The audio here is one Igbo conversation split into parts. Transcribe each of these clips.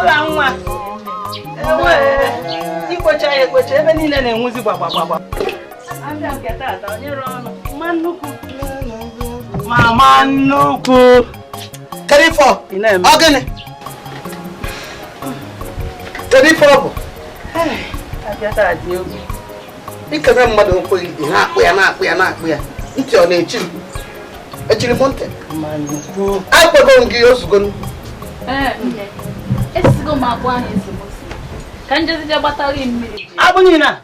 Ọla nwa. Ewe. Ikpocha ya ekpocha ebe niile na-enwuzi gbagbagbagba. Abịa nke taata onye rụọ ọnụ. Mma nnukwu. Mama nnukwu. Kedu ife ọ? Ị na-eme. Ọ gịnị? Kedu ife ọ bụ? Abịa taa dị egwu. Ikebe mmadụ okwu ị na-akpụ ya na-akpụ ya na-akpụ ya. Ntị ọ na-echi m? Echiri m ntị? Mma nnukwu. Akpọgo m gị ozugbo. Ee, nne. Esigo m akpụ ahụ esemokwu. Ka njezije gbatara ya mmiri. Akpụ niile a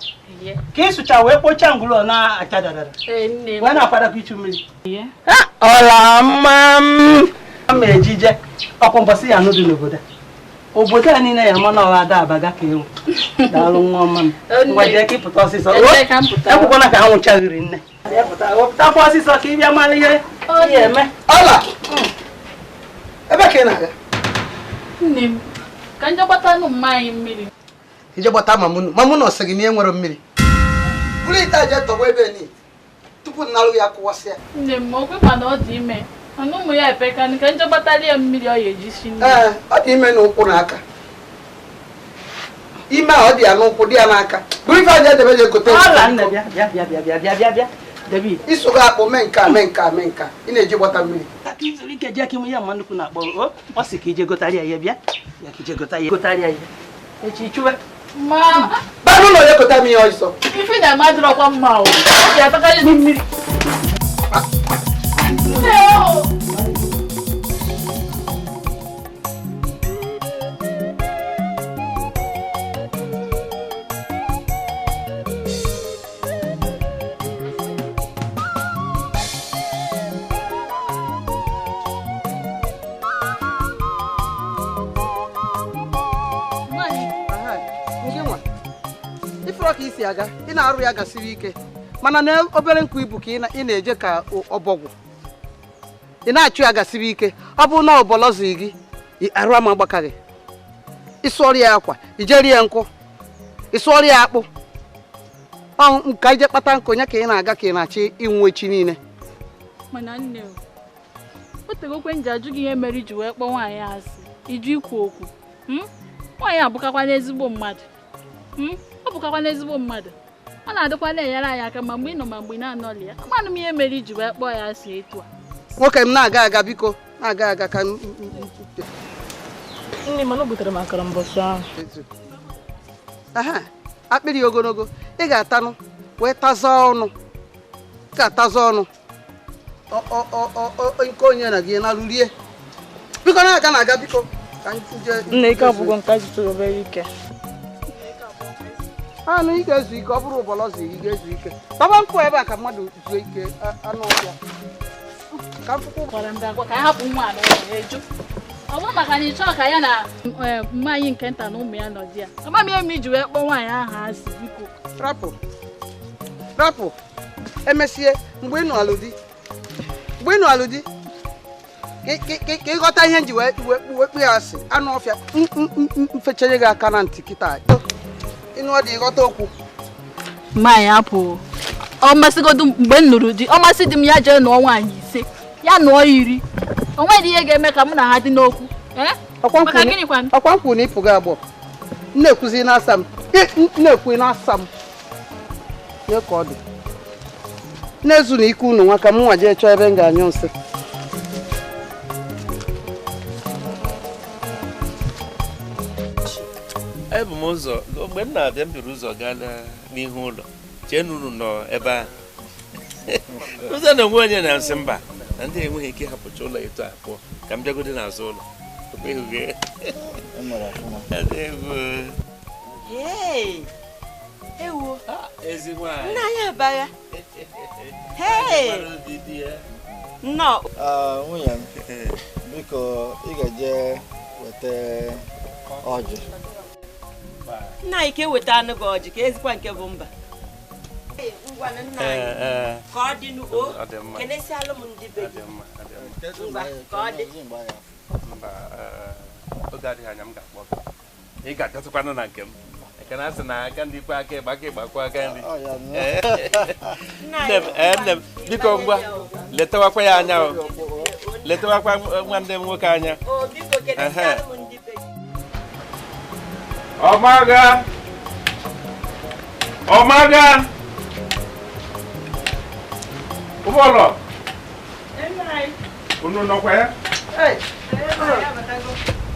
ka ị sụcha wee kpochaa ngwụrọ na-acha dadada. Ee, nne m. Wee na-akwadokwa ichu mmiri. Ọla mma m. Ama ejije ọkwa mbọsị ya anụ dị n'obodo a. Obodo a niile ya ama na ọha ada abaga ka ewu. Daalụ nwa ọma m. Ngwa jee ka ị pụta ọsịsọ. Ebee ka m pụtara? Ekwekwana ka anwụchaghịrị nne. Pụtakwa ọsịsọ ka ị bịa mara ihe ihe eme. Ọla! Ebe ka ị na-aga? Nne m, ka nje gbatanụ mma anyị mmiri. Ije gbata mamunu. Mamunu ọ sị gị na ihe nwere mmiri. Buru ite a jee tọgbọ ebe ni tupu nnarụ ya kụwasịa. Nne m, o kwekwa na ọ dị ime. Mana ụmụ ya epekanụ ka nje gbatara ya mmiri ọ ya eji si nri. Ee, ọ dị ime n'ụkwụ na aka. Ime a ọ dị ya n'ụkwụ dị ya n'aka. Buru ife a jee debe jee gote. Ọla nne bịa bịa bịa bịa bịa bịa bịa bịa. David. Isogo akpụ mee nke a mee nke a mee nke a. Ị na-eji gbata mmiri. Ka ị zuru ike jee ka ịmụ ya mma nnukwu na-akpọ o ọ sị ka ije gotara ya ihe bịa. Ya ka ije gota ya gotara ya ihe. Echi chụwe. Ma Baa n'ụlọ ya gote m ihe ọsọ. ife na-eme adịrọkwa mma o. Ọ ga-atakarị mmiri. Nne o! Nke nwa ifuru ka isi aga ị na-arụ ya gasịrị ike mana na obere nkụ ibu ka ị na-eje ka ọbọgwụ ị na-achụ ya gasịrị ike ọ bụrụ na ọbọlọzi gị arụ ama agbaka gị ịsụọrọ ya akwa ijeri ya nkụ ịsụọrọ ya akpụ ọ ka ije kpata nkụ ya ka ị na-aga ka ị na-achọ inwe echi niile. Mana nne o, o tegokwe nji ajụ gị ihe mere iji wee kpọọ nwaanyị asị iju ikwu okwu. Nwaanyị abụkakwa n'ezigbo mmadụ. Ọ bụkakwa n'ezigbo mmadụ. Ọ na-adịkwa na-enyere anyị aka ma mgbe ị nọ ma mgbe ị na-anọghị ya. Amanụ m ihe mere iji wee kpọọ ya asị etu a. Nwoke m na-aga aga biko na-aga aga ka m Nne mana o butere m akara mbọsị ahụ. Aha, akpịrị ogologo ị ga-atanụ wee taza ọnụ. Ị ga-ataza ọnụ. Nke onye na gị na-alụ rie. Biko na-aga na-aga biko. Nne ike ọgwụgwọ nke a zụtara obere ike. Anụ ị ga-ezu ike ọ bụrụ ụbọlọzi ị ga-ezu ike. Baba nkụ ebe a ka mmadụ zuo ike anụ ọhịa. Ka mfụkwu gwara m gị agwa ka anyị hapụ nwa a n'ụlọ ya eju. Ọ bụrụ maka na ị chọọ ka ya na mma anyị nke nta na ụmụ ya nọ di ya. Ama m ihe m iji wee kpọọ nwaanyị ahụ asị biko. Rapụ. Rapụ. Emesie mgbe ị nọ alụ di. Mgbe ị nọ alụ di. Ka ịghọta ihe nji wee kpụ ya asị anụ ọfịa mfechere gị aka na ntị kịta. Ịnụ ọ dị ịghọta okwu. Nwaanyị apụ. Ọ masịgodu mgbe m nụrụ di, ọ masị di m ya jee nụọ nwaanyị 5, ya nụọ 10. O nweghị ihe ga-eme ka mụ na ha dị n'okwu. Maka gịnị kwanụ? Ọkwa nkwụ na ịpụ gị agbọ. M na-ekwuzi n'asa m. M na-ekwu n'asa m. Nye ka ọ dị. Na-ezu na ike unu nwa ka m nwa jee chọọ ebe m ga-anyụ nsị. Ebu m ụzọ mgbe m na-abịa m buru ụzọ gaa n'ihu ụlọ chee na unu nọ ebe ahụ. Ụzọ na onwe onye na-asị mba na ndị enweghị ike ịhapụcha ụlọ etu a pụọ ka m bịagodi n'azụ ụlọ. Ewo. Ezi nwaanyị. Nna anyị abagha. Hey! Nnọọ. Nwunye m, biko ị ga-eje weta ọjị. Nna anyị ka eweta anụ gị ọjị ka ezikwa nke bụ mba. Ngwanụ nna anyị. Ka ọ dị n'o. Kenesialụ m ndị be gị. Ngwa ka ọ dị. Mba, oge adịghị anya m ga-akpọ gị. Ị ga-abịatụkwanụ na nke m. Ekene asị na aka ndị kwe aka ịgba aka ịgbakwa aka nri. Nne m, biko ngwa letawakwa ya anya o. Letawakwa nwanne m nwoke anya. O biko kenesialụ m ndị be gị. Ọmaga! Ọmaga! Ụgbọọlọ! Unu nọkwa ya?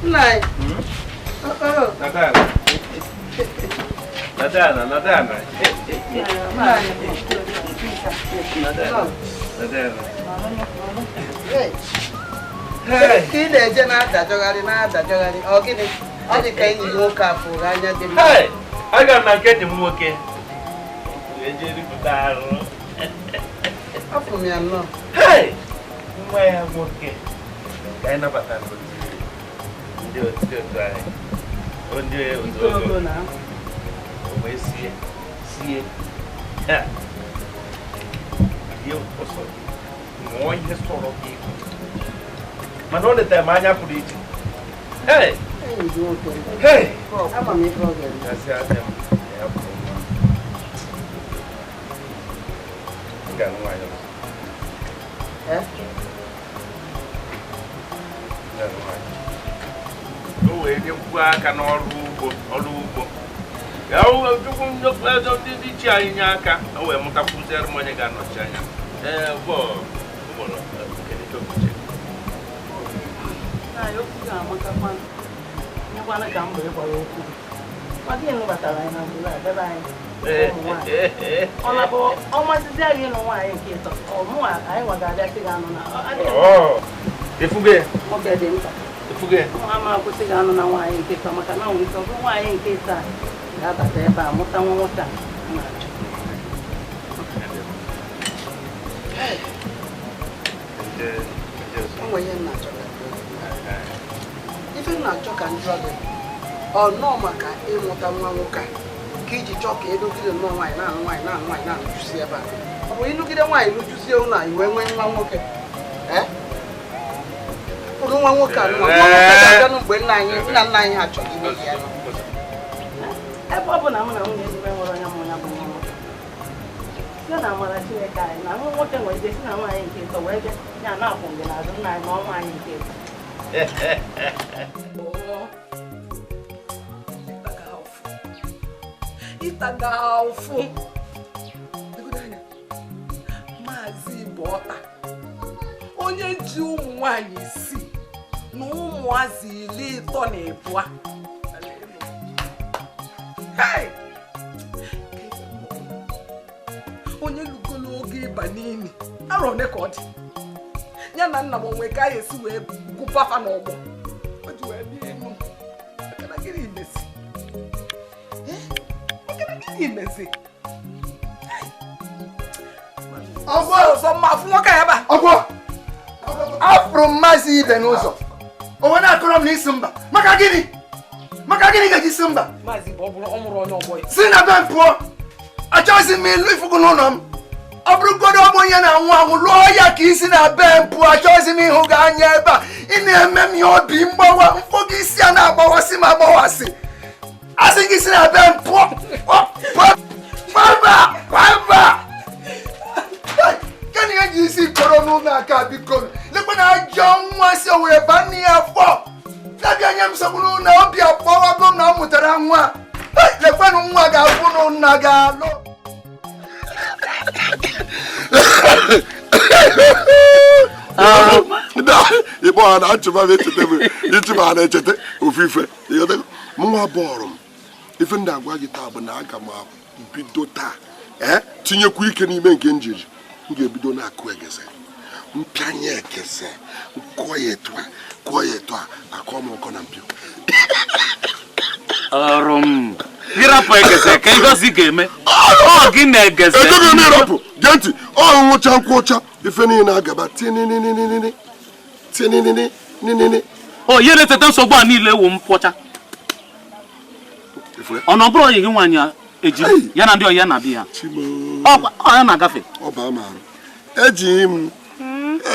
Nna anyị. Nadana. Nadana, Nadana. Nadana. Nadana. Ka ị na-eje na-adajọgharị na-adajọgharị, ọ gịnị? Ọ dị ka enyi gị nwoke a fụrụ anya dị mma. Aga m na nke enyi m nwoke. Eje ripụta arụ. Afụ m ya nnọọ. Nwa ya nwoke ka anyị nabatara ndị otu anyị. Ndị otu ogo. O wee sie sie. Ihe ọsọ gị ṅụọ ihe sọrọ gị. Mana ọ letara m anya pụrụ iche. Hey! Ama m ife ọ ga-eme. Gasị adị m ya bụ nwa. M ga-alụ nwaanyị ọzọ. M ga-alụ nwaanyị. O wee nyekwuo aka n'ọrụ ugbo ọrụ ugbo. Ya Chukwu ndị chi anyị nye aka o wee mụtakwuziere m onye ga-anọchi anya. Ee, bụ ụgbọrọ kedu okwuche. Ka m wee gwara okwu ọ dịghị nụbatara anyị na mgbe a debe anyị ọ na-bụ ọ masịzi anyị ịnụ nwaanyị nke ịtọ ọmụnwa anyị nwa ga-abịa sị ga-anụ na nwoke dị mkpa ama akwụsị ga-anụ na nwaanyị nke ịtọ maka na nwere ike ọ bụrụ nwaanyị nke ịtọ a ga-abata ebe a mụta nwa nwoke a na-achọ. Ife m na-achọ ka njọ gị ọ nọọ maka ịmụta nwa nwoke a ka iji chọọ ka ịnụgide nnọọ nwaanyị na-anụ nwaanyị na-anụ nwaanyị na-anụjusi ebe a. Ọ bụ ịnụgide nwaanyị nụjusie ụlọ anyị wee nwee nwa nwoke. Ụrụ nwa nwoke a nwa nwoke ga-abịanụ mgbe nna nna anyị ha chọrọ ime ya. Ebe ọ bụ na mụ na nwunye ezigbo nwere onye mụ ya bụ nwa nwoke site na amara Chineke anyị na nwa nwoke nwere ike si na nwaanyị nke ịtọ wee bịa ya na-akwụ gị n'azụ nna anyị na ọ nwaanyị nke ịtọ. Ịtaga ụfụ Maazị Ibọta onye ji ụmụ nwanyị isii na ụmụazị 32. Onye lugolo oge ịba n'imi arọ one ka ọ dị ya na nna m onwe ka anyị esi wee gụpafa n'ọgbọ o ji wee bịa enu maka na gịnị mezi imezi ọgwụ ọzọ mma afụ nwoke ebe a ọgwụ afụrụ m Maazị Ibe n'ụzọ o wee na-akọrọ m n'isi mba maka gịnị ga-eji si mba Maazị Ibe ọ bụrụ ọ mụrụ onye ọgbọ ya si na be m pụọ achọghịzi m ịlụ ifugu n'ụlọ m ọ bụrụgodo ọ bụ onye na-anwụ anwụ lụọ ya ka isi na be m pụọ achọghịzi m ịhụ gị anya ebe a ị na-eme m ihe obi mgbawa mfọ gị isi a na-agbawasị m agbawasị asị gị si na be m pụọ pụọ kedụ ihe ji isi kọrọ n'ụlọ aka biko lekwa na ajọ nwa si o were ba nne ya afọ na-abịa nye m nsogbu n'ụlọ obi akpọwago m na ọ mụtara nwa lekwanụ nwa ga-abụ na nna ga-alụ. Ịkpọ ha na-achụba m echete m ịchụba ha na-echete ofufe mụnwa bọọlụ m ife ndị agwa gị taa bụ na aga m bido taa tinyekwu ike n'ime nke njiri m ga-ebido na-akụ egeze mpịanye egeze kụọ ya etu a kụọ ya etu a akụọ m ọkọ na mpio ọrụ m ịrapụ egeze ka ihe ozi ga-eme ọ gị na-egeze edoghị m ịrapụ gee ntị ọ nwụcha nkwụ ọcha ife niile agaba tininini tininini. O ihe na-etete nsogbu a niile wụ nkwọcha ọ na ọ bụrụ onye gị nwaanyị eji ya na ndị ọyị ya na-abịa ya ọ ya na-agafe ọ baa m arụ eji m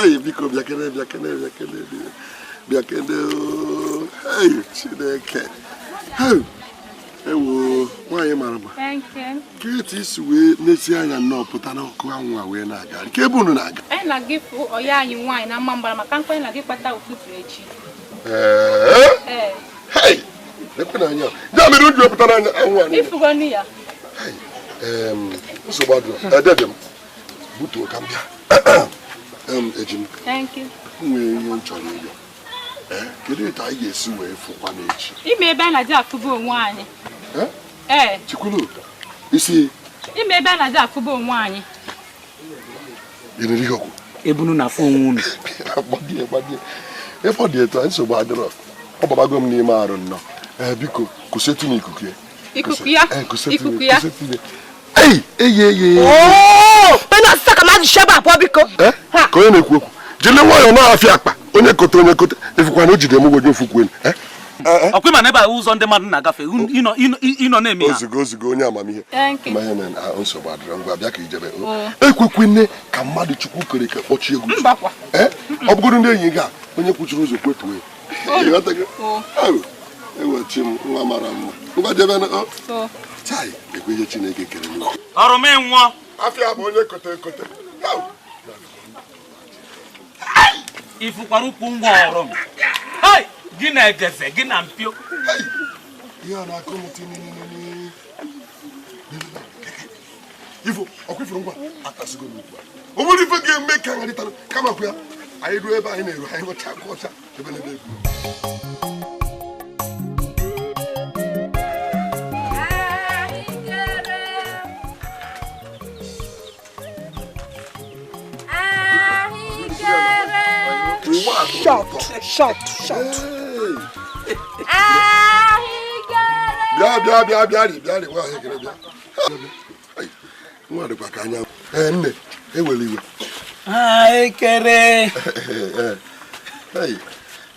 ei biko bịakene bịakene bịakene bịakene ei Chineke ewo nwaanyị mara mma ka etu isi wee n'ezi anya nnọọ pụta n'ọkụ anwụ a wee na-aga nke ebe unu na-aga anyị na-aga ịfụ ọyị anyị nwaanyị na mma mbara maka nkwa anyị na-aga ịkpata ụtụtụ echi. Ee. Lekwe n'anya. Ya mere o ji wepụta n'anya anwụ a niile. Ịfụgo nne ya. Nsogbu adịrọ. Dede m, butuo ka m bịa. Eji m. Thank you. M nwere ihe m chọrọ ịrịọ. Kedu etu anyị ga-esi wee fụkwa n'echi? Ime ebe a na-adị afụba onwe anyị. Ee. Chikwulu, isi. Ime ebe a na-adị afụba onwe anyị. Ị nụrụ ihe okwu? Ebunu na afụ onwe unu. Gbadie, gbadie. Ife ọ dị etu a, nsogbu adịrọ. Ọ gbabago m n'ime arụ nnọọ. Biko, kwụsịtụ m ikuku ya. Ikuku ya? Ikuku ya? Ei, eyi, eyi. Onye ọsịsa ka mmadụ shebe abụọ biko. Ka onye na-ekwu okwu. Jiri nwayọọ na-afịa akpa. Onye kote, onye kote. Ifụkwa na o jide m ụgwọ ofukwu elu. Ọkwa ịma na ebe a ụzọ ndị mmadụ na-agafe, ịnọ na-eme ha. Ozugbo ozugbo onye amamihe. Thank you. Ma ihe mere na nsogbu adịrọ, ngwa bịa ka ijebe. Ekwekwene ka mmadụ Chukwu kere ka kpọchie egwu. Mbakwa. Ọ bụgoro ndị enyi gị a, onye kwuchiri ụzọ kwetuo ya. Ịghọtago? Ewechi m nwa mara mma. Ngwa jebe na chai, ekwe ihe Chineke kere n'ukwu. Ọrụ m ịnwụọ. Afịa bụ onye kote ekote. Ifukwara ụkwụ ngwa ọrụ m. Hai! Gị na egeze, gị na mpio. Ihe a na-akụ m tinini. Ifo, ọkwa ifuru ngwa atasigo n'ukwu a. O nwere ife ga-eme ka ngarịtara kama kwa ya. Anyị ruo ebe anyị na-eru, anyị nwụcha akụ ọcha ebe na ebe egwu. Short, short, short. Bịa, bịa, bịa, bịa, bịa, bịa, nwa ahụekere bịa. Nwa dịkwa ka anya. Nne, ewela iwe. Ahụekere.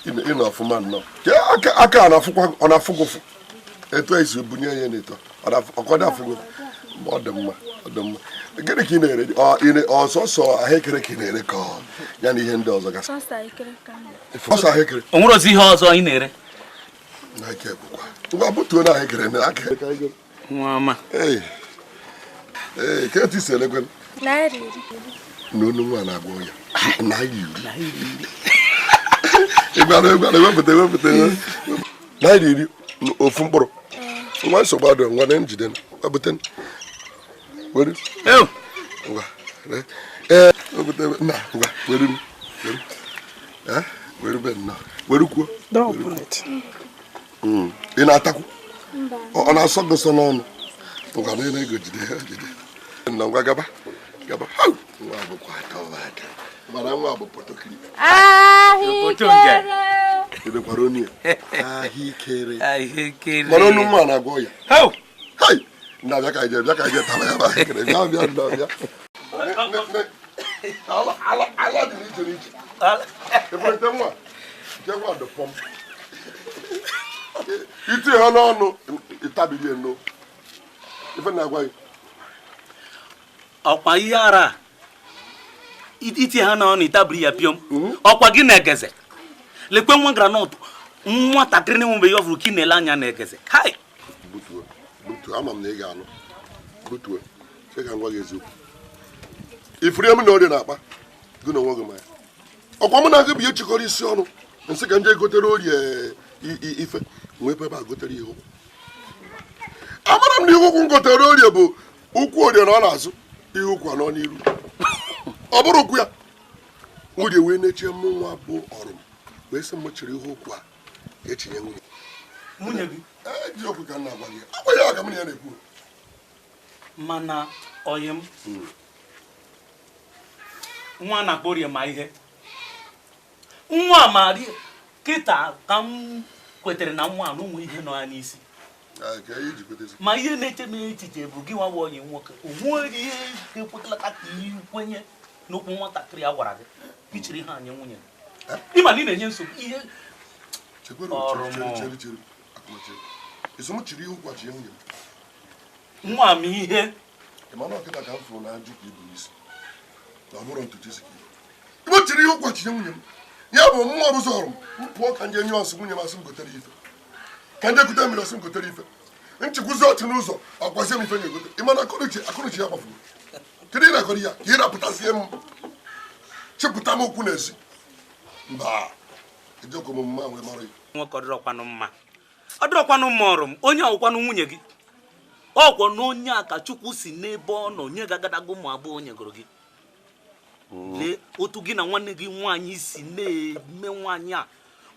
Ị nọ ọfụma nnọọ. Aka a na-afụkwa, ọ na-afụ gị ụfụ. Etu esi bunye ya n'eto, ọ dị afụ gị. Ọ dị mma, ọ dị mma. Gịnị ka ị na-ere? Ọsọsọ ahụekere ka ị na-ere ka ya na ihe ndị ọzọ gasị? Ọsọ ahụekere. O nwere ozi ihe ọzọ ị na-ere? Na ike gwụkwa. Ngwa butuo na ahụekere na aka. Nwa ọma. Ee, ka etu isi elekwe? ₦10. Na onu nwa na-agwọ ya. ₦10. Ịgwara, ịgwara, wepụta, wepụta. ₦10 ofu mkpụrụ. Nwa nsogbu adịrọ, ngwa na njide, wepụta. Were. Ngwa. Wepụta, na, ngwa, were m. Were. Were be nnọọ. Were kwuo. Ị na-atakwu? Ọ na-asọ gị sọ n'ọnụ. Ngwa na ego jide, jide. Nna, ngwa gaba. Gaba. Nwa bụkwa atọ aka. Mana nwa bụ potokiri. Ahụekere. Edekwara onu ya. Ahụekere. Ahụekere. Mana onu nwa na-agwọ ya. Hai! Nna bịa ka ije, bịa ka ije tara ya bụ ahụekere. Bịa, bịa, nna, bịa. Ala, ala dị n'iche n'iche. Ekwente nwa, nke nwa dị pọm. Itinye ha n'ọnụ, ịtabiri eno. Ife na-agwa gị. Ọkwa ihe ara itinye ha n'ọnụ ịtabiri ya pịọm. Ọkwa gị na-egeze. Lekwe nwa granọtụ, nwatakịrị na-enwebeghị ọvụrụ ka ị na-ele anya na-egeze. Hai! Butuo, butuo, ama m na ị ga-anụ. Butuo, sị ka m gwa gị eziokwu. Ifuru m na orie na-akpa, gị na onwe gị ma ya. Ọkwa mụ na gị bụ ihe chịkọrọ isi ọnụ. Nsị ka m jee gotere orie ife, nwee ebe a gotere ihe ụkwụ. Amara m na ihe ụkwụ m gotere orie bụ ụkwụ orie na ọ na-azụ, ihe ụkwụ anọ n'iru. Ọ bụrụ ụkwụ ya, orie wee na-eche mụ nwa bụ ọrụ m, wee sị m chịrị ihe ụkwụ a ga-echinye nwunye. Nwunye gị? Ee, ji okwu ka m na-agwa gị. Ọ bụ ya ka m na ya na-ekwu. Mana ọyị m, nwa na-akpọ orie ma ihe. Nwa ma kịta ka m kwetere na nwa na ụmụ ihe nọ ya n'isi. Ma ihe na-eche m echiche bụ gị nwa onye nwoke, o nweghị ihe ga-ekwekọta ka ikwenye n'okwu nwatakịrị a gwara gị ichiri ha anya nwunye. Ịma na ị na-enye nsogbu ihe. Nwa m ihe. Chiri ihe ụkwa chinye nwunye m. Ya bụ mmụọ bụ zọrọ m pụọ ka nje nye ọsị nwunye m asị m gotere ife. Ka nje gotere mmiri ọsị m gotere ife. Nchekwuzi ọchị n'ụzọ ọkwazie m ife na-egote. Ị mana akọnuche ya gbafuru. Kedu ị na-akọrọ ya ka ị rapụtazie m chepụta m okwu n'ezi. Mba, ejekwa m mma wee mara ya. Nwoke ọ dịrọkwanụ mma. Ọ dịrọkwanụ mma ọrụ m, onye ọwụkwanụ nwunye gị. Ọkwọ na onye a ka Chukwu si n'ebe ọ nọ nye gị agadaga ụmụ abụọ nyegoro gị. Lee otu gị na nwanne gị nwaanyị si na-eme nwaanyị a.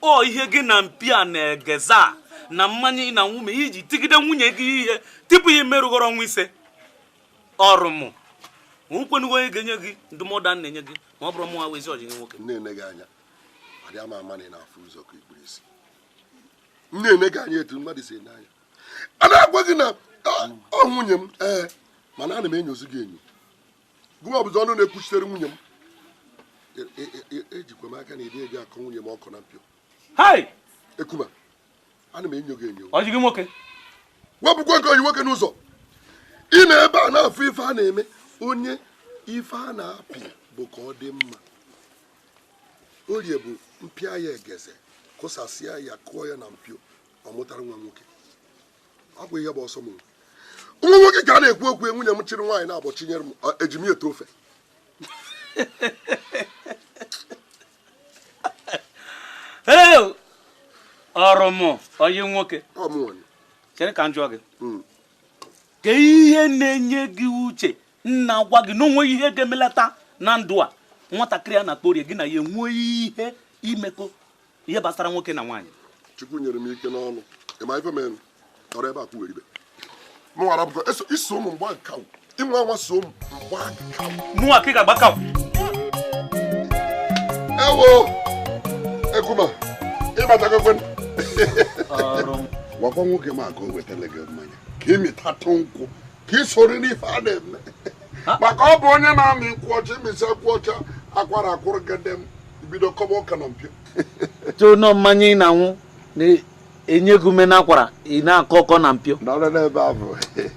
Ọ ihe gị na mpi a na-egeza na mmanya na nwume iji tigide nwunye gị ihe tupu ya emerụgoro ọnwa 5. Ọrụ m nkwenugo onye ga-enye gị ndụmọdụ a na-enye gị ma ọ bụrụ mụnwa wezi ọjị gị nwoke. Nne gị anya adị ama ama na ị na-afụ ụzọ ka ikpuru isi. Nne gị anya etu mmadụ si ene anya. A na-agwa gị na ọ nwunye m ee mana ana m enyozi gị enyo. Gụwa bụzi ọnụ na-ekwuchitere nwunye m. Ejikwa m aka na ịdị eji akọ nwunye m ọkọ na mpio. Ekuma, ana m enyo gị enyo. Ọjị gị nwoke. Wepụkwa nke oyi nwoke n'ụzọ. Ị na ebe a na-afụ ife a na-eme onye ife a na-apị bụ ka ọ dị mma. Orie bụ mpịa ya egeze kụsasịa ya kụọ ya na mpio ọ mụtara nwa nwoke. Ọ bụ ihe bụ ọsọ m. Nwa nwoke ka a na-ekwu okwu nwunye m chịrị nwaanyị na-abọ chinyere m eji m eto ofe. Ọrụ m onye nwoke. Chere ka m jụọ gị. Ka ihe na-enye gị uche nna gwa gị na onwe ihe ga-emelata na ndụ a nwatakịrị a na-akpọ Orie gị na ya enwe ihe imekọ ihe gbasara nwoke na nwaanyị. Chukwu nyere m ike n'ọnụ. Ị ma ife mere nọrọ ebe a kwugheribe. M nwara bụkọ iso ụmụ mgba nkaw. Inwe anwa so ụmụ mgba nkaw. Mụnwa ka ị ga-agba kaw. Ewo Ekuma ịbatagokwe. Gwakwa nwoke m ka o wetara gị mmanya ka ị mịtatụ nkwụ ka ị soro n'ife a na-eme maka ọ bụ onye na-amị nkwụ ọcha imesi nkwụ ọcha akwara akwụrụ gede m bido kọba ụka na mpio. Tụnọ mmanya ị na-anwụ na-enye gị ume n'akwara ị na-akọ ọkọ na mpio.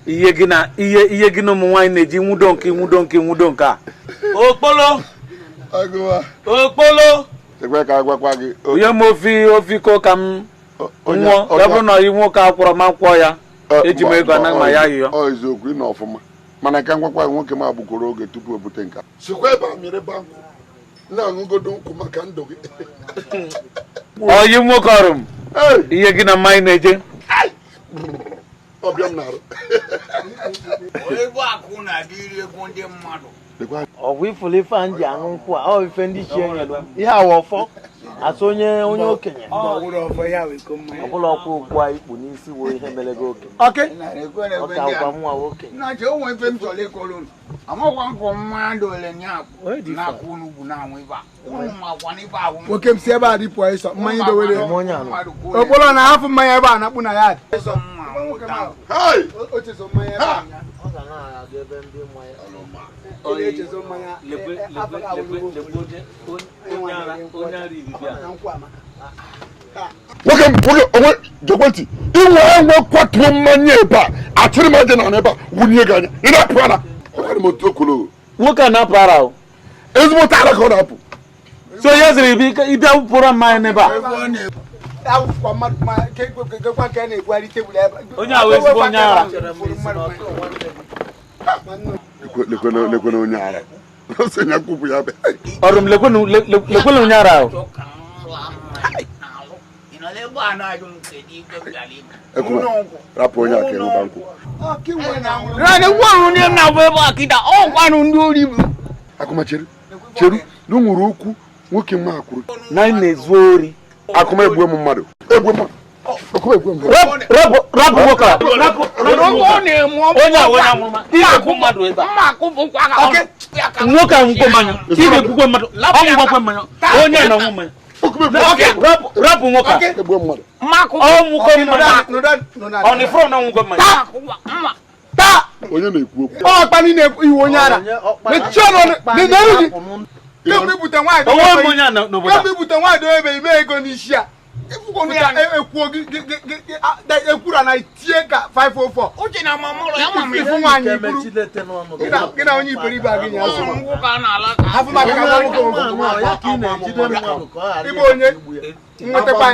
Ihe gị na ihe gị na ụmụ nwaanyị na-eji nwudo nke nwudo nke nwudo nke a. Okpolo. Okpolo. Onye m ofi ko ka m nwụọ ya bụrụ na ọyị nwoke akwụrọ m akwụọ ya eji m ego anaghị ma ya ayịyọ. Ọ eziokwu ị nọ ọfụma mana ka ngwakwa nwoke m agbukọrọ oge tupu o bute nka. Sikwa ebe a mịrị bankwụ na-aṅụgodo nkwụ maka ndụ gị. Ọyị nwoke ọrụ m ihe gị na mmanya na-eje. Ọbịa m na-arụ. Ego akụ na-adị ego ndị mmadụ. Ọ bụ ifuru ife a ji aṅụ nkwụ a ọ ife ndị chi enyelu ihe awa ọfọ asụ onye onye okenye ọbụla ọkwa okpu a ikpu n'isi wo ihe mere gị okenye ọka agwa nwa nwoke nwoke m si ebe a dịpụ ịsọ mmanya dowere okporo na hafụ mmanya ebe a na-akpụ na ya nwoke onwe jekwentị inwe enwe kwatuo mmanya ebe a achịrị m aja na ebe a wunye gị anya ị na-apụ ara nwoke a na-apụ ara o ezigbo ara ka ọ na-apụ so ya ziri ịbịa wụpụrụ mmanya n'ebe a onye ahụ ezigbo onye ara lekwena onye ara ọrụ m lekwena onye ara ahụ rapụ onye aka ịṅụba nkwụ akụma chere cheru na o nwere okwu nwoke mma kwuru na na-ezu ori akụma egbuo m mmadụ egbuo m rapụ nwoke a onye a onye amụma ị ga-egbu mmadụ ebe a nwoke a nwụkwo mmanya ị ga-egbukwe mmadụ ọ nwụkwakwe mmanya onye a na-anwụ mmanya rapụ nwoke a ọ nwụkwo mmanya ọ na-efọrọ na nwụkwo mmanya onye na-ekwu okwu ọkpa niile iwu onye ara mechie ọnụ n'elu gị kemgbe ibute nwaanyị dobe ebe ime ego n'isi a ekwura na tie ka 504 ifu nwaanyị iburu gị na onye iberibe a gị nye asụ hafụ maka ka nwoke ịbụ onye nwetakwa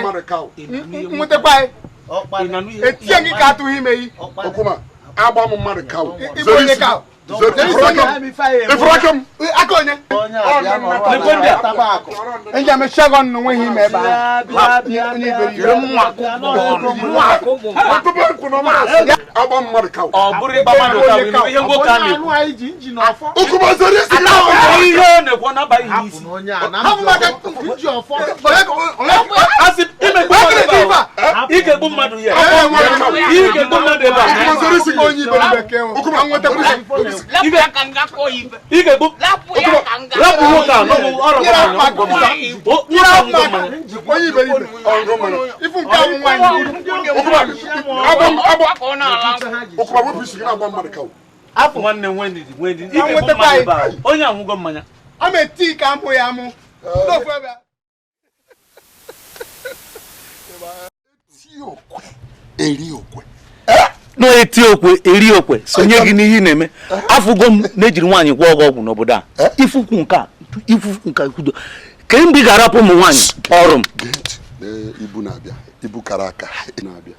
anyị etie gị ka atụghị ime yi agba m mmadụ kaw ịbụ onye kaw Ifrakam. Akonye. Enja me shagon no nwe hime ebe a. Agba mmadụ ka ọ bụrụ ịgba mmadụ ka ihe nwoke a na-ekwu. Ihe ọ na-ekwu ọ na-abaghị n'isi. Ị ga-egbu mmadụ ya. Ị ga-egbu mmadụ ebe a. Ị ga-egbu rapụ nwoke a afọ nwanne nwendidi nwendidi ị ga-egbu mmadụ ebe a. Onye anwụgo mmanya. A ma-eti ka amụ ya amụ. Na-eti okwe eri okwe sonye gị n'ihe ị na-eme. Afụgo m na-ejiri nwaanyị gwọ ọgwụ ọgwụ n'obodo a. Ifukwu nke a ifukwu nke ikwudo ka mgbe ị ga-arapụ ụmụ nwaanyị ọrụ m. Ibu na-abịa ibu kara aka na-abịa.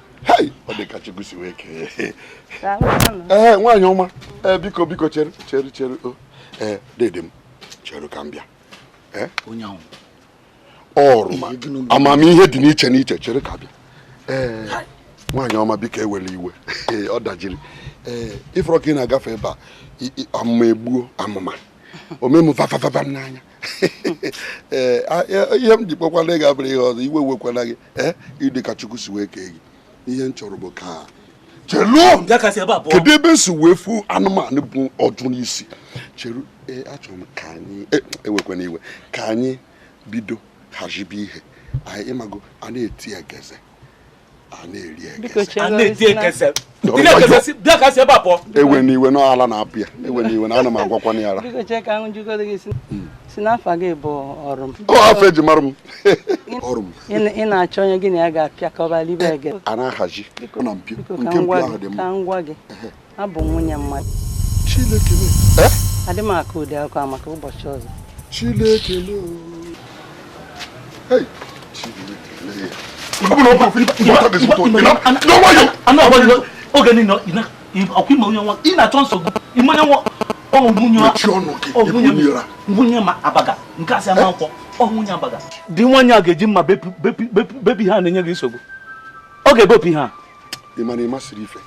Ọ dị ka Chukwu si wee kee. Ee, nwaanyị ọma, ee biko biko chere chere chere o. Ee, dede m chere ka m bịa. Ee, ọrụ ma amamihe dị n'iche n'iche chere ka bịa. Ee, nwaanyị ọma biko ewela iwe. Ọ dajiri. Ee, ifụrọ ka ị na-agafe ebe a amụma egbuo amụma omemu vavavava m n'anya. Ee, ihe m ji kpọkwana gị abụrụ ihe ọzọ iwe wekwana gị. Ee, ịdị ka Chukwu si wee kee gị. Ihe m chọrọ bụ ka cheluo kedu ebe m si wee fụ anụmanụ bụ ọjụ n'isi cheru. Ee, achọrọ m ka anyị ewekwana iwe ka anyị bido hazibe ihe anyị ịmago a na-eti egeze a na-eri egeze. Ewe n'iwe na ala na-apụ ya. Ewe n'iwe na ana m agwakwana ya ara. Si n'afọ gị bụ ọrụ m. Ọ afọ eji mara m. Ọrụ m. Ị na-achọ onye gị na ya ga-apịakọba libe ege. A na-ahazi na mpio nke mpio ahụ dị mma. Ka m gwa gị, abụ nwunye mmadụ. Chineke m. Adị m aka ụdị akwa maka ụbọchị ọzọ. Chineke m. Hey, Chineke m. Oge niile ọkwa ime onye nwa ị na-achọ nsogbu ime onye nwa nwunye ma abaga nke asị ama nkwọ ọ nwunye abaga di nwaanyị a ga-eji mma bepi ha na-enye gị nsogbu. Ọ ga-ebepụ ihe a. Ị mana ị masịrị ife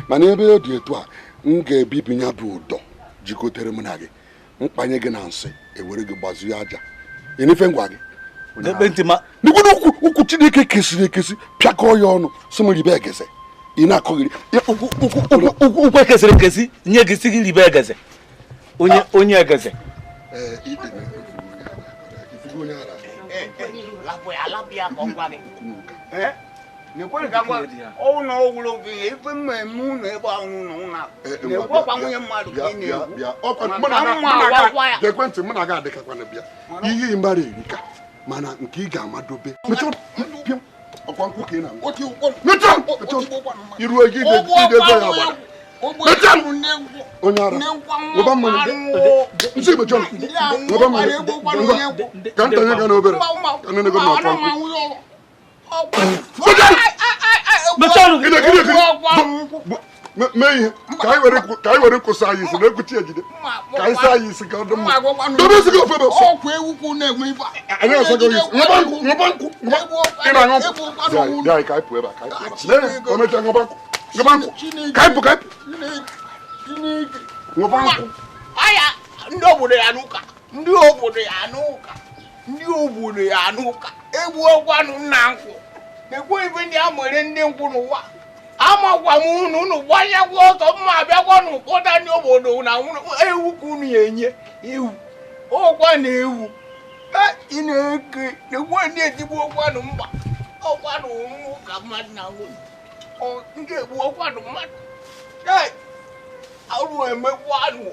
mana ebe ọ dị etu a m ga-ebibi ya bụ ụdọ jikọtere m na gị mkpanye gị na nsị ewere gị gbazie aja ịnefe ngwa gị ukwu Chineke kesiri ekesi pịakọọ ya ọnụ sị m ribe egeze ị na-akọghịrị ukwu ekesiri ekesi nye gị si gị ribe egeze onye egeze. Ekwentị mụ na gị adịkakwana bịa ihe mgbara erika mana nke ị ga-amadobe ọkwa nkwụ ka ị na-aṅụ iruo gị ide ego ya agbara onye ara ṅụba mmanya nsị mechie ọnụ ṅụba mmanya ka ntanye ga n'obere ka nne gị na ọkwa nkwụ mee ihe ka anyị were nkwụsị anyị isi na-ekwuchi ejide ka anyị saa anyị isi ka ọ dị mma dobe isi gị ofe ebe ọsọ anyị asago gị isi ṅụba nkwụ ṅụba nkwụ ị na-aṅụ nkwụ bịa anyị ka anyị pụọ ebe a ka anyị pụọ ebe a o mechaa ṅụba nkwụ ṅụba nkwụ ka anyị pụ ka anyị pụ ṅụba nkwụ. Ndị obodo ya n'ụka ndị obodo ya n'ụka ndị obodo ya n'ụka egbuokwanụ nna nkwụ na-ekwu ibe ndị a nwere ndị nkwụ n'ụwa amakwa m unu unu gbanyekwa ọsọ mma abịakwa n'ụkpọta ndị obodo na ewu ka unu enye ewu ọkwa na ewu ị na-eke na-ekwu ndị etigbu ọkwanụ mba ọkwanụ ụka mmadụ na nwunye ndị egbu ọkwanụ mmadụ arụ emekwanụ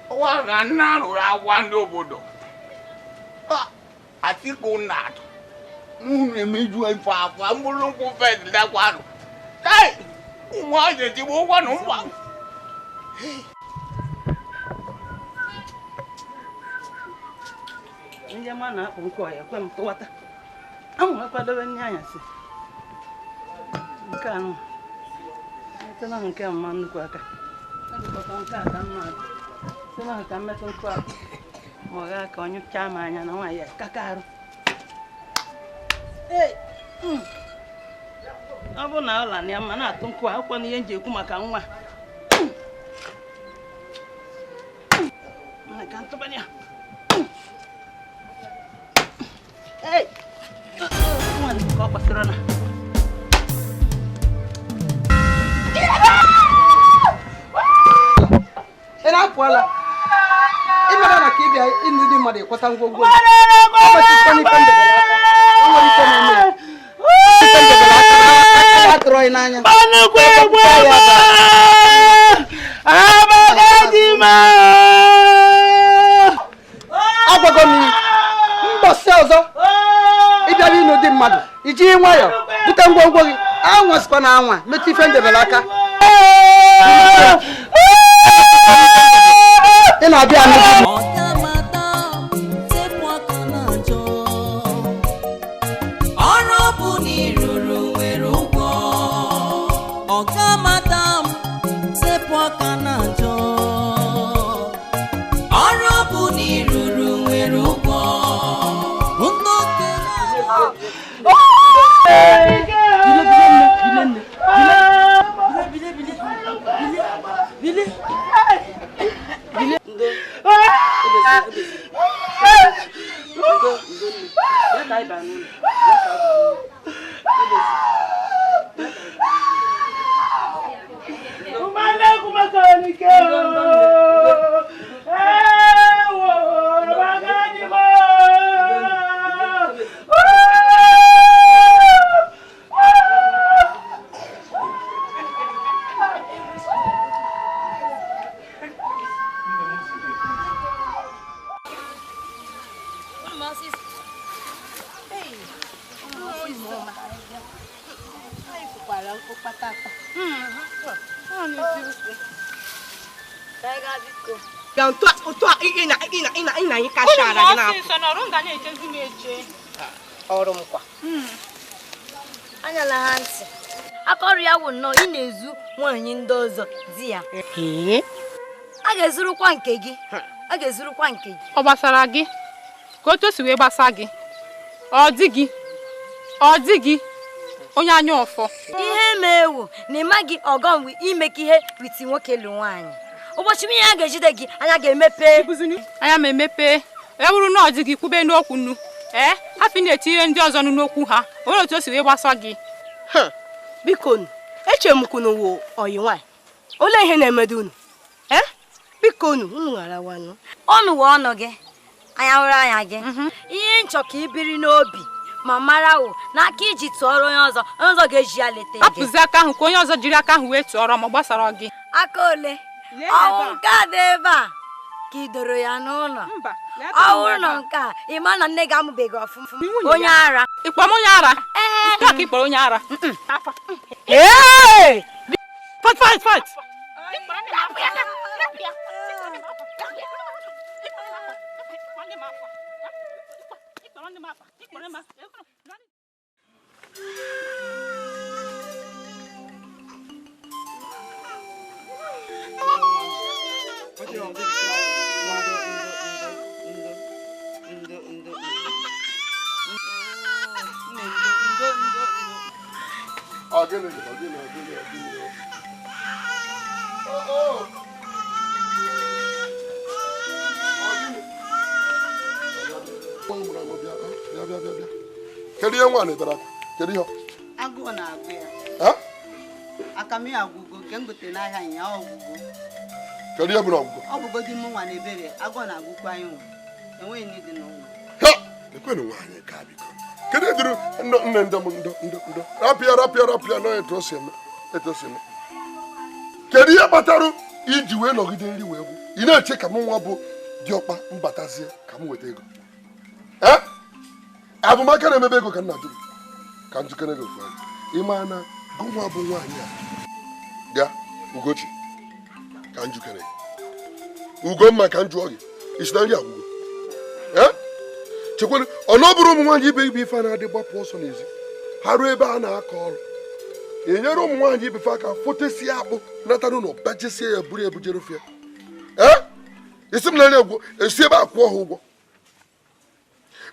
ọwa na nna rụrụ agwa ndị obodo Atiku na-atụ unu emeju ife akwa mkpụrụ nkwụ fes dakwanụ ụmụazị etigbu ụkwanụ mba. Ndị ma na-akpụ nkụ ọya kwe m kọwata anwụ akwadobe nri anyasị nke anụ Metụla m nke mma nnukwu aka. Ejikọta nke a ka mma sị na ka mmetụ nkụ a ma ọ gaa ka ọ nyụchaa m anya na nwaanyị a kaka arụ. Ee, ọ bụ na ọla na ya ma na-atụ nkụ a akwụkwọ na ihe m ji ekwu maka nwa. Mana ka ntụbanye ya. Ee, nwa dị ka ọ kwasịrị na. Ị na-apụọla. Ị mara na ka ị bịa ịnụ ndị mmadụ ịkwata ngwongwo. Atụrụ ị n'anya. Agwago m mbọsị ọzọ ị bịara ịnụ di mmadụ iji nwayọọ bute ngwongwo gị anwa sikwa na anwa metụ ife ndebere aka. Ị na-abịa anụ di ọrụ bụ na iruru nwere ụgwọ ọga madam sepụ aka na njọ ọrụ bụ na iruru nwere ụgwọ ndị Ọrụ m kwa anyala ha ntị aka ọrụ ya wụ nnọọ ị na-ezu nwaanyị ndị ọzọ di ya a ga-ezurukwa nke gị a ga-ezurukwa nke gị. Ọ gbasara gị ka otu o si wee gbasa gị ọ dị gị ọ dị gị onye anya ọfọ ihe ma ewu na ịmaghị ọgọmgbe ime ka ihe witi nwoke lụ nwaanyị ụbọchị nwunye ya ga-ejide gị anya ga-emepe anya ma emepe ya bụrụ na ọ dị gị kwube n'okwu nnu ee hapụ na-etinye ndị ọzọ n'okwu ha o nwere otu o si wee gbasa gị. Biko eche m kwunu wo oyi nwaanyị olee ihe na-emedo unu biko unu unu gharawanụ ọnụ wee ọnụ gị anya hụrụ anya gị ihe nchọ ka ibiri n'obi ma mara wụ n'aka iji tụọrọ onye ọzọ onye ọzọ ga-eji ya leta gị. Hapụzi aka ahụ ka onye ọzọ jiri aka ahụ wee tụọrọ ma gbasara gị. Aka ole ọwụ nke a dị ebe a ka ị doro ya n'ụlọ ọwụrụ nọ nke a ị ma na nne gị amụbeghị ọfụma onye ara ịkpọ m onye ara nke a ka ị kpọrọ onye ara. Ee! Fight, fight, fight! Kedu ihe nwa na-ebere akwa? Kedu ihe? Agụụ na-agụ ya. Aka m ya agwụgo nke m gotere n'ahịa ụnyaahụ ọgwụgo. Kedu ihe bụ na ọgwụgo? Ọgwụgo dị mụ nwa na ebere agụụ na-agụkwa anyị nwa. Enweghị nri dị n'ụlọ. Ha! Ekwenụ nwaanyị ka biko. Kedu eduru nne ndọ m ndọ ndọ ndọ. Rapịa rapịa rapịa na etu o si eme etu o si eme. Kedu ihe kpatara iji wee nọgide nri wee gwụ? Ị na-eche ka m nwa bụ diọkpa mbatazie ka m weta ego. Abụmaka na-emebe ego ka nna jụrụ ka njikere gị ofu anya ị ma na gụnwa bụ nwaanyị a bịa Ugochi ka njikere gị Ugomma ka m jụọ gị isi na nri agwụgo chekwara ọ na ọ bụrụ ụmụ nwaanyị ibe ibe ife a na-adị gbapụ ọsọ n'ezi ha ruo ebe a na-akọ ọrụ Enyere ụmụ nwaanyị ibefe aka fotesie akpụ nata n'ụlọ bajesie ya buru ebujere fie. Ee? Isi m na-ere egwu esi ebe a kwụọ ha ụgwọ.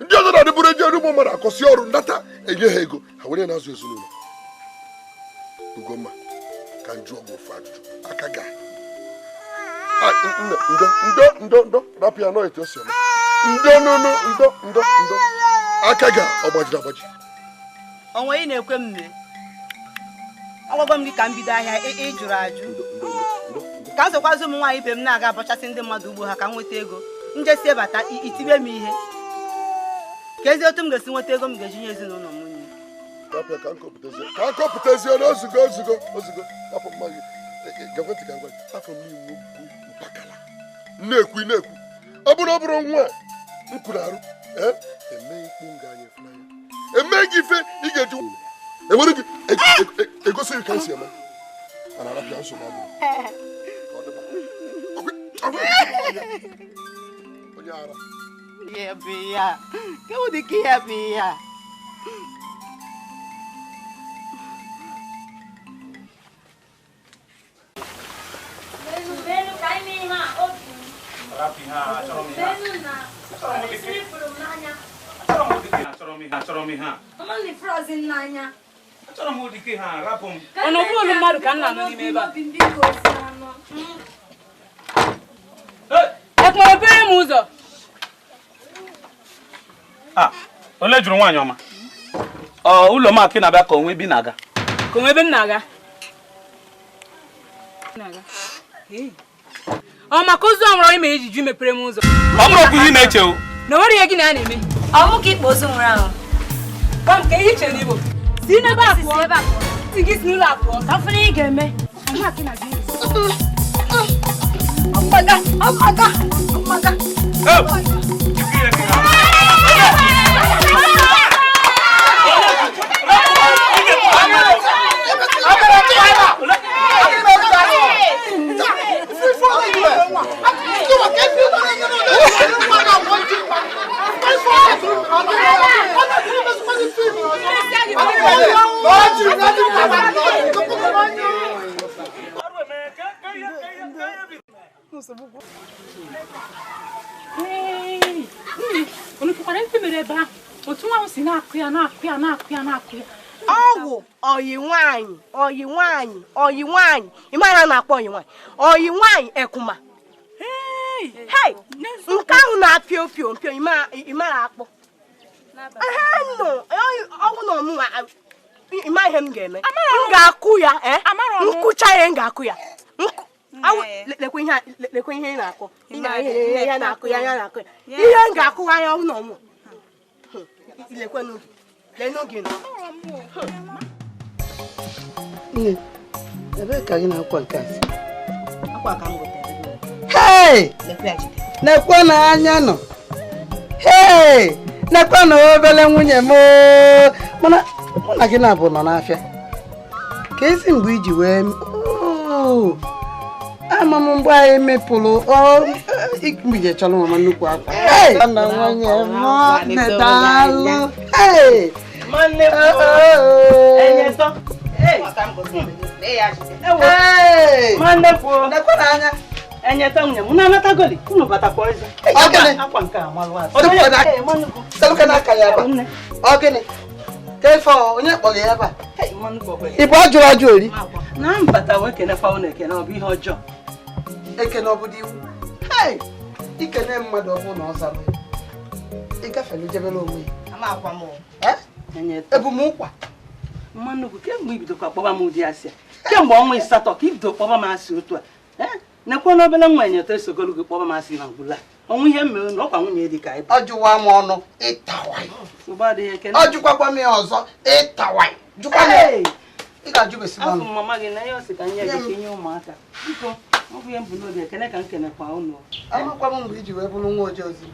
Ndị ọzọ na-adịburu eji ọrụ ụmụ mmadụ akọsi ọrụ nata enye ha ego ha were na-azụ ezinụlọ. Ugomma ka m jụọ gị ofu ajụjụ aka ga ndo ndo ndo ndo rapụ ya nọ etu o si eme ndo ndo ndo ndo ndo aka ga ọ gbajiri agbaji. Onwe ị na-ekwe m mee agwago m gị ka m bido ahịa ị jụrụ ajụ ka m sokwazi ụmụ nwaanyị ibe m na-aga abọchasị ndị mmadụ ugbo ha ka m nweta ego njesi bata itibe m ihe ka ezi otu m ga-esi nweta ego m ga-eji nye ezinụlọ m nri. Ka m kọpụtazie na ozugo ozugo ozugo afọ mma gị gakwentị ka ngwa gị afọ m iwu bụ mpakala na-ekwu na-ekwu ọ bụrụ nwa m kwuru arụ eme ikpu nga anya ịfụnanya eme gị ife ị ga-eji enwere gị egosi gị ka esi eme mana arapịa nsogbu abụrụ onye ara. Ihe bụ ihe a kewu dị ka ihe bụ ihe a. Ọnụ bụọlụ mmadụ ka m na-anụ n'ime ebe a. Ekpere m ụzọ. Ole jụrụ nwaanyị ọma? Ọ ụlọ m akị na-abịa ka onwe ebe ị na-aga. Ka onwe ebe m na-aga. Ọ maka ozu ọnwụrụ ime ejiji mepere m ụzọ. Ọ bụrụ okwu ihe na-eche o. Na o nwere ihe gị na ya na-eme. Ọ bụ ka ikpo ozu nwụrụ anwụ. Gwa m ka ihe i chere n'Igbo. Si n'ebe a pụọ. Si gị si n'ụlọ a pụọ. Ka m fụrụ ihe ị ga-eme. Ọmụmaga, ọmụmaga, ọmụmaga. Ọgwụ oyi nwaanyị oyi nwaanyị oyi nwaanyị ị mara na na-akpọ oyi nwaanyị oyi nwaanyị ekuma. Hey, nke ahụ na-apịa opio mpio ị mara akpọ. Ọgwụ na ọmụnwa ịma ihe m ga-eme. M ga-akụ ya nkụcha ya m ga-akụ ya. Lekwe ihe ị na-akụ ihe na-akụ ya na-akụ ya ihe m ga-akụ anya ọgwụ na ọmụ. Lekwe n'oge lee n'oge nọ. Nne, ebee ka gị na-akwa nke a si? Akwa ka m gotere. Hey! Nekwe na anya nọ. Hey! Nekwe na obele nwunye m. Mana mụ na gị na-abụ nọ n'afịa. Ka ezi mgbe iji wee ama m mgbe anyị mepụrụ mgbe chọrọ mama nnukwu akwa. Hey! Na nwunye m nedalụ. Hey! Ị bụ ajụrụ ajụ ori? Na mbata wee kenekwa unu ekene, ọ bụ ihe ọjọọ. Ekene ọ bụ iwu? Hey! Ikene mmadụ ọ bụ na ọ zara ya. Ị gafere jebere onwe ya. Ebu m ụkwa. Mmanụ kemgbe ibidokwa kpọba m ụdị asị a. Kemgbe ọnwa 8 ka ibido kpọba m asị otu a. Nekwe na obele nwa enyeta esogolu gị kpọba m asị na ngwụla. Ọnwụ ihe mere na ọkwa nwunye dị ka ịbụ. Ọ jụwa m ọnụ ịtawa. Ọ jụkwakwa m ya ọzọ ịtawa. Jụkwa m. Ị ga-ajụ besi m ọnụ. Afụ mama gị na ihe ọ sị ka nye gị ka inye ụmụaka. Biko, ọ bụ ihe m bụ n'obi ekene ka m kenekwa unu. Amakwa m mgbe iji wee bụrụ nwa oje ozi.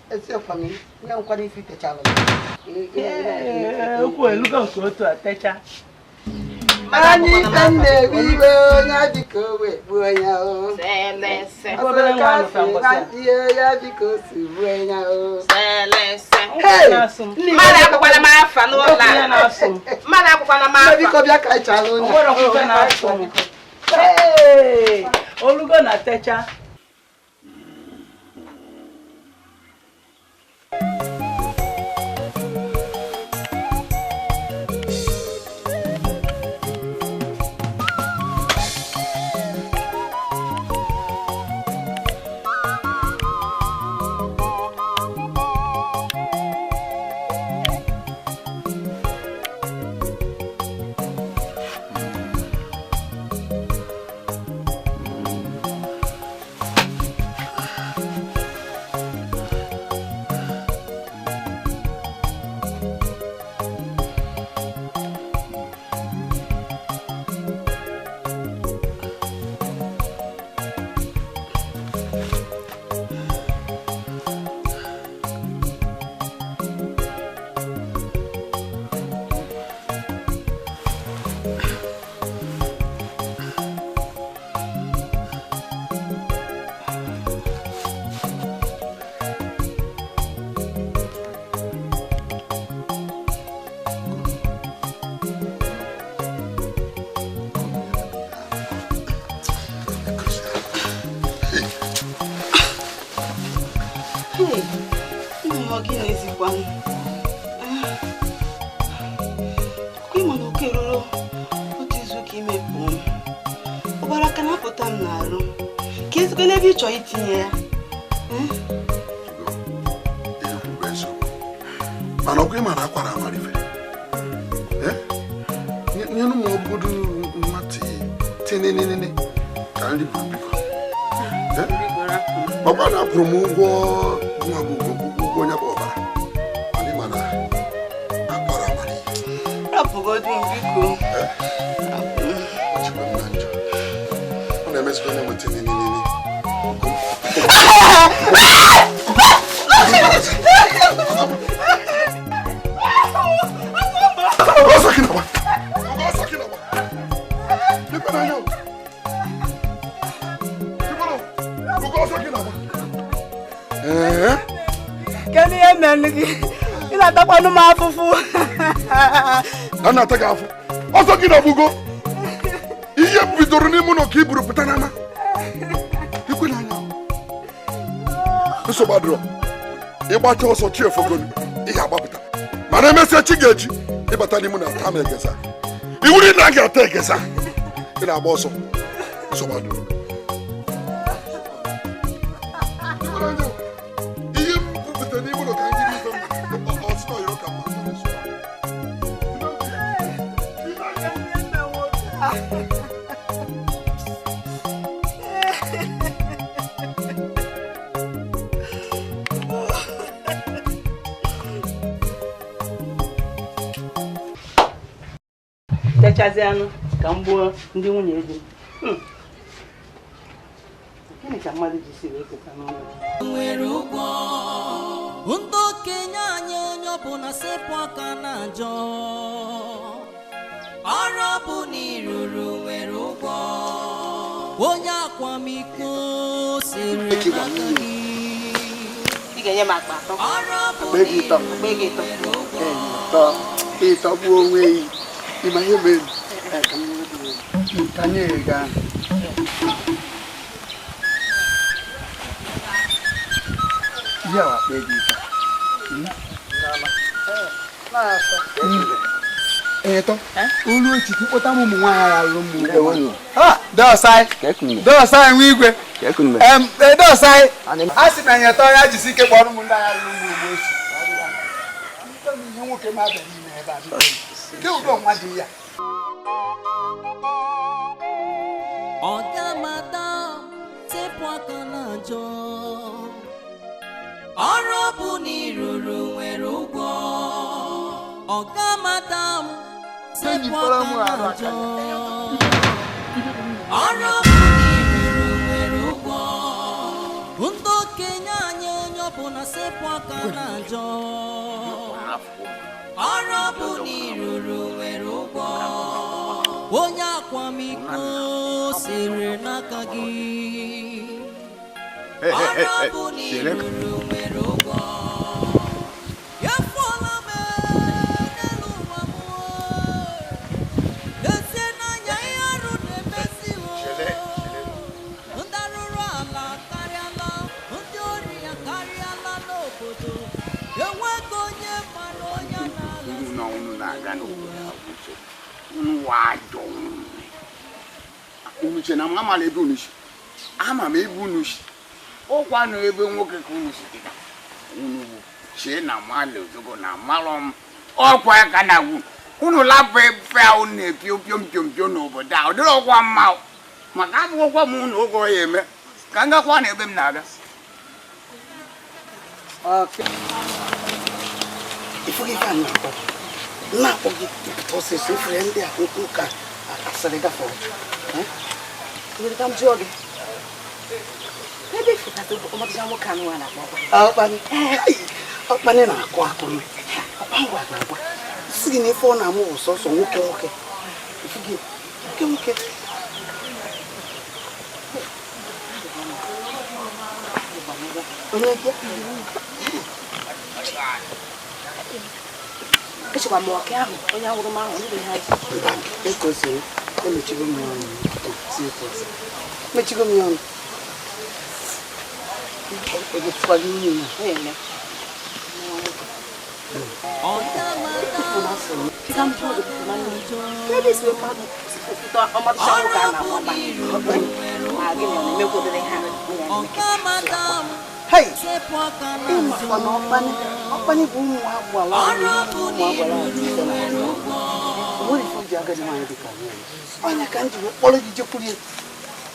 Esiokwa m nye nkwa n'ife itechala. Okwu elugo nke otu a techa. Anyị ife m na-ewe iwe onye biko wee gbuo ya o. Ihe ya biko si gbuo ya o. Mmadụ akwụkwala m afa n'ụlọ a. Mmadụ akwụkwala m afa. Biko bịa ka anyị chala onye. Olugo na techa. Chọọ itinye ya mana ọkwa ịmara akwara amara ife nyere m obodo nwa tinenene ka nri bụ biko ọkwa na akwụrụ m ụgwọ nwa bụ ụgwọ onye bụ ọbara mana ịmara akwara amara rapụgodu m biko ọchịkwa m na njọ ọ na-emezikwa na enwe tinenene. Kedu ihe mere gị? Ị na-atakwanụ m afụfụ. A na-ata gị afụ. Ọsọ gị na-agbugo. Ihe bidoro n'ime ụlọ ka i buru pụta n'ama. Nsogbu adịrọ ịgbacha ọsọ chi efogolu ị ga-agbapụta mana emesịa chi ga-eji ịbata n'ime na ata m egeza iwuri na a ga-ata egeza ị na-agba ọsọ. Nsogbu adịrọ ihe m bupụta n'ime ụlọ ka m jiri ife m ọsọ yọrọ ka mma. Techazi anụ ka m gbuo ndị nwunye di m. Gịnị ka mmadụ ji si wee keta n'ụlọ? Nwere ụgwọ ndị okenye anyị onye ọbụla sepụ aka na njọ ọrụ ọbụla iruru nwere ụgwọ onye akwamiko siri n'aka gị. Ị ga-enye m akpa atọ. Ọrụ ọbụla iruru ụgwọ ịtọgbuo onwe gị. Ịma ihe mere ka anyị ga ihe a akpa ego ịtọ. Ịtọ olu echi kpọta m ụmụ nwaanyị alụ m ugbo. Dọsai nwa igwe. Dọsai a sị na nyetọ ya jisi ike kpọrọ m ndị agha alụ m ugbo echi. Ihe nwoke m abịa n'ime ebe a biko. Ke udo nwa dị ya. Ọga madam sepụ aka na njọ ọrụ ọbụla iruru nwere ụgwọ. Ọga madam sepụ aka na njọ ọrụ ọbụla iruru nwere ụgwọ. Ndị okenye anyị onye ọbụla sepụ aka na njọ ọrụ ọbụla iruru nwere ụgwọ. Onye akwamiko siri n'aka gị. Ọrụ bụ na iruru nwere ụgwọ. Efuola m n'elu ụwa m. Lezie n'anya ihe arụ na-emezi o. Ndị arụrụ ala karịala, ndị ori ya karịala n'obodo. Enweghị onye mara onye na-ala. Unu na-aga n'obodo ahụ unu ajọ unu che na m amala ebe unu si. Ama m ebe unu si. Ọkwa na ebe nwoke ka unu si dịka unu bụ chee na mmalụ ozogo na mmalụ m ọkwa ka na agwụ unu lapụ efe ahụ na-epio pio mpio mpio n'obodo a ọ dịrị ọkwa mma maka abụghịkwa m unu oge ọ ya eme ka m gakwa na ebe m na-aga. Na-akpọ gị pụta ọsịsọ ifere ndị a ụka asịrị gafere. Ọkpani na-akụ akụ ọkpangwa na-agwa si gị na ife ọ na-amụ bụ sọsọ nwoke nwoke nwoke nwoke. Echekwa m ọka ahụ onye ahụrụ m ahụ ndị ha ji. Ekosiri emechigo m ya ọnụ. Emechigo m ya ọnụ. Hey! Ọkpani bụ ụmụ agbala ọnya ka m ji kpọrọ gị jekwurie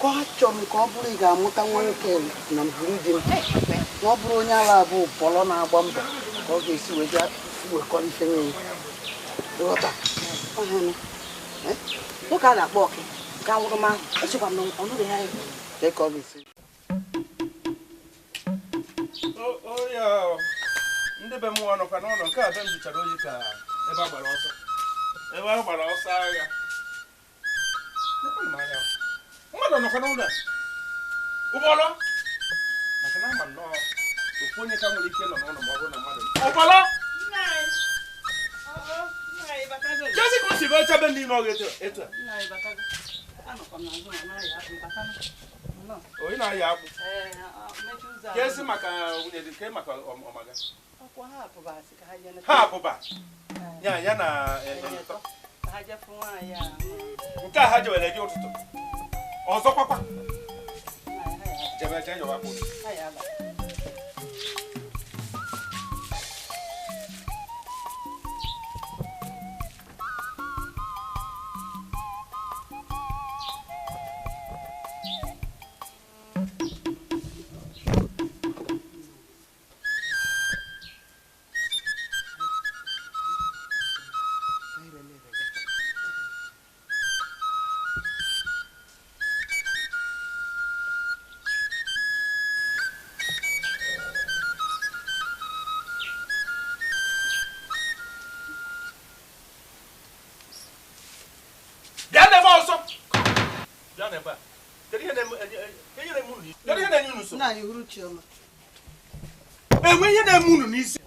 ka ọ chọrọ m ka ọ bụrụ ị ga-amụta nwa nwoke na mburu di m na ọ bụrụ onye ala abụ bọlọ na-agba mbọ ka ọ ga-esi wee wekọrọ ife niile. Ịghọta? Nwoke a na-akpọ ọkị nke awụrụ m ahụ echekwa m na ọ nụrụ ya ka ọ ga-esi. Ndị be m nwa nọkwa n'ụlọ nke a be m jụchara oyi ka ebe a gbara ọsọ ebe a gbara ọsọ agha. Mmadụ nọkwa n'ụlọ a ụgbọlọ maka na ama nnọọ ofu onye ka nwere ike nọ n'ụlọ ma ọ bụrụ na mmadụ ụgbọlọ jezi ka o si gọcha be ndị n'ọgụ etu a onye na-aya akwụ ka esi maka nwunye dị ke maka ọmaga ha apụba ya ya na nke a ha jewere gị ụtụtụ ọzọ kwakwa jebe je yọwa kwụ. Enwe ihe na-eme unu n'isi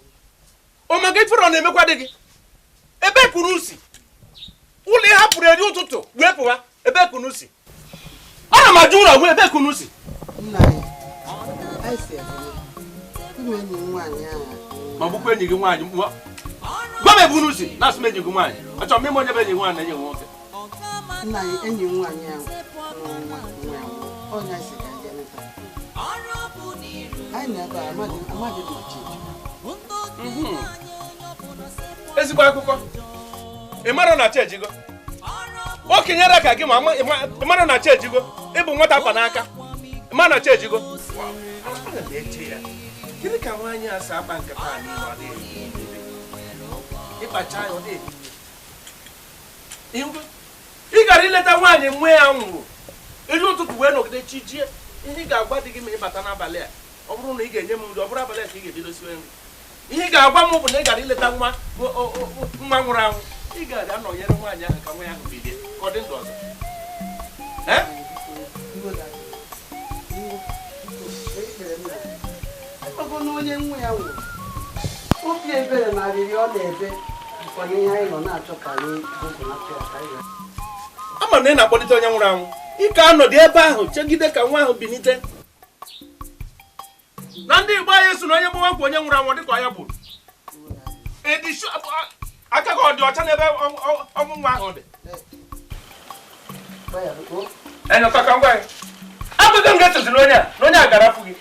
ọmaga ifere ọ na-emekwa dị gị ebe kunu si ụlọ ị hapụrụ eri ụtụtụ wee pụwa ebe kunu si ana m ajụ ụlọ nwe ebe kunu si. Ma bụkwa enyi gị nwaanyị gwa m ebe unu si na asụ m enyi gị nwaanyị achọrọ m ịma onye bụ enyi nwaanyị na enyi nwoke. Nna enyi nwaanyị ahụ nwa nwa ọnya si ka anyị neta. Anyị na-ebe amaghị m chi. Ezigbo akụkọ ị mara na chi ejigo okenyere ka gị ma ị mara na chi ejigo ịbụ nwata akpa n'aka ị mara na chi ejigo. Gịnị ka nwaanyị a si akpa nkata a niile ọ dịghị ịkpacha ya ọ dịghị ị gara ileta nwaanyị nwe ya nwụrụ ezi ụtụtụ wee nọgide chi jie ihe ị ga-agwa di gị ma ị bata n'abalị a ọ bụrụ na ị ga-enye m nri ọ bụrụ abalị a ka ị ga-ebido siwe nri ihe ị ga-agwa m bụ na ị gara ileta nwa nwụrụ anwụ ị gara anọnyere nwaanyị ahụ ka nwa ya ahụ bilie ka ka ọ dị ndụ ọzọ. Ọ na onye nwa ya nwụrụ, obi ebere na arịrị ọ na-ebe bụkwa n'ihe anyị nọ na-achọ ka anyị gụgụnata ya ka anyị. Ama na ị na-akpọlite onye nwụrụ anwụ, ị ka anọdụ ebe ahụ chegide ka nwa ahụ bilite. Na ndị Igbo anyị so na onye gbawa nkwa onye nwụrụ anwụ dịka onye gburu. Aka gị ọ dị ọcha n'ebe ọnwụ nwa ahụ dị? Agwaghị m ga-echeziri onye a na onye a gara afụ gị.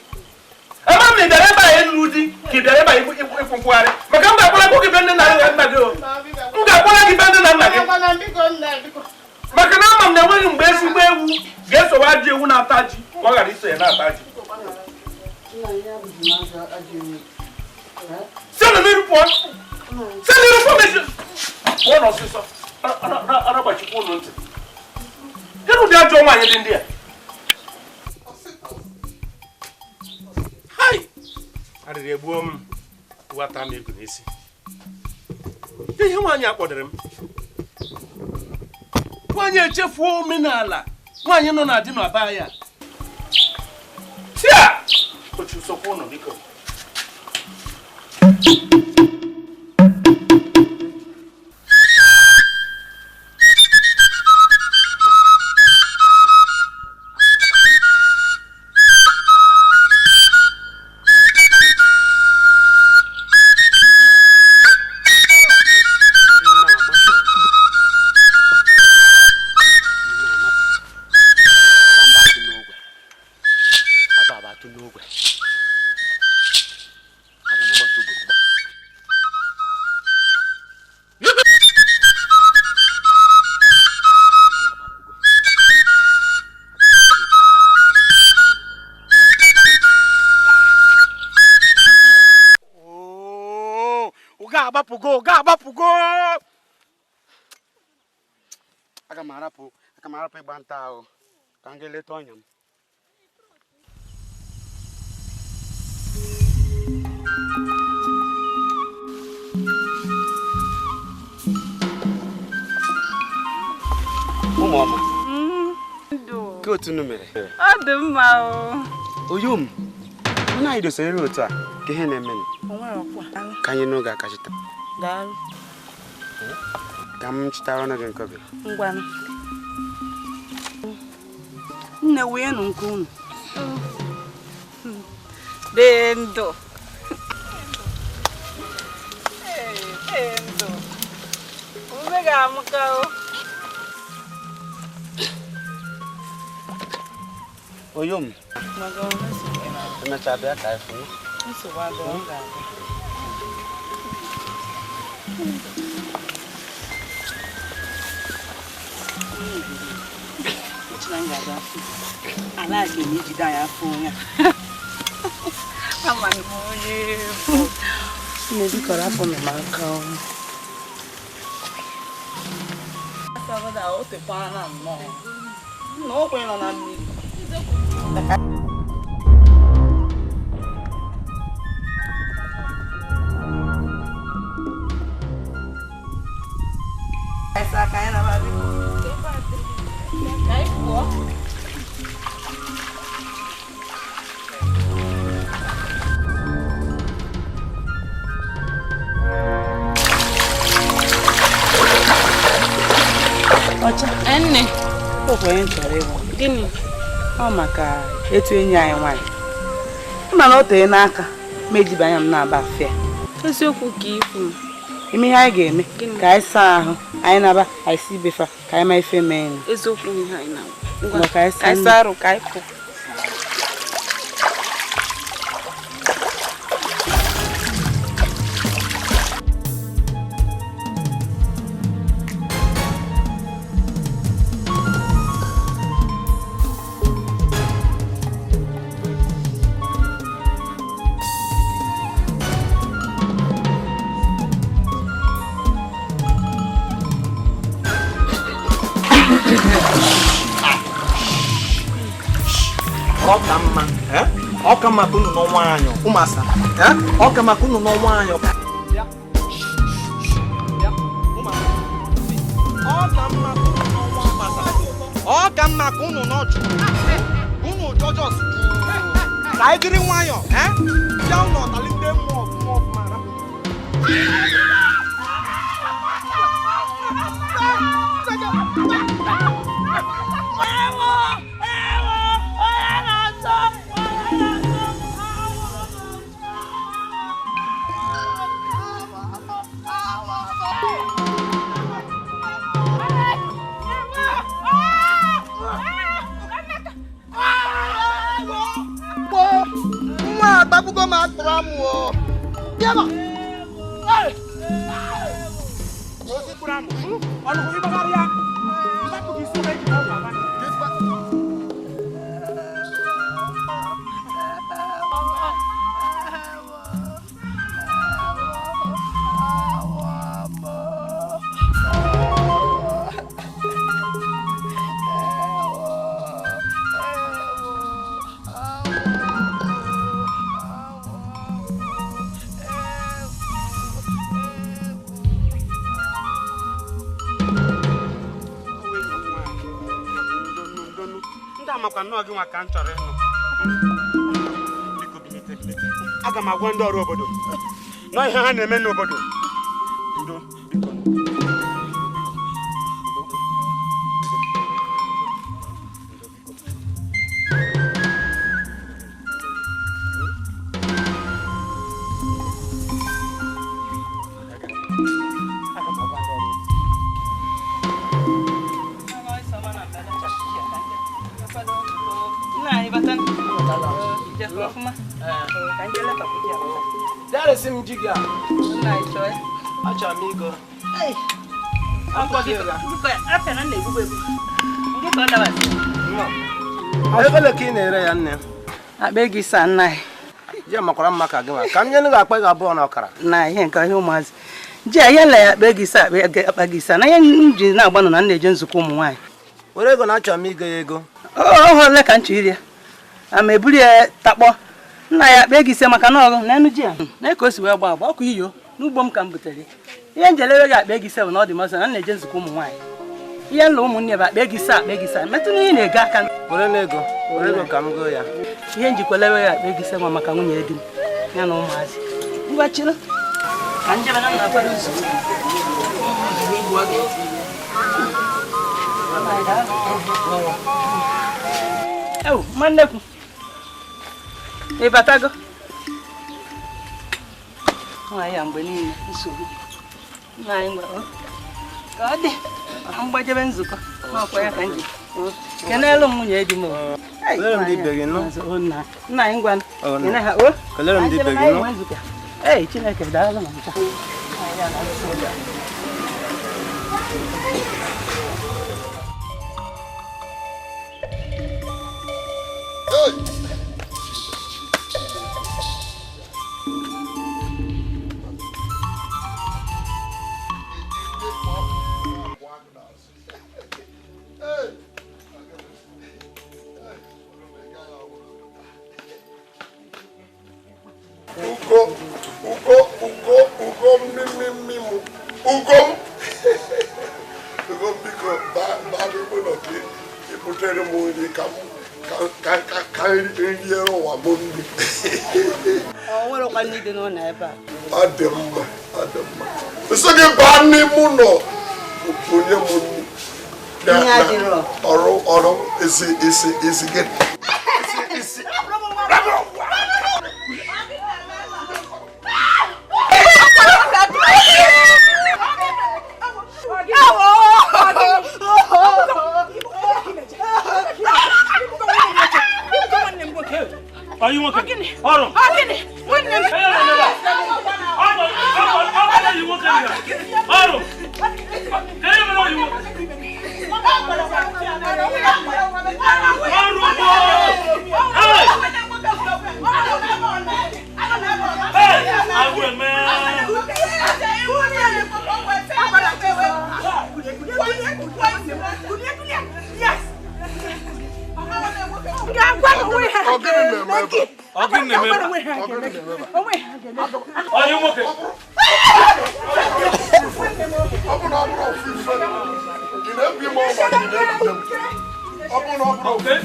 Ama m na ị bịara ebe a ịlụ di ka ị bịara ebe a ịkwụ nkwụgharị, maka m ga-akpọla gị be nne na nna gị. M ga-akpọla gị be nne na nna gị, maka na ama m na enweghị mgbe ezigbo ewu ga-esowe ajọ ewu na-ata ji ka ọ ghara iso ya na-ata ji. Si n'iru pụọ, si n'iru pụọ, mechi pụọ n'ọsịsọ, aragbachikwa ụlọ ntị. Kedu ụdị ajọ nwaanyị dị ndị a? Hai! Arịrị egbuo m, wata m ego n'isi. Ihe nwaanyị a kpọdere m. Nwaanyị echefuo omenala nwaanyị nọ na di na be ya. Tia! Ochu sokwa ụnụ biko. Agbapụgo aga m arapụ ịgba nta ahụ ka m ga leta ọnya m. Ụmụọma, ka otu unu mere? Ọ dị mma o. Oyom, onye anyị dosere otu a ka ihe na-eme ka anyị n'oge aka chita. Ka m chịtara ọnụ gị nke obi. Ngwanụ. Nne wee nụ nke unu. Dị ndụ. Dị ndụ. Ume ga-amụka o. Oyom. Emechaa bịa ka anyị fụ. Nsogbu adịghị, ọ ga-abịa. Nne, onye chọrọ ịhụ gịnị? Ọ maka etu enyi anyị nwaanyị. Mana o tee n'aka ma ejibe anya m na-aba afịa. Eziokwu ka ikwu. Ime ihe anyị ga-eme ka anyị saa ahụ, anyị naba, anyị si befa ka anyị ma ife mee. Eziokwu ihe anyị na-agwa. Ka anyị saa arụ ka anyị pụ. Ọ ka maka unu n'ọnwa anyụ ụmụasa, ọ ka maka unu n'ọnwa anyụ. Ọ ka mma ka unu n'ọnwa. Ọ ka mma ka unu nọ jụụ. Unu jọjọs jụụ. Ka anyị jiri nwayọọ, eh? Bịa ụlọ ọtali ndị mmụọ ọfụma ọfụma rapụ. Nwa agbagbugo m akpụrụ amụ o. Bịa ma. Ndị amakwa nnọọ gị nwa ka m chọrọ ịnụ. Biko bilite bilite. Aga m agwa ndị ọrụ obodo nọ ihe ha na-eme n'obodo. Ndo biko. Aga m agwa ndị ọrụ obodo. Nna anyị bata. Jekwa ọfụma. Ka ndị elekọta ji abata. Bịa m ji gị a. Nna anyị chọọ ya. Achọrọ m igo. Akwụkwọ gị biko apịa na nna egbugbu egbu. Ndị ka ọ dabasị. Ebele ka ị na-ere ya nne? Akpa ego ise a nna anyị. Ji makwara mma ka gị nwa. Ka m nye gị akpa ego abụọ na ọkara. Na ihe nke ihe ụmụazị. Ji a ihe nla ya akpa ego ise akpa ego ise na ihe m ji na-agbanụ na m na-eje nzukọ ụmụ nwaanyị. Were ego na achọrọ m igo ya ego. Ọ ole ka m chọ iri ya. Ama eburu ya takpọ. Nna ya akpa ego ise maka na ọrụ na enu ji a. Na ka o si wee gba agba ọkụ iyo n'ugbo m ka m butere. Ihe njelere gị akpa ego ise bụ na ọ dị m ọsọ na m na-eje nzukọ ụmụ nwaanyị. Ihe nla ụmụnne bụ akpa ego ise akpa ego ise metụ n'ihe na-ego aka. Were n'ego, were ego ka m goo ya. Ihe njikwa lewe ya akpa ego ise nwa maka nwunye di m ya na ụmụazị. Ngwa chịrị. Ka njebe na nna akwado nzukọ. Ewu, nwanne-kwu. Ị batago? Nwaanyị a mgbe niile nsogbu. Nna anyị gwara ka ọ dị mgbajebe nzukọ n'ọkwa ya ka m ji. Kenelu m nwunye di m. Kelere m ndị ibe gị nụ. Nna anyị ngwa. Kene ha o. Kelere m ndị ibe gị nụ. Ei, Chineke daalụ na ncha. Ugo, ugo, ugo, ugo, mi, mi, mu. Ugo m. Ugo m biko, baa n'ime ụlọ ka ị butere m nri ka m ka nri ụwa m nri. Ọ nwerekwa nri dị n'ụlọ ebe a. Ọ dị mma, ọ dị mma. Nsị gị baa n'ime ụlọ bunye m nri. Ihe adịrọ. Ọrụ ọrụ isi isi isi gị. Isi isi. Are you okay? Ọrụ. Ọrụ. Ọ bụrụ na ọ bụrụ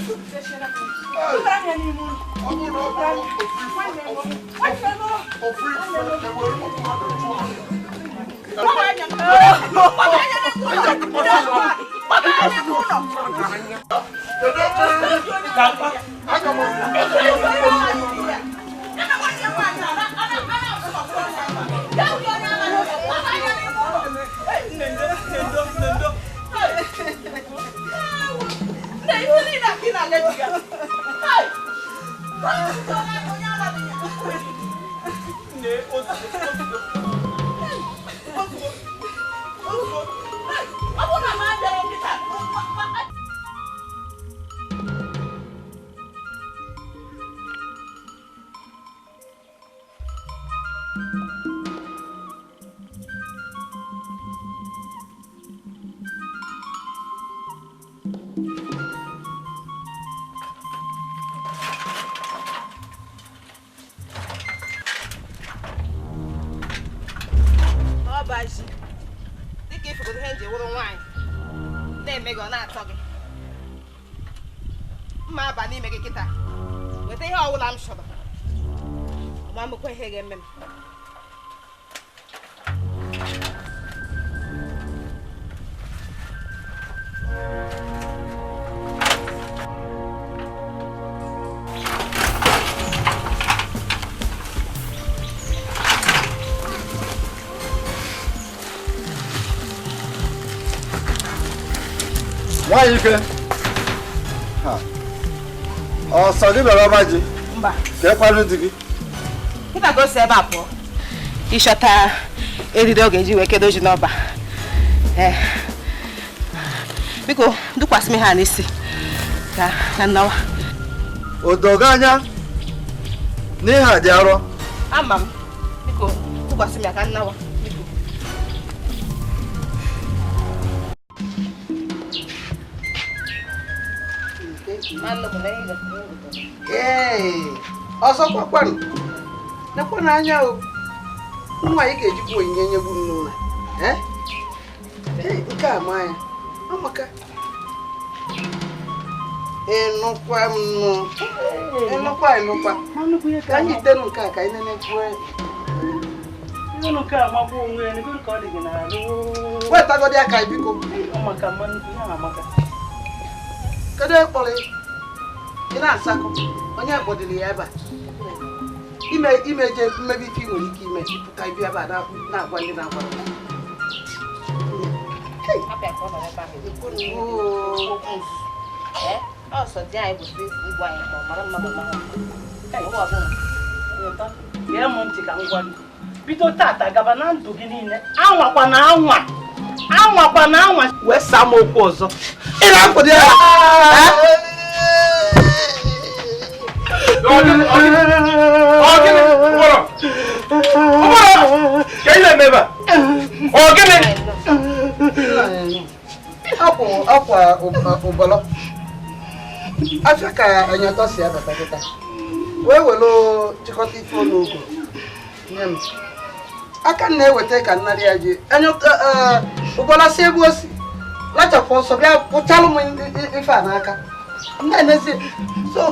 ọ bụrụ na ọ bụrụ ofu ife ewere mmadụ chụọ. Nwaanyị ike ọsọ gị bịara ọba ji ka ekwanụ di gị kịta ka o si ebe a pụọ ịchọta eriri ọ ga-eji wee kedo ji n'ọba. Biko dukwasị m ha n'isi ka nnawa. O dogo anya n'ihe a dị arọ. Ama m, biko dukwasị m ya ka nnawa. Ee, ọzọ kwakwanụ nekwa n'anya o nwa anyị ga-ejikwa onyinye nyegbu m n'ụlọ. Nke a ma ya amaka ịnụkwa m nụ ịnụkwa ịnụkwa ka anyị tenu nke a ka anyị nenekwuo wetagodi aka biko. Kedu ekpọrọ ị na-asakọ onye kpọdịrị ya ebe a imeje mmebi ife ị nwere ike ime ịpụta ibi ebe a na-agwa ndị na-agwa Gee m ntị ka m gwa gị bido tata gaba na ndụ gị niile anwakwa na anwa anwakwa na anwa wee saa m okwu ọzọ. Ị na-akwụdị ya. Ọkwa ụbọlọ afịa ka anyatọ si abata kịta wee were chịkọta ife n'ogo nye m aka m na-eweta ka nnarị ya ji ụbọlọ si ebe o si lachapụ ọsọ bịa pụchalụ m ife a n'aka m na-emezi so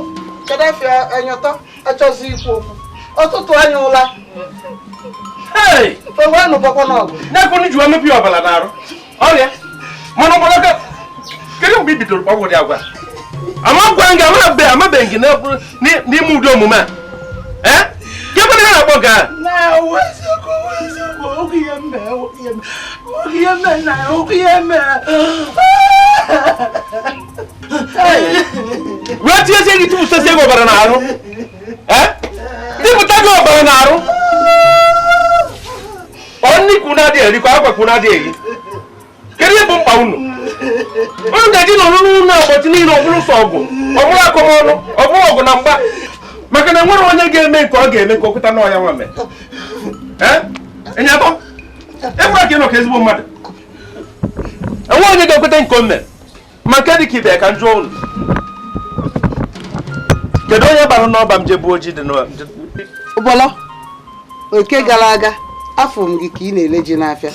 kedu afịa anyatọ achọzi ikwu okwu ọtụtụ anya ụla na-ekwenu ji emebi ọbara n'arụ ọrịa mana ọbara kedu mgbe i bidoro ọgwụ dị agwa amagwa gị amabeghị gị n'ime ụdị omume a ee kekwana ihe na-akpọ nke a wee tinyezie gị tipụtazie gị ọbara n'arụ ee tipụta gị ọbara n'arụ ọ nri kwụ na-adịghị erikwa akwa kwụ na-adịghị eri kedu ihe bụ mkpa unu unu ga-eji nọrọ n'ụlọ ụbọchị niile ọ bụrụ sọ ọgụ ọ bụrụ akọmọnụ ọ bụrụ ọgụ na mgba maka na enwere onye ga-eme nke ọ ga-eme ka o kweta n'ọya nwa mee ee ịnyatọ ekwere ka ị nọ ka ezigbo mmadụ enwe onye ga-ekweta nke o mere ma nke dị ka ibe ya ka m jụọ unu kedu onye gbara n'ọba m jebu ojii dị ụbọlọ oke gara aga afọ m gị ka ị na-ele ji n'afịa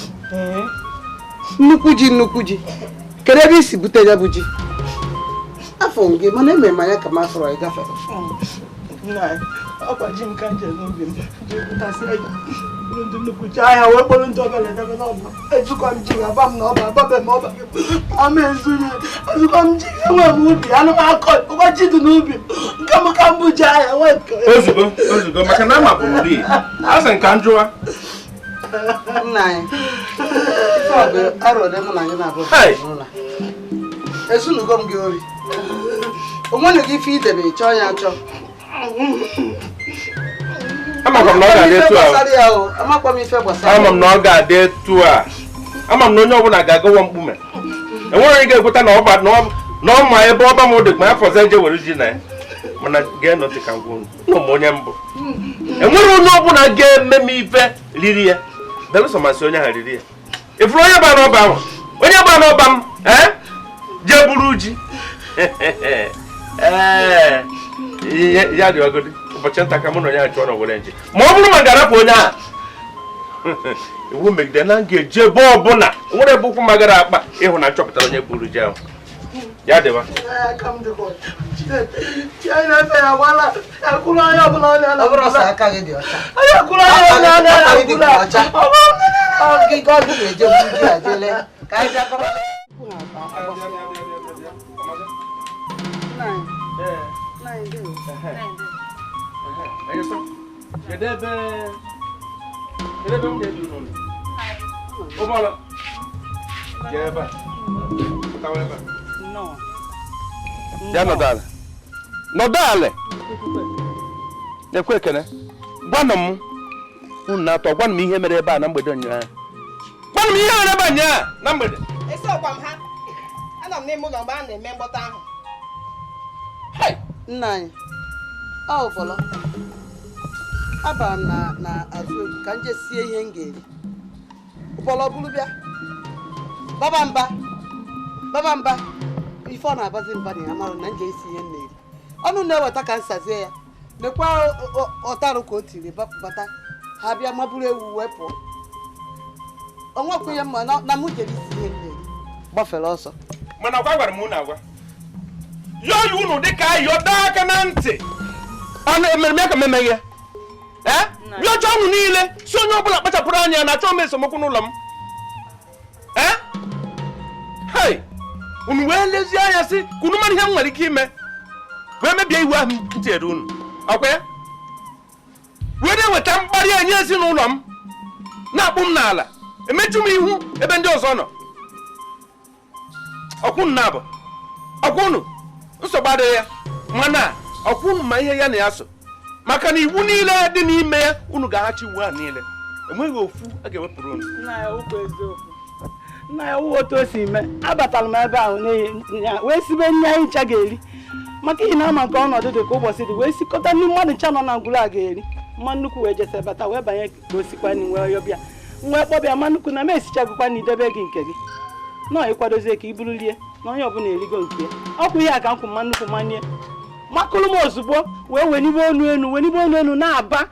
nnukwu ji nnukwu ji kedu ebe i si bute ya bụ ji Afọ m gị mana emere m anya ka m afọrọ ị gafere. Ọkwa ji m ka nje n'obi m jee butasị ji bụrụ ndị nnukwu ji ahịa wee kpọrọ ndị ọbịa na-edebe n'ọba ejikwa m ji aba m na ọba ababe m ọba ama ezunye ezikwa m ji enwe m ubi anụ m akọ ụkwa ji dị n'ubi nke m ka mbụ ji ahịa nwee ozugbo ozugbo maka na amapụ m ri asị nka njụwa nna anyị ife ọ bụ arọ ole mụ na gị na-abụ n'ụlọ ezunugo m gị ori o nwere gị ife idebe chọọ ya achọ. Amakwa m na ọ ga-adị etu a. Amakwa m ife gbasara. Ama m na ọ ga-adị etu a. Ama m na onye ọbụla ga-agawa mkpume. Enwere onye ga-ekweta na ọba na ọma ebe ọba m dị ma ya fọzọ eje were ji na ya. Mana geenụ ntị ka m gwa unu. Ụnụ m onye mbụ. Enwere onye ọbụla ga-eme m ife riri ya. Belụsọ masị onye ahụ riri ya. Ifuru onye gba n'ọba ahụ. Onye gba n'ọba m ee jee buru ji. Ee ya dị ọgọdị ụbọchị nta ka mụ na onye ahụ chụọ na were nje ma ọ bụrụ ma ga-arapụ onye ahụ iwu megide na m ga-eji ebe ọbụla nwere ebe ụkwụ magara akpa ịhụ na nchọpụtara onye buru ji ahụ ya dịwa Ya nọdụ ala. Nọdụ ala. Ekwe ekene. Gwanụ m unu na-atọ gwanụ m ihe mere ebe a na mgbede ụnyaahụ. Gwanụ m ihe mere ebe a ụnyaahụ na mgbede. Esokwa m ha. Anọ m n'ime ụlọ mgbe a na-eme mgbọta ahụ. Nna anyị, ọ ụfọlọ. Abara m na azụ egwu ka m jee sie ihe m ga-eri. Ụfọlọ bụrụ bịa. Baba mba. Baba mba. Ife ọ na-abazi mba na ya marụ na nje isi ihe m na-eri. Ọnụ na-eweta ka m sazie ya. Nekwa ọtarụ ka o tiri bata. Ha bịa maburu ewu wee pụọ. O nwekwa ihe mma na mụ jere isi ihe m na-eri. Gbafere ọsọ. Mana agwa gwara m unu agwa. Yọọ ya unu dịka ayọ daa aka na ntị. Ọ na-emere m ya ka m emeghị ya. Ee? Yọcha unu niile si onye ọbụla kpachapụrụ anya na achọ m esemokwu n'ụlọ m. Ee? Hei! Unu wee lezie anya sị ka unu mara ihe m nwere ike ime wee mebie iwu ahụ m tinyere unu. Ọkwa ya? Wee na-eweta mkparị enye ezinụlọ m na-akpụ m n'ala emechu m ihu ebe ndị ọzọ nọ. Ọkwụnụ na-abụ ọkwụnụ nsogbu adịghị ya mana ọkwụnụ ma ihe ya na ya so maka na iwu niile dị n'ime ya unu ga-aghachi iwu a niile enweghị ofu a ga-ewepụrụ unu. Nna ya okwu eziokwu. Nna ya wụ otu o si mee abatara m ebe ahụ wee sibe nri anyị ncha ga-eri maka ihe na-ama nke ọnọdụ dị ka ụbọchị dị wee sikọta ndị mmadụ ncha nọ na ngwụrụ a ga-eri mma nnukwu wee jesa bata wee banye ka o sikwa nri wee yọbịa wee kpọbịa mma nnukwu na m esichagokwa na idebe gị nke gị nọọ ịkwadozie ka i buru rie na onye ọbụla erigo nke ya ọkwụ ihe a ka nkwụ mma nnukwu manye makụrụ m ozugbo wee wenibe onu enu wenibe onu enu na-aba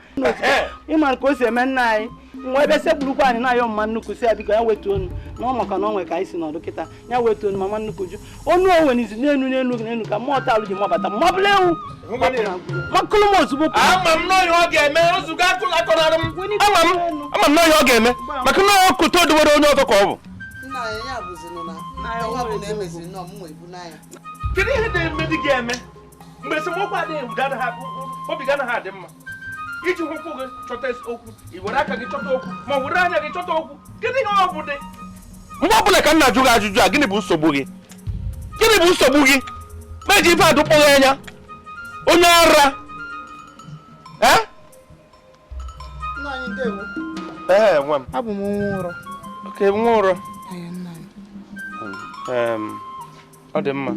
ịma ka o si eme nna anyị nwa ebe sekpurukwa anyị na-ayọ mma nnukwu si ya biko ya wetu onu na ọ maka na ọ nwe ka anyị si nọdụ kịta ya wetu onu mama nnukwu ju onu o wenizi n'enu n'enu n'enu ka mmụọ talụ ji mabata mabụla ewu makụrụ m ozugbo. Ama m n'ọhịa ọ ga-eme ozugbo akọnarị m ama m n'ọhịa ọ ga-eme maka na ọ kụta odowere onye ọzọ ka ọ bụ. Kedu ihe na-eme dị gị eme mgbe esemokwu adịghị obi ga anaghị adị mma iji ụkwụ gị chọta okwu i were aka gị chọta okwu ma were anya gị chọta okwu kedu ihe ọ bụ dị mgbe ọbụla ka m na-ajụ gị ajụjụ a gịnị bụ nsogbu gị gịnị bụ nsogbu gị meji ife adụkpọghị anya onye ara ee nwa m abụ m nwa ụrọ. Oke nwa ụrọ. Ọ dị mma.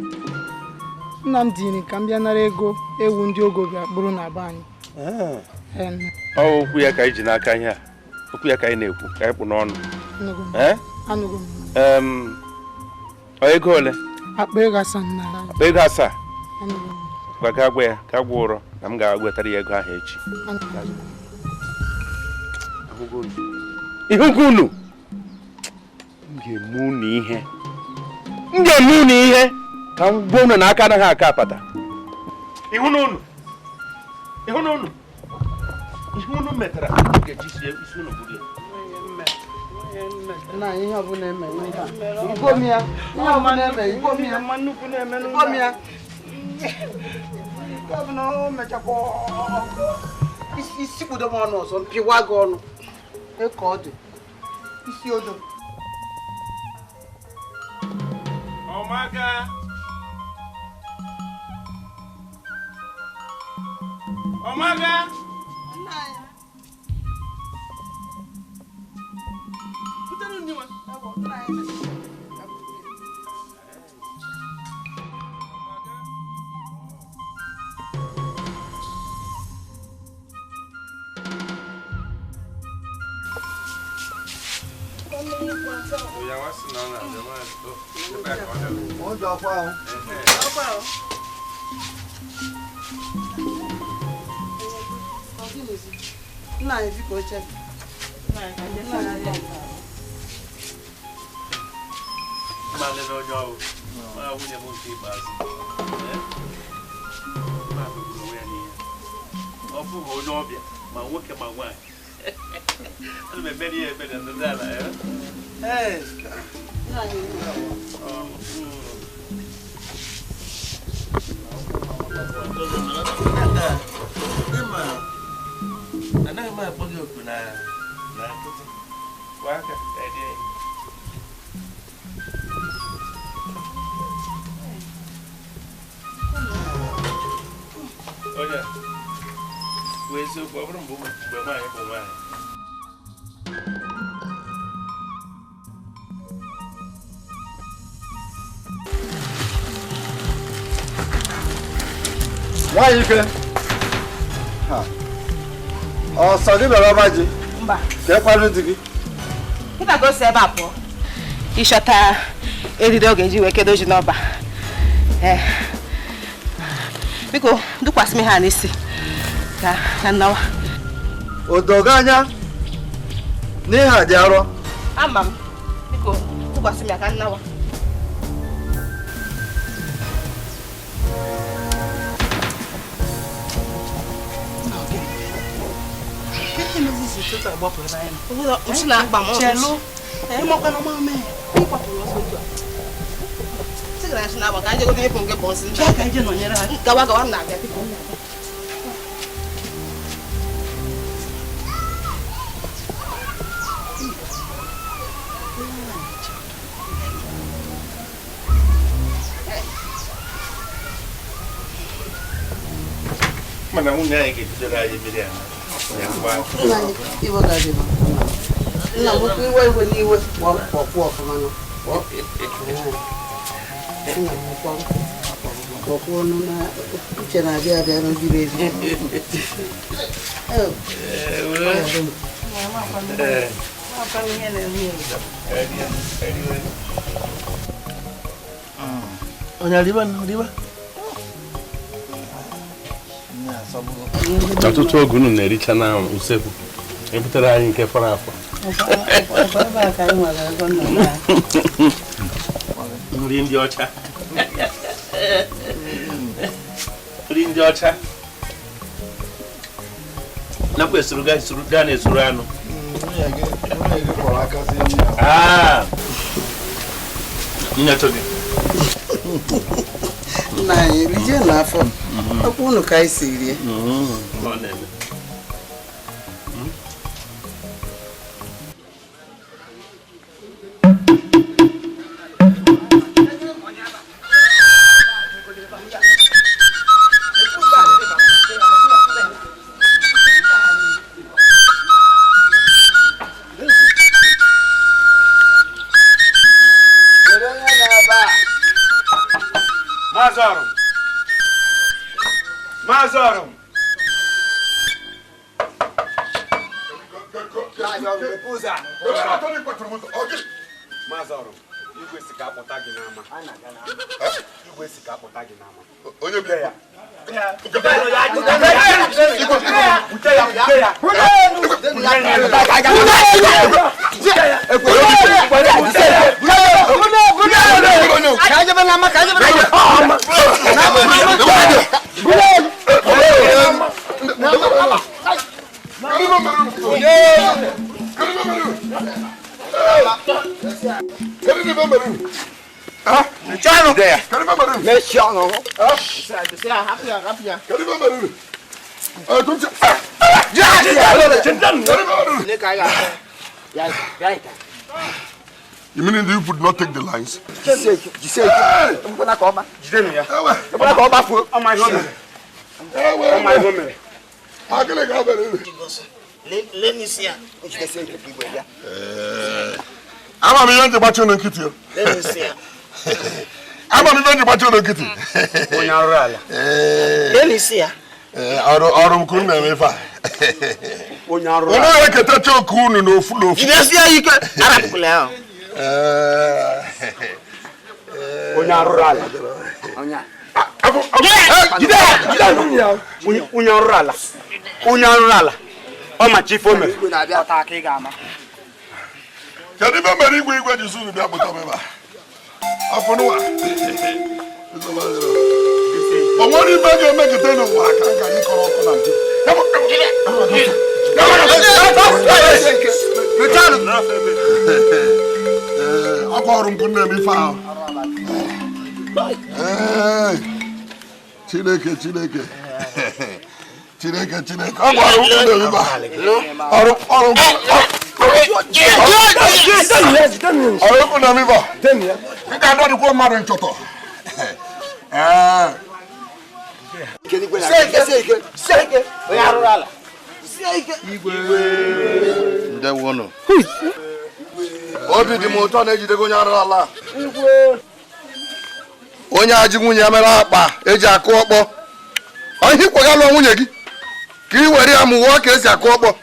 Nna m dịrị ka m bịa nara ego ewu ndị ogo ga-akpụrụ na be anyị. Ọ okwu ya ka anyị ji n'aka ihe a okwu ya ka anyị na-ekwu ka anyị kpụ n'ọnụ. Ọ ego ole? Akpa ego asaa. Akpa ego asaa. Gwa ga agwa ya ka agwa ụrọ na m ga-agwetara ya ego ahụ echi. Ihugo unu m ga-eme unu ihe m ga-eme unu ihe. Ka m gwa unu na aka anaghị aka apata. Ịhụ n'unu. Ịhụ n'unu. Ihe unu metara ga-eji sie isi unu buru ya. Nna ihe ọbụla eme ihe a. Igbo m ya. Ihe ọbụla eme igbo m ya. Igbo m ya. Nke ọbụla o mechakwa isi kpudo m ọnụ ọzọ mpịwa gị ọnụ. Ka ọ dị. Isi odo. Ọmaga. Ọmaga. Nna anyị biko oche. Mmalị n'onye ọrụ, ma nwunye m nke ikpeazụ. Ma megburu onwe ya n'ihe. Ọ bụghị onye ọbịa, ma nwoke ma nwaanyị. Ana m emere ya ebere ndị ala ya. Anaghị m akpọ gị oku na nkịtị. Kwa aka, ka ị dị enyi. Onye bụ eziokwu, ọ bụrụ mgbe nwaanyị bụ nwaanyị. Nwaanyị ike. Ọsọ gị bịara ọba ji? Mba. Ka ekwanụ di gị? Kịta ka o si ebe a pụọ. Ịchọta eriri ọ ga-eji wee kedo ji n'ọba. Biko, dukwasị m ha n'isi ka nnawa. O dogo anya n'ihe a dị arọ? Ama m. Biko, dukwasị m ya ka nnawa. Mana nwunye anyị ga-ebidoro anyị mmiri a. Nna m iwe iwe n'iwe kpọkwụ ọfụma nọ. Nna m kpọkwụ ọnụ na uche na-abịa abịa n'oziri ezi. Onye riba riba. Ọtụtụ oge unu na-ericha na usekwu ebutere anyị nke fọrọ afọ. Nri ndị ọcha. Nri ndị ọcha. Nakwa esuru gaa na-esuru anụ. Nyetụ gị. Nna anyị rijie n'afọ. Ọkwa unu ka anyị si rie. Mazorum. Mazorum. Igwe si ka akpọta gị n'ama. Igwe si ka akpọta gị n'ama. Onye bịa ya. You mean you would not take the lines? I'm going to batch on the kitty. I'm going to batch on the kitty. Let me see. Ọrụ m na-eme ife a. Onye na-eketacha oke unu n'ofu n'ofu. Jidesie ike arapụkwala ya. Onye arụrụ ala. Onye arụrụ ala. Onye arụrụ ala. Ọ ma chi fome. Kedu ife mere igwe igwe ji sunu bịa pụta m ebe a? Afọ n'ụwa. O nwere ife ga-emegide n'ụwa ka m gara ịkọrọ ọkụ na nje. Ọkwa ọrụ m na-eme ife ahụ. Chineke Chineke Chineke Chineke ọkwa ọrụ m na-eme ife a. Ọrụ ọrụ m na-eme ife a. Nke a dọdịkwa mmadụ nchọtọ. Obi dị m ụtọ na-ejidego onye arụrụ ala. Onye ajị nwunye ya mere akpa eji akụ ọkpọ. Ihe ikwaga lụọ nwunye gị ka ị were ya mụwa ka esi akụ ọkpọ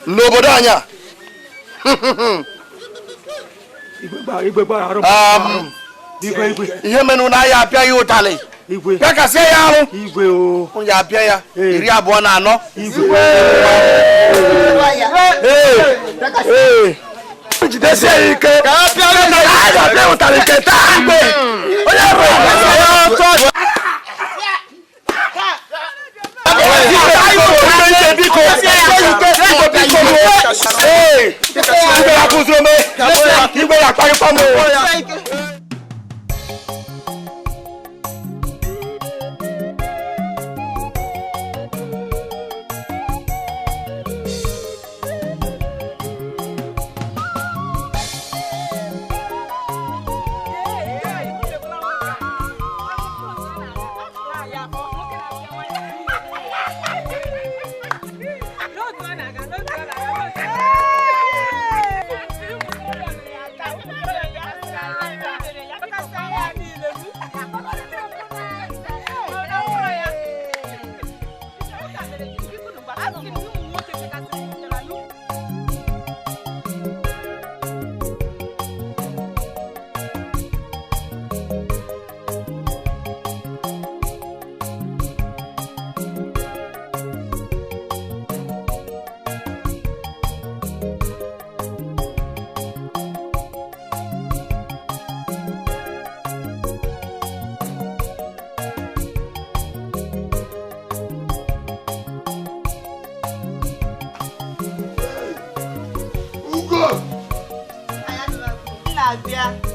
n'obodo anyị a. Ihe menụ na ya apịa ya ụtalị pịakasịa ya arụ onye apịa ya 24. Jidesie ya ike ka a ga-apịa ụtalị nke taa. Onye igwe ya akparịkwa m.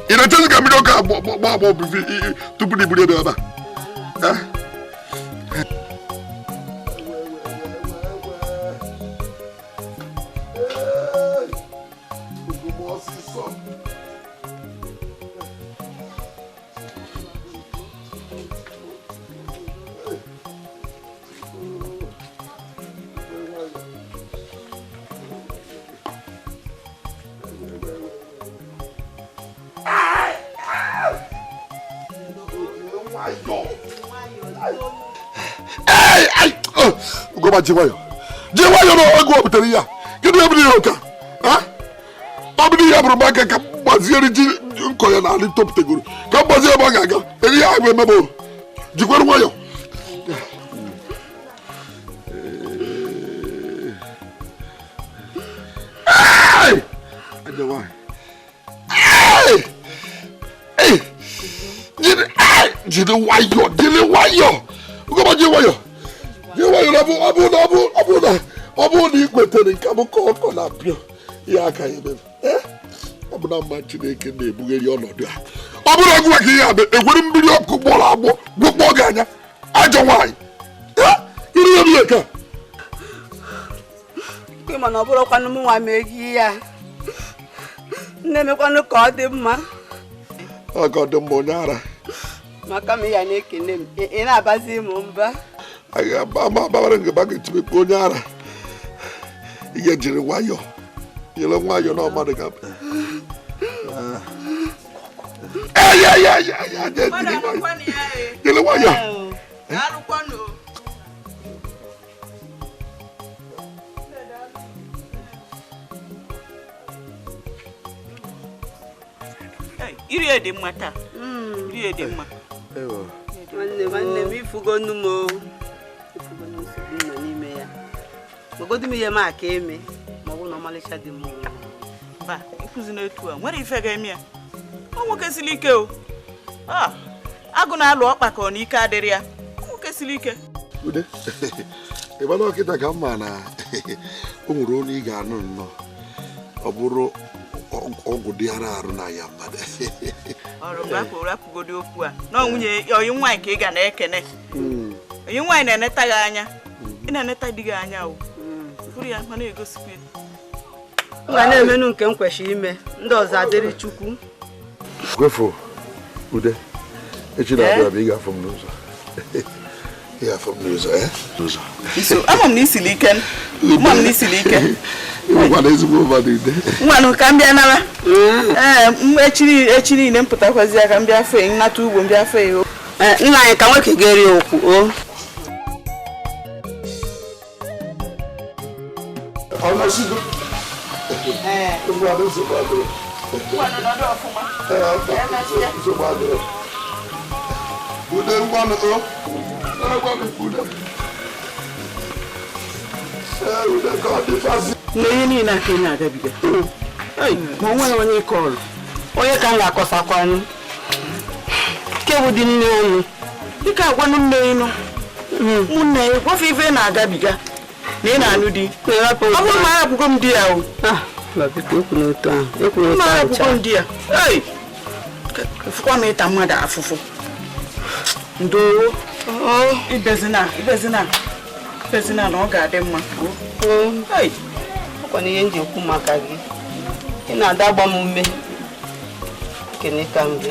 Ị na-echezi ka mmiri ọkụ agba agba tupu na iburu ebe ebe a? Jiwayo na oge wepụtara ya. Kedu ebe ihe ụka? Ọ bụrụ ihe bụrụ maka ka mgbaziere ji nkọ ya n'ala topụtagoro ka mgbazie ebe ọ ga-aga eri ya agba emebe jikwere nwayọ. Ọ bụrụ na ị kwetere nke m ka ọkọ na-apịọ ihe aka ya eme ọ bụ na mma Chineke na-ebugheri ọnọdụ a ọ bụrụ ọgwụ ka ihe a egwere mmiri ọkụ gbọrọ agbọ gbụkpọ gị anya ajọ nwaanyị iri ya ihe ka ị ma na ọ bụrụkwanụ m nwa mee gị ya nne emekwanụ ka ọ dị mma ọ ka ọ dị mma onye ara maka m ya na-ekene m ị na-abazi m mba agbabara nke ba ga-etibekwa onye ara ihe jiri nwayọọ nyere nwayọọ na ọmadụ ga nyere nwayọọ Iri dị mma taa. Iri dị mma. Nwanne m ifugonu m o. Ifugonu nsogbu nọ n'ime ya. Magodu m ihe m aka eme ma ọ bụ na ọmalịcha dị m. Mba, ịkụzi n'etu a nwere ife ga-eme ya. Ọ nwoke siri ike o. Ah, agụ na-alụ ọkpa ka ọ na ike adịrị ya. Ọ nwoke siri ike. Ude. Ị mana ọkịta ka mma na o nwere onye ị ga-anụ nnọọ. Ọ bụrụ ọgwụ dị ara arụ na ya mmadụ. Ọrụ mgbe rapụgodi okwu a. Na nwunye oyi nwaanyị ka ị ga na-ekene. Oyi nwaanyị na-eneta gị anya. Ị na-eneta di gị anya o. Furu ya mana egosikwa ya. M ga na-emenu nke m kwesịrị ime. Ndị ọzọ adịrị Chukwu. Gwefu Ude. Echi na-abịa abịa ị ga-afụ m n'ụzọ. Ị ga-afụ m n'ụzọ n'ụzọ. So ama m na isiri ike. Ama m na isiri ike. Ịbụkwana ezigbo mmadụ Ude. Nwanụ ka m bịa nara. Ee, m echi niile m pụtakwazi ya ka m bịa fee nnata ugbo m bịa fee. Nna anyị ka nwoke ga-eri okwu o. Ọ Nne ihe niile aka ị na-agabiga. Ma o nwere onye kọrọ. Onye ka m ga-akọsakwanụ. Nke bụ dị nne ọnụ. Dịka agwanụ nne ịnụ. Ụmụnne ya gwafe ife na-agabiga. Na ị na-anụ di. Ọ bụrụ ma arapụgo m di ya o. Ma arapụgo m di ya. Ei! Fụkwa m ịta mmadụ afụfụ. Ndoo. Ibezina, ibezina. Ibezina na ọ ga-adị mma. Ei! Ọkwa na ihe m ji ekwu maka gị. Ị na-ada agba m ume. Kene ka m gị.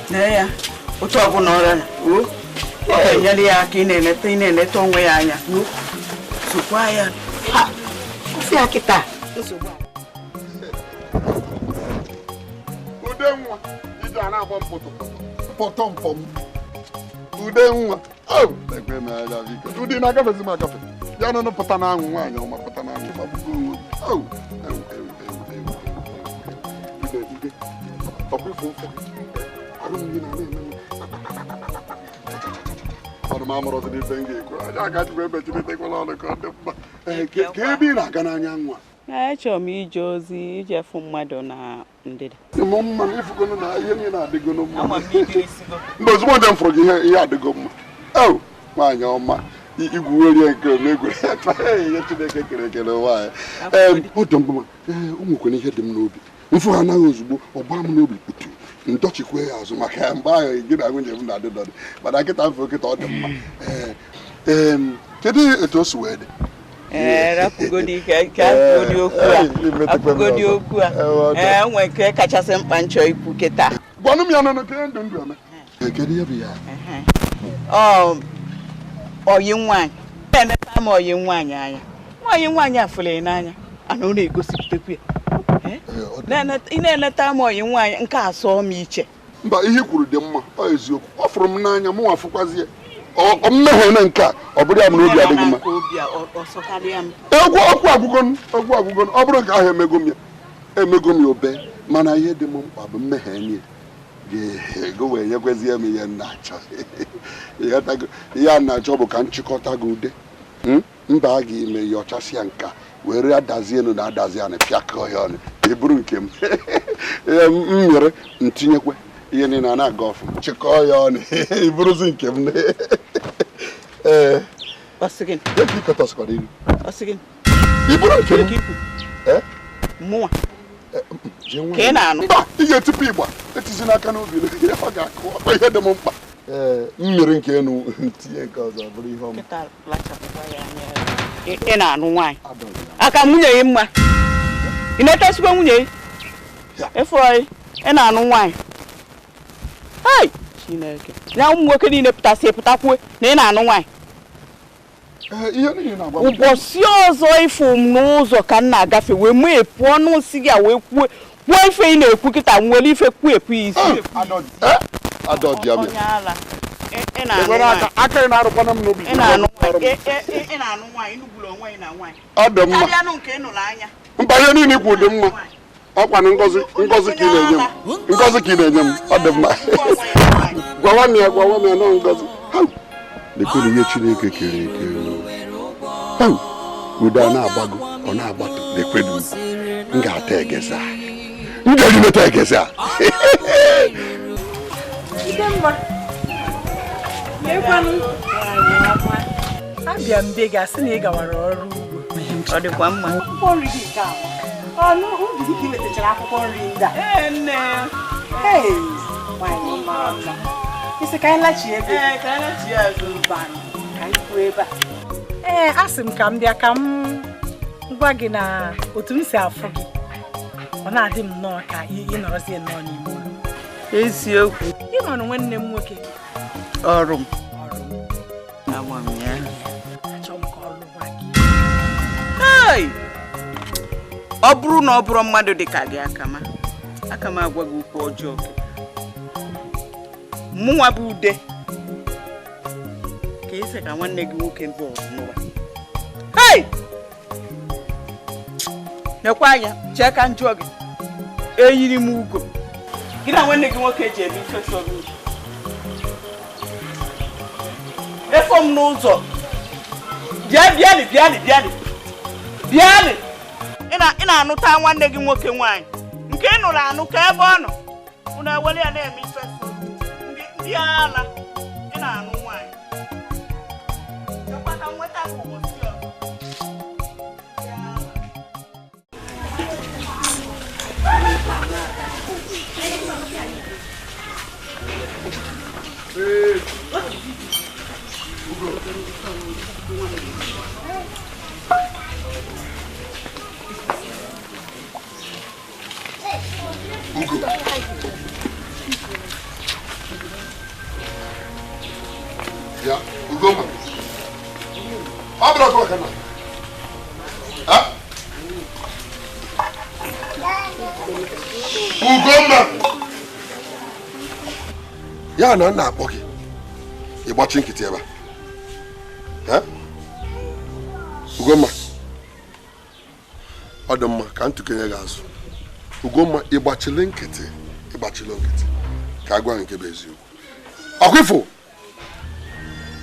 Nee ya. Otu ọbụla ọrịa na. Ọ ga-enyere ya aka ị na-eleta onwe ya anya. Sokwa ya. Kwụsị ya kịta. Nsogbu a. Ude nwa, ije a na-agba pọtọ mpọ m. Ude nwa. Ekwe m anya biko. Ude na-agafezi m agafe. Ya nọ pụta n'anwụ nwaanyị ọma pụta n'anwụ gbagbugo onwe m. Ewu, ewu, ewu, ewu, ewu. Ude, ọkwa ifo mfọ. Arụ m gị na na-eme m. Ọnụ m amụrọzi n'ife m ga-ekwu. Anya agajikwa ebechilitekwala ọnụ ka ọ dị mma. Ka ebe ị na-aga n'anya nwa. Achọrọ m ije ozi ije fụ mmadụ na ndịda. Mụ mma na ifugonu na ihe niile adịgono mma. Mgbe ozugbo njem fụrụ gị ihe adịgo mma. Ewu, nwaanyị ọma. Igwuwerie nke omegwere ihe Chineke kere ekele nwaanyị. Ọ dị mma. O nwekwara ihe dị m n'obi. Mfụ ha anaghị ozugbo ọ gbaa m n'obi kputu. Ndọchikwa ya azụ maka ya mgbe ahụ gị na nwunye m na-adị dọdị. Mana nkịta mfe nkịta ọ dị mma. Kedu etu o si wee dị? Rapụgodi ka apụgodi okwu a. Ee, nwe nke kachasị mkpa nchọ ikwu kịta. Gwanụ m ya nọ nke ndụ ndụ eme. Kedu ihe bụ ya? Ọ oyi nwaanyị. Na-eneta m oyi nwaanyị anya. Nwaanyị nwaanyị afụrụ n'anya. Ana ọ na-egosipụtakwu ya. Ị na-eleta m oyi nwaanyị nke a sọọ m iche. Mba, ihe i kwuru dị mma, ọ eziokwu. Ọ fụrụ m n'anya, mụ nwa fụkwazi ya. Ọ mmehie na nke a, ọ bụrụ ya m n'obi adịghị mma. Egwu okwu agwụgonu, okwu agwụgonu. Ọ bụrụ nke ahụ emego m ya. Emego m ya obe, mana ihe dị m mkpa bụ mmehie enyi. Ga-ego wee nyekwezie m ihe m na-achọ. Ihe a na-achọ bụ ka nchịkọta gị ude. Mba a ga-eme ya ọchasịa nka were adazie elu na adazi anị pịakọọ ya ọnụ ka ị bụrụ nke m. M nyere ntinyekwe ihe niile a na-aga ọfụma chịkọọ ya ọnụ ị bụrụzi nke m. Ee. Ị bụrụ nke m? Mụnwa. Ka ị na-anụ? Mba, ị ga-etipụ ịgba etizi n'aka n'obi ọ ga-akụ ọkpa ihe dị m mkpa. Ee, mmiri nke enu tinye nke ọzọ bụrụ ihe ọma. Ị na-anụ nwaanyị. Aka nwunye gị mma. Ị na-etesikwa nwunye gị? Ịfụrụ ị na-anụ nwaanyị. Hei! Chineke. Na ụmụ nwoke niile pụtasị pụtakwue na ị na-anụ nwaanyị. Ụbọchị ọzọ ịfụ m n'ụzọ ka m na-agafe wee mee pụọ n'nsị gị a wee kwuo kwuo ife ị na-ekwu kịta m nwere ife kwuo ekwu isi. Mba, ihe niile ikwu dị mma. Ọkwanụ ngozi ngozi ka ị na-enye m. Ngozi ka ị na-enye m. Ọ dị mma. Gwawa m ya nọ ngozi. Lekwenu ihe Chineke kere eke. Udo a na-agbago, ọ na-agbatụ. Lekwenu m ga-ata egeze a. M ga-erimeta egeze a. Abịa m be gị asị na ị gawara ọrụ ugbo. Ọ dịkwa mma. Akwụkwọ nri gị nke a. Ọnụ ubi gị ka ị wetachara akwụkwọ nri ndị a. Ee, nne. Ee, nwaanyị mara mma. Isi ka anyị lachie ebe. Ee, ka anyị lachie azụ. Mba, ka anyị kwuo ebe a. Ee, asị m ka m bịa ka m gwa gị na otu m si afụ gị ọ na-adị m nnọọ ka ị nọrọzie nnọọ n'ime ụlọ. Eziokwu. Ị mara nwanne m nwoke. Ọrụ m. Ama m ya. Achọ m ka ọ lụwa gị. Hey! Ọ bụrụ na ọ bụrụ mmadụ dị ka gị aka m agwa gị okwu ọjọọ gị. Mụnwa bụ Ude ka ị sị ka nwanne gị nwoke mbụ n'ụwa. Hey! Nekwa anya, chee ka m jụọ gị. Eyiri m ugo. Gị na nwanne gị nwoke ji eme ife sọrọ uru. Efo m n'ụzọ. Bịa bịanị bịanị bịanị. Bịanị. Ị na-anụta nwanne gị nwoke nwaanyị. Nke ị nụrụ anụ ka ebe ọ nọ. Unu ewere ya na-eme ife sọrọ uru. Ndị ala ị na-anụ nwaanyị. Chekwa ka m nweta ka ụbọchị ọzọ. Ugo. Ya, Ugoma. Ọ bụrụ ọkụ kana. Ha? Ugoma. Ya na na-akpọ gị. Ị gbachi nkịtị ebe a. Ha? Ugoma. Ọ dị mma ka ntụkenye gị azụ. Ugomma, ị gbachili nkịtị, ka a gwa nke bụ eziokwu. Ọkwịfụ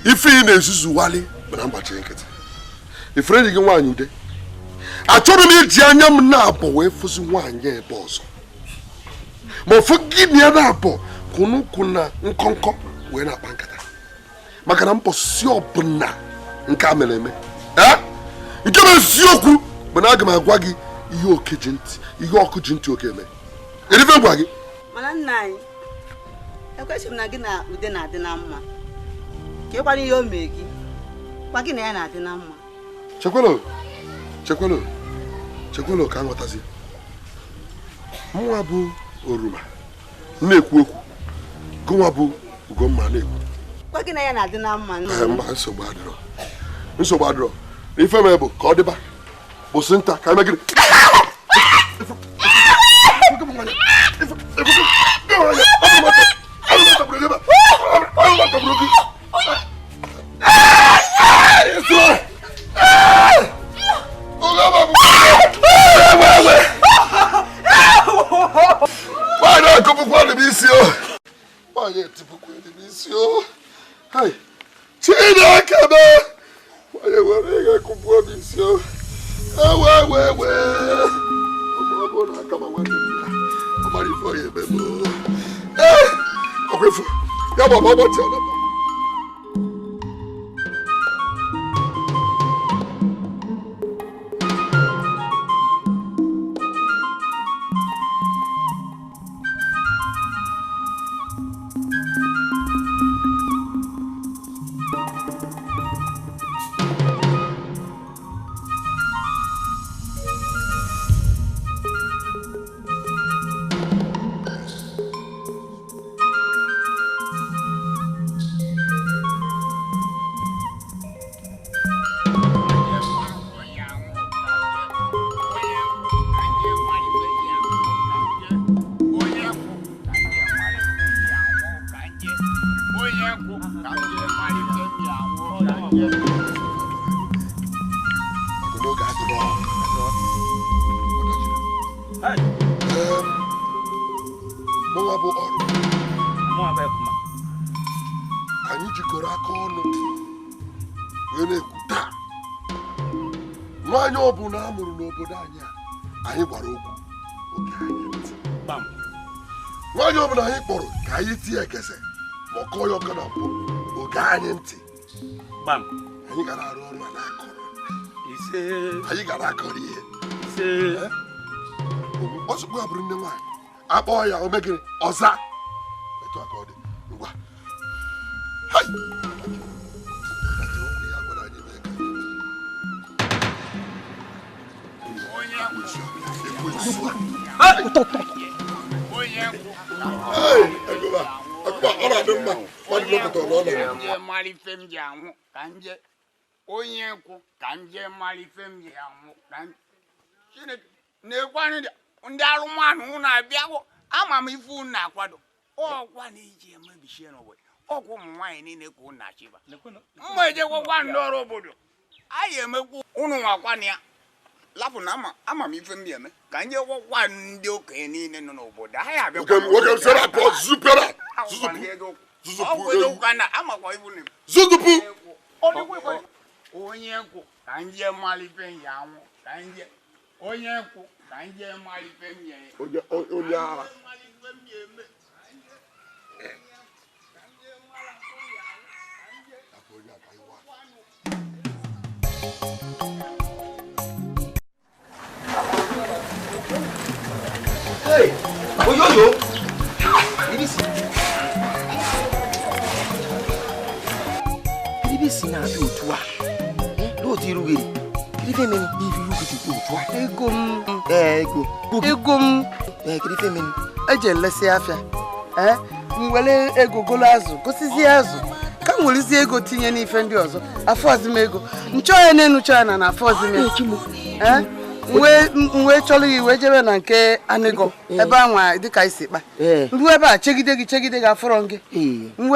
ife ị na-ezuzuwali mana mgbachiri nkịtị. Ifere enyi gị nwaanyị Ude. Achọrọ m iji anya m na-abọ wee fụzi nwaanyị ebe ọzọ. Ma ofu gị na ya na-abọ kwụnụkwụ na nkọnkọ wee na-akpa nkata. Maka na mbọsị ọbụla nke a mere eme. Nke bụ eziokwu bụ na aga m agwa gị ihe oke ji ntị, ihe ọkụ ji ntị oke eme. Erife ngwa gị. Mana nna anyị, ekwesịrị m na gị na Ude na-adị na mma. Ka ịkwara ihe o mee gị, kwa gị na ya na-adị na mma. Chekwelo ka nghọtazie. Mụnwa bụ Oruma na-ekwu okwu, gụnwa bụ Ugomma na-ekwu. Kwa gị na ya na-adị na mma. Mba, nsogbu adịrọ. Ife m bụ ka ọ dịba. Bụsị nta ka emegide. Nwaanyị akụpụkwa dị m isi o. Nwaanyị etipụkwa dị m isi o. Chineke mee. Nwaanyị were ihe kụpụọ m isi o. Ewe. Ọ bụrụ na aka ma nwanne m ya, ọ mara ife ọ ya eme m o. Ee, ọkwa ifu, ya bụ ọgba ọgba ọla. Maka n'oge adịrọ. Mụnwa bụ ọrụ. Anyị jikọrọ aka ọnụ wee na-ekwu taa. Nwaanyị ọbụla a mụrụ n'obodo anyị a, anyị gbara okwu oge anyị ntị. Nwaanyị ọbụla anyị kpọrọ ka anyị tie ekese ma ọ kọọ ya ọkọ na mpụ oge anyị ntị. Anyị gara arụ ọrụ a na-akọrọ. Anyị gara akọrọ ihe. Ozugbo ya bụrụ nne nwaanyị akpọọ ya o megịrị ọza etu aka ọ dị ngwa. Onye nkwụ ka nje mara ife m ji anwụ ka Chineke ndị arụmanụ na-abịawo ama m ife unu na-akwado ọkwa na iji emebichie n'obodo ọkwa ụmụ nwaanyị niile ka unu na-achịba mma ejekwakwa ndị ọrụ obodo anyị emekwa unu nwakwana ya lapụ na ama m ife m ji eme ka nje gwakwa ndị okenye niile nọ n'obodo anyị abịakwa onye nkwụ ka nje mara ife m ji anwụ ka nje onye nkwụ ka nje mara ife m ji onye ara. Hey, oyoyo. Ibisi. Ibisi na abi otu a. Lo ti rugiri. Kiri fe meni ifi rugiri otu a. Ego m. Ego. Ego m. Kiri fe meni. Eje nlesi afia. M were ego golo azụ, gosizie azụ. Ka m werezie ego tinye n'ife ndị ọzọ. Afọzi m ego. Nchọ ya na-enucha ya na afọzi m. Wee chọrọ gị wee jebe na nke anịgọ ebe anwa dịka isi kpa ruo ebe a chegide gị afọrọ gị m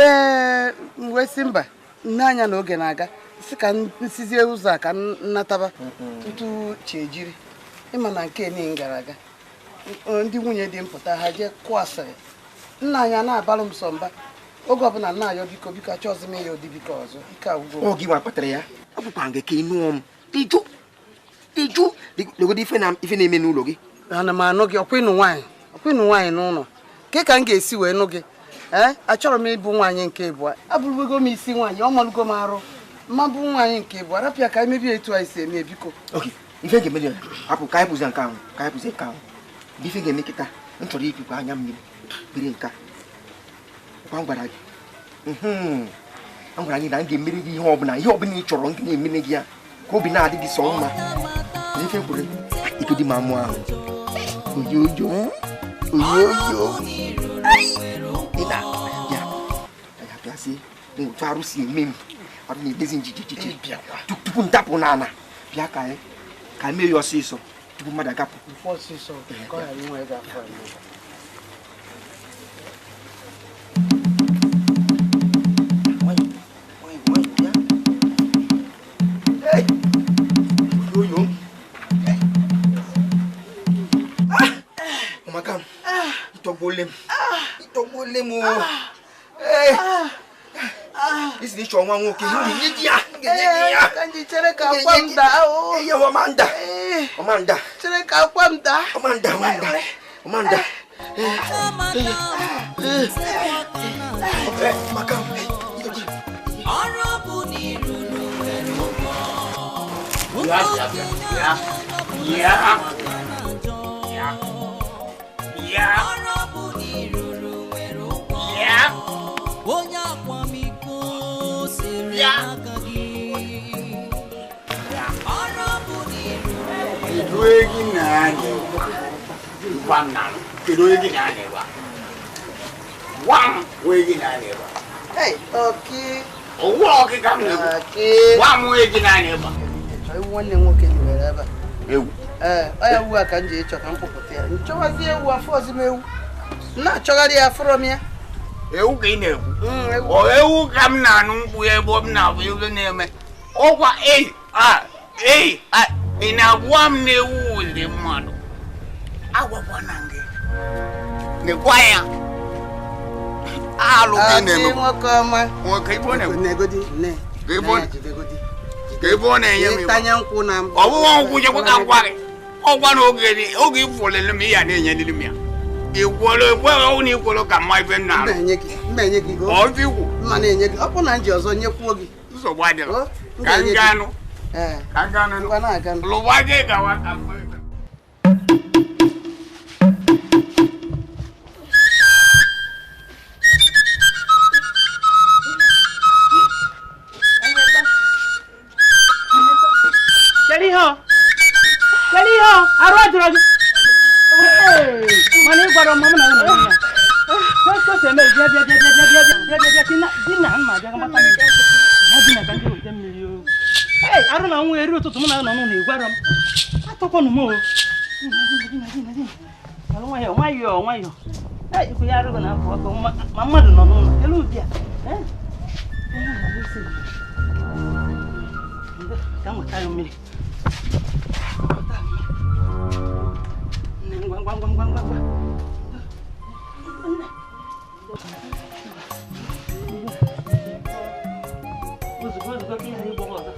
wee si mba nne anya na oge na-aga si ka nsizie ụzọ a ka m nataba tutu chi ejiri ịma na nke niile gara aga ndị nwunye dị mpụta ha jee kụọ asịrị nna anyị na-abalụ m sọ mba oge ọbụla nna ayọ biko biko achọghịzi m ya ụdị biko ọzọ ike agwụgo ọ gị nwa kpatara ya ọ bụkwa nke ka ị nụọ m ịjụ legodo ife na-eme n'ụlọ gị ana m anụ gị ọkwa ịnụ nwaanyị n'ụlọ ke ka m ga-esi wee nụ gị ee achọrọ m ịbụ nwaanyị nke ịbụọ abụrụgo m isi nwaanyị ọ malụgo m arụ mma bụ nwaanyị nke ịbụọ rapịa ka emebie etu anyị si eme biko ife ga-eme hapụ ka anyị bụzi nke ahụ ka anyị bụzi nke ahụ bụ ife ga-eme kịta m chọrọ ijikwa anya mmiri biri nke a m gwara gị m gwara gị na m ga-emere gị ihe ọbụla ị chọrọ m ga-emere gị ya ka obi na-adị gị sọ mma ife kwuru ike dị m amụ ahụ oyoyo oyoyo ị na ya ya bịazie otu arụ si eme m arụ na-emezi njijiji tupu m dapụ n'ala bịa ka anyị ka mee ya ọsịsọ tupu mmadụ agapụ Itogbolem o. Isi ni chọ nwa nwoke, nge di ya, nge di ya. Kanji chere ka akwa m daa o. Eye o manda. O manda. Chere ka akwa m daa. O manda, o manda. O manda. Maka. Ya. Ya. Ya. Ya. Ya. Onye akwamiko siri aka gị. Ọrụ bụ Kedu onye gị na-anya ebe a? Gwa m na kedu onye gị na-anya ebe a? Gwa m onye gị na-anya ebe a. Hey, Oki. Owu Oki ka m na-ekwu. Gwa m onye gị na-anya ebe a. Ewu nwanne m nwoke nyere ebe a. Ewu. Ee, ọ ya ewu a ka m ji ịchọ ka m kpụpụta ya. Nchọwazie ewu afọzi m ewu. M na-achọgharị ya afọrọ m ya. Ewu ka ị na-ekwu. Ọ ewu ka m na-anụ mkpu ebe m na-abụ ebe na-eme. Ọkwa ei a ei a Ị na-agwa m na ewu wụziri mmadụ. Agwakwana gị. Nekwa ya. Alụ gị na-eme. Nwoke ibo na-eme. Ka ebe ọ na-enye m ọ bụghị nkwụ chekwa ka ngwa gị ọgwa na oge oge ịfụlele m ya na-enyeliri m ya ikwolo ekweghị ọnwụ na ikwolo ka mma ife nna arụ ọfị ikwu ọ bụ na nji ọzọ nyekwuo gị nsogbu adịrọ ka m ganụ ka m ganụ lụwa gị gawa ka mma. Arụ na nwa eri ụtụtụ m na nọ n'ụlọ ịgwara m atọkwanụ m o nwayọọ nwayọọ nwayọọ ikwu ya arụghị na-apụ ọkụ ma mmadụ nọ n'ụlọ elu ụdị a ka m weta ya mmiri. Ngwa ngwa ngwa ngwa ngwa. Ozugbo ozugbo ka ihe ịgba ọzọ.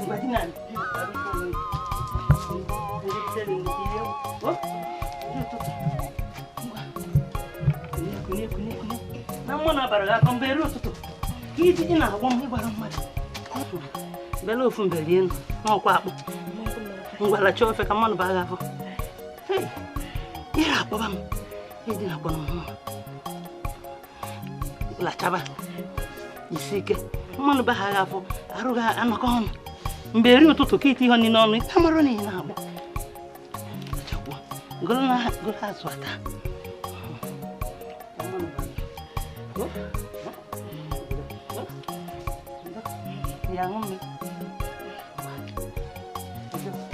Ngwa di na na mmanụ abara gị aka mgbe eri ụtụtụ. Iji ị na-agwọ m ịgbara mmadụ bele ofu mbe rie nụ n'ọkwa akpụ ngwala chọọ ofe ka mmanụ baa gị afọ ire akpọba m edinakwana m lachaba isi ike mmanụ baa gị afọ arụ gị anọkọ ọnụ mgbe eri ụtụtụ ka ite ihe niile ọnụ ike mara na ị na-agbọ gụrụ azụ ata.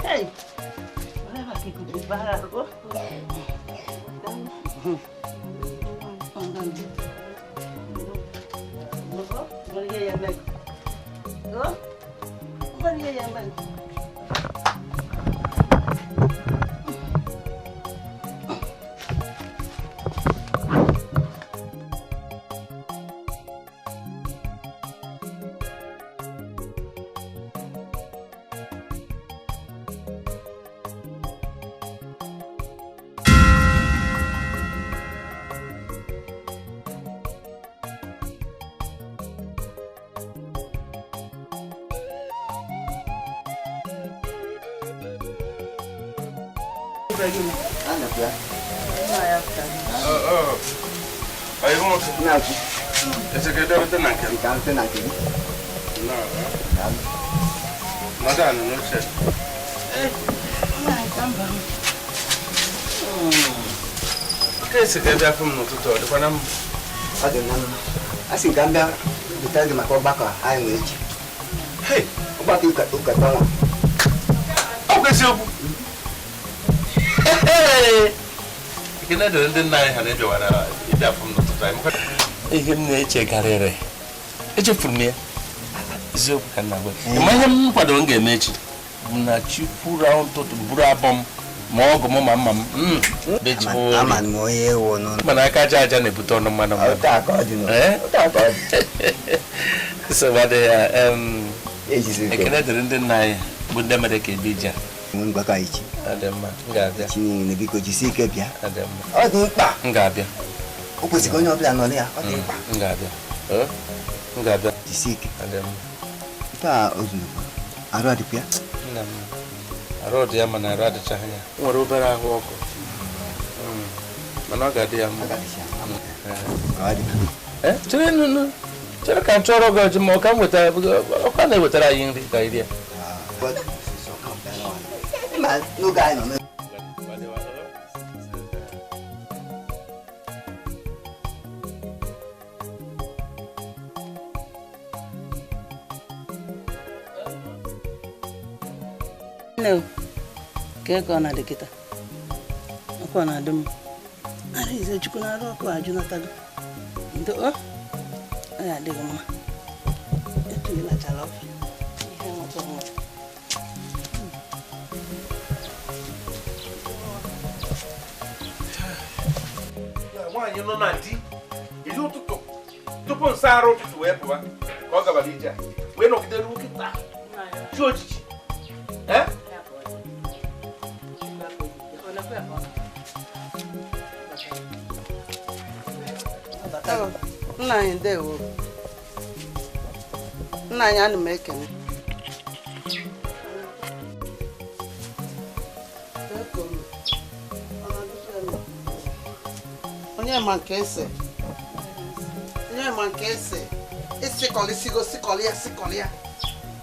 Hey, whatever you could be bad. A sị ka m bịa wetara gị maka ọgbakọ anyị nwere echi. Ọgbakọ ụka nwa. Ọ bụ eziokwu. Ekene dịrị ndị nna anyị ha na-ebịawara ịbịa afọ m n'ụtụtụ anyị. Ihe m na-echegarịrị echefuru m ya eziokwu ka nna gwa. Ma ihe m kwadoro m ga-eme echi bụ na chi kwuru ụtụtụ buru abọ m ma ọgụ m ma mma m mana aka aja aja na-ebute ọnụ mmanụ mmanụ. Nsogbu adịghị ya. Ekene dịrị ndị nna anyị bụ ndị mere ka ebe ije a. Biko jisie ike bịa. Ọ dị mkpa. M ga-abịa. O kwesịrị onye ọbụla nọ ya. Ọ dị mkpa. M ga-abịa. M ga-abịa. Jisie ike. Ife a ozugbo arụ adịkwa ya? Nna m arụ dị ya mana arụ adịchaghị ya. O nwere obere ahụ ọkụ. Mana ọ ga-adị ya mma. Chere nụ chere ka m chọrọ gị ọjị ma ọ ka m wetara ọka na-ewetara anyị nri ka iri ya. N'oge anyị nọ nne ka ka ọ na-adị kịta ọkụ ọ na-adị m ara ize chukwu na-arụ ọkụ ajụnatago Ndo ọ ya adịghị mma. Etu ị lachara ọfịa ihe nwụtụ nwụtụ. Nwaanyị nọ na di ezi ụtụtụ tupu nsa arụ ụtụtụ wee pụwa ka ọ gabara ije a wee nọgide ruo kịta chi ojiji. Nna anyị ndewo. Nna anyị ana m ekene. Onye ma nke ese. Onye ma nke ese. Esikọlisigo sikọlịa sikọlịa.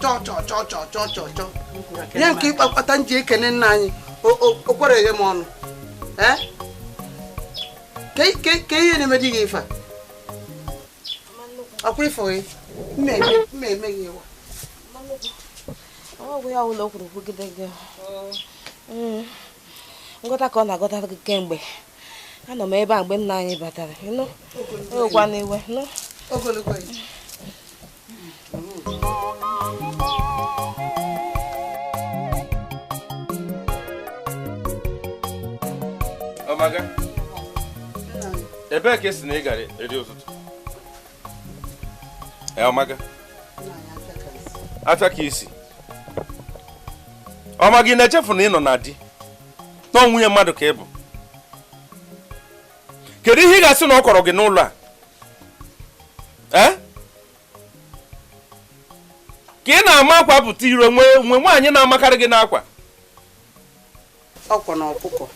Chọ chọ chọ chọ chọ chọ chọ. Nye nke ịkpakpata nji ekene nna anyị o kwere eghe m ọnụ. Ke ihe na-eme di gị ife a? Ọkwa ifo gị? Mma eme gị ịwa. Ọgwụ ya ụlọ kwuru kwugide gị. Ngọta ka ọ na-agọta gị kemgbe. Anọ m ebe a mgbe nna anyị batara. Ịnụ? Ewekwa n'iwe. Nụ? Ogologo. Ọmaga, ebee ka esi na ị gara eri ụtụtụ? Ọmaga, afịa ka isi. Ọmaga, ị na-echefu na ị nọ na di na nwunye mmadụ ka ị bụ. Kedu ihe ị ga-asị na ọ kọrọ gị n'ụlọ a? Ka ị na-ama akwa pụta iro nwee nwaanyị na-amakarị gị n'akwa. Ọkwa na ọkụkọ.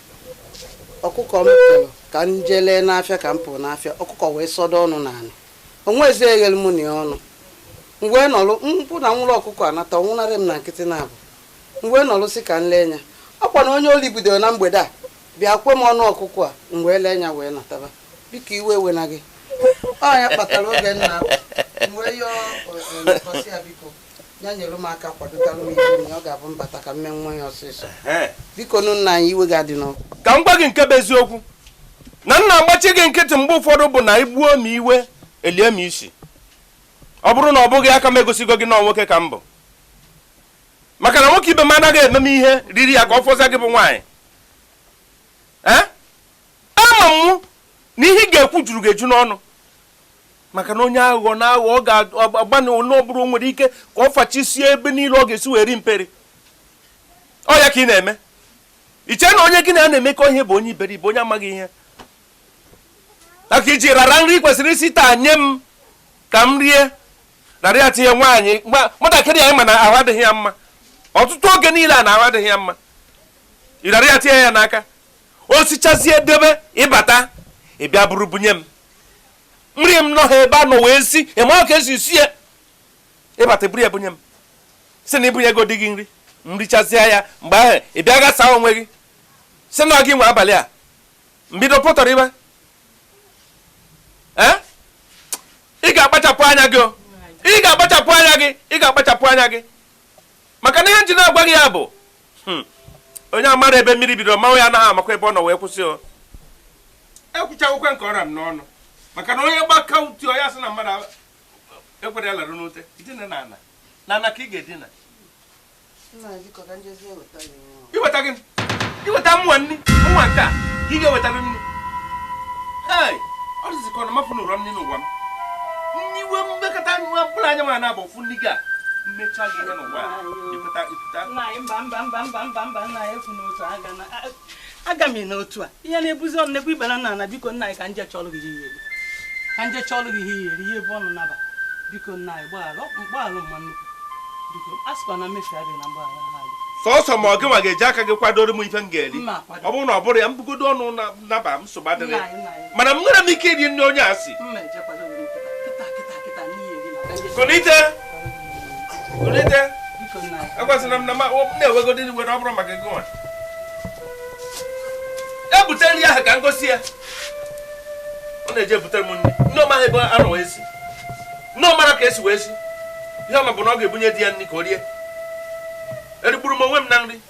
Ọkụkọ m pụrụ ka m jee lee n'afịa ka m pụrụ n'afịa ọkụkọ wee sọdọ ọnụ n'ala. Onwezi eghelu mụ na ya ọnụ. M wee nọlụ mpụ na nwụrụ ọkụkọ anata ọnwụnarị m na nkịtị na-abụ. M wee nọlụ sị ka m lee nya. Ọkwa na onye oli bidoro na mgbede a bịa kwe m ọnụ ọkụkọ a m wee lee nya wee nataba. Biko iwe ewena gị. Ọ ya kpatara oge nna m wee yọọ kọsị ya biko ya nyere m aka kwadotalụ m ihe na ọ ga-abụ mbata ka mme nwa ya ọsịsọ. Biko nụ nna anyị iwe ga-adị n'ọkụ. Ka m gwa gị nke bụ eziokwu na nna agbachi gị nkịtị mgbe ụfọdụ bụ na igbuo m iwe elie m isi. Ọ bụrụ na ọ bụghị aka m egosigo gị na nwoke ka m bụ. Maka na nwoke ibe m anaghị eme m ihe riri ya ka ọ fọzie gị bụ nwaanyị. Ama m na ihe ị ga-ekwu juru gị eju n'ọnụ. Maka na onye aghụghọ na-aghọ ọ ga-agbanwe onye ọ bụrụ nwere ike ka ọ fachisie ebe niile ọ ga-esi wee ri mperi. Ọ ya ka ị na-eme. I chee na onye gị na ya na-emekọ ihe bụ onye iberibe, onye amaghị ihe. Maka iji rara nri kwesịrị isi taa nye m ka m rie rara ya tinye nwaanyị nwatakịrị anyị ma na ahụ adịghị ya mma. Ọtụtụ oge niile a na ahụ adịghị ya mma. Ị rara ya tinye ya n'aka. O sichazie debe ịbata ị bịa buru bunye m. Nri m nọ ha ebe a nọ wee si ị ma ka esi sie ịbata buru ya bunye m. Si na ibunye ego dị gị nri m richazie ya mgbe ahụ ị bịa gasa onwe gị si na gị nwe abalị a mbido pụtara ibe. Ị ga-akpachapụ anya gị ị ga-akpachapụ anya gị ị ga-akpachapụ anya gị maka na ihe nji na-agwa gị ya bụ onye amara ebe mmiri bidoro mmanwụ ya anaghị amakwa ebe ọ nọ wee kwụsị o. Ekwuchawukwe nke ọra m n'ọnụ maka na onye gbaka utu ya sị na mmadụ ekwere ya larụ n'ute dina na ana na ana ka ị ga-edina. Iweta gị iweta mwa nni nwa nke a ka ị ga-ewetara nni. Ọ dịzị ka ọ na-amafụ n'ụrọ nni n'ụwa m. Nni iwe mmekọta nwa mkpụrụ anya nwa na-abụ ofu nni gị a mmecha gị ihe n'ụwa ịpụta ịpụta. Nna anyị mba mba mba mba mba mba nna anyị ekwu n'otu aga na aga m n'otu a ihe na-ebuzi ọnụ nekwa ikpere nna na biko nna anyị ka nje chọọlụ gị ihe eri ka nje chọọlụ gị ihe eri ihe ebe ọnụ naba biko nna anyị gbaghara mgbaghara mma nnukwu biko a sịkwa na mmefu adịghị na mgbaghara ha adị. Sọsọ ma ọ gị nwa ga-eji aka gị kwadoro m ife m ga-eri. Ọ bụrụ na ọ bụrụ ya mbugodo ọnụ naba nsogbu adịghị mana m nwere m ike iri nri onye a si. Kulite kulite ekwesịrị m na m na-ewegodi iwe na ọ bụrụ maka gị nwa. Ebute nri ahụ ka m gosi ya. Ọ na-eje ebutere m nri nne ọmaghị ebe a nọ wee si nne ọmara ka esi wee si ihe ọma bụ na ọ ga-ebunye di ya nri ka o rie. Erigburu m onwe m na nri.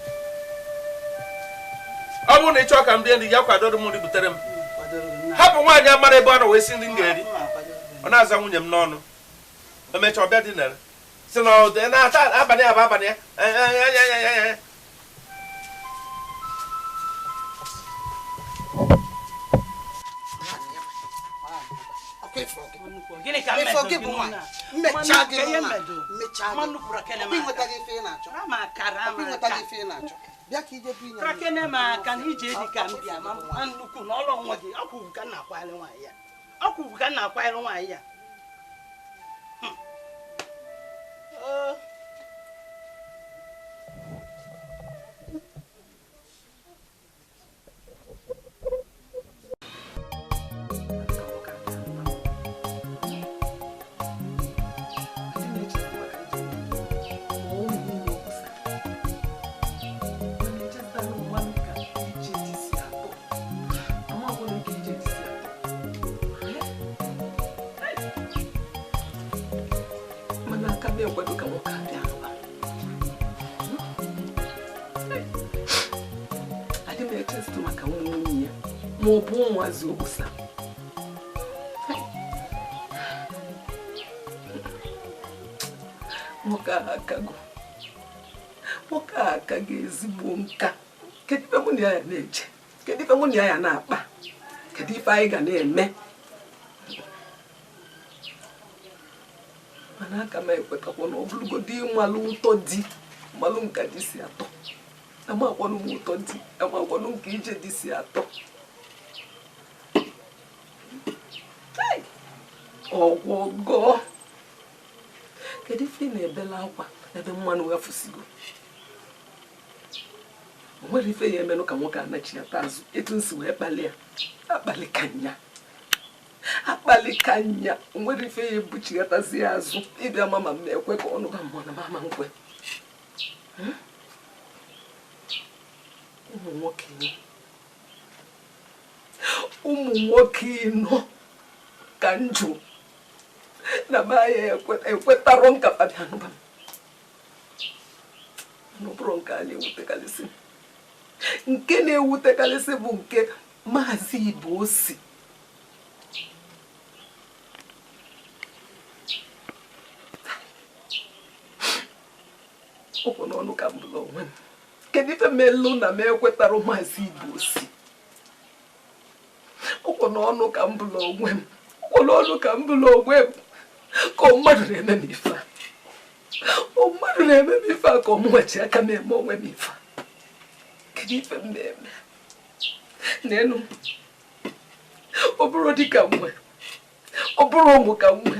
Ọ bụrụ na ị chọọ ka m rie nri ya kwadoro m nri butere m. Hapụ nwaanyị amara ebe ọ nọ wee si nri m ga-eri. Ọ na-aza nwunye m n'ọnụ. O mechaa ọbịa dinara. Si na ọ dị na-ata abalị abụ abalị ya. Krakene m aka na ije dị ka m bịa ma nnukwu na ọlụ onwe gị ọkwụ ka m na-akwanyere nwaanyị ya ọkwụ ka m na-akwanyere nwaanyị ya. Nwoke a akago, nwoke a akago ezigbo nka. Kedu ife mụ na ya na-eche? Kedu ife mụ na ya na-akpa? Kedu ife anyị ga na-eme? Mana aka m ekwetakwa na ọ bụrụgodị ịmalụ ụtọ di, malụ nka di si atọ. Amakwanụ m ụtọ di, amakwanụ nke ije di si atọ. Ọgwọgọ. Kedu ife ị na-ebela akwa ebe mmanụ ya fụsigo? O nwere ife ya emenụ ka nwoke anachiata azụ etu nsi wee kpali ya. Akpali ka nya. Akpali ka nya. O nwere ife ya ebuchighatazi ya azụ. Ịbịa mama m ekwe ka ọnụ ga mmụọ na mama nkwe. Ụmụ nwoke ịnọ. Ụmụ nwoke ịnọ ka njụ. Na maya ekwetarọ nka bịa nụba m. Mana ọ bụrụ nke a na-ewutekarịsị. Nke na-ewutekarịsị bụ nke Maazị Ibeosi. Ọ bụ n'ọnụ ka m bụrụ onwe m. Kedu ife melụ na m ekwetarọ Maazị Ibeosi? Ọ bụ n'ọnụ ka m bụrụ onwe m. Ọ bụ n'ọnụ ka m bụrụ onwe m. Ka mmadụ na-eme m ife a. Mmadụ na-eme m ife a ka ọ mụghachi aka m eme onwe m ife a. Kedu ife m na-eme? N'enu m. Ọ bụrụ dị ka m nwe. Ọ bụrụ ụmụ ka m nwe.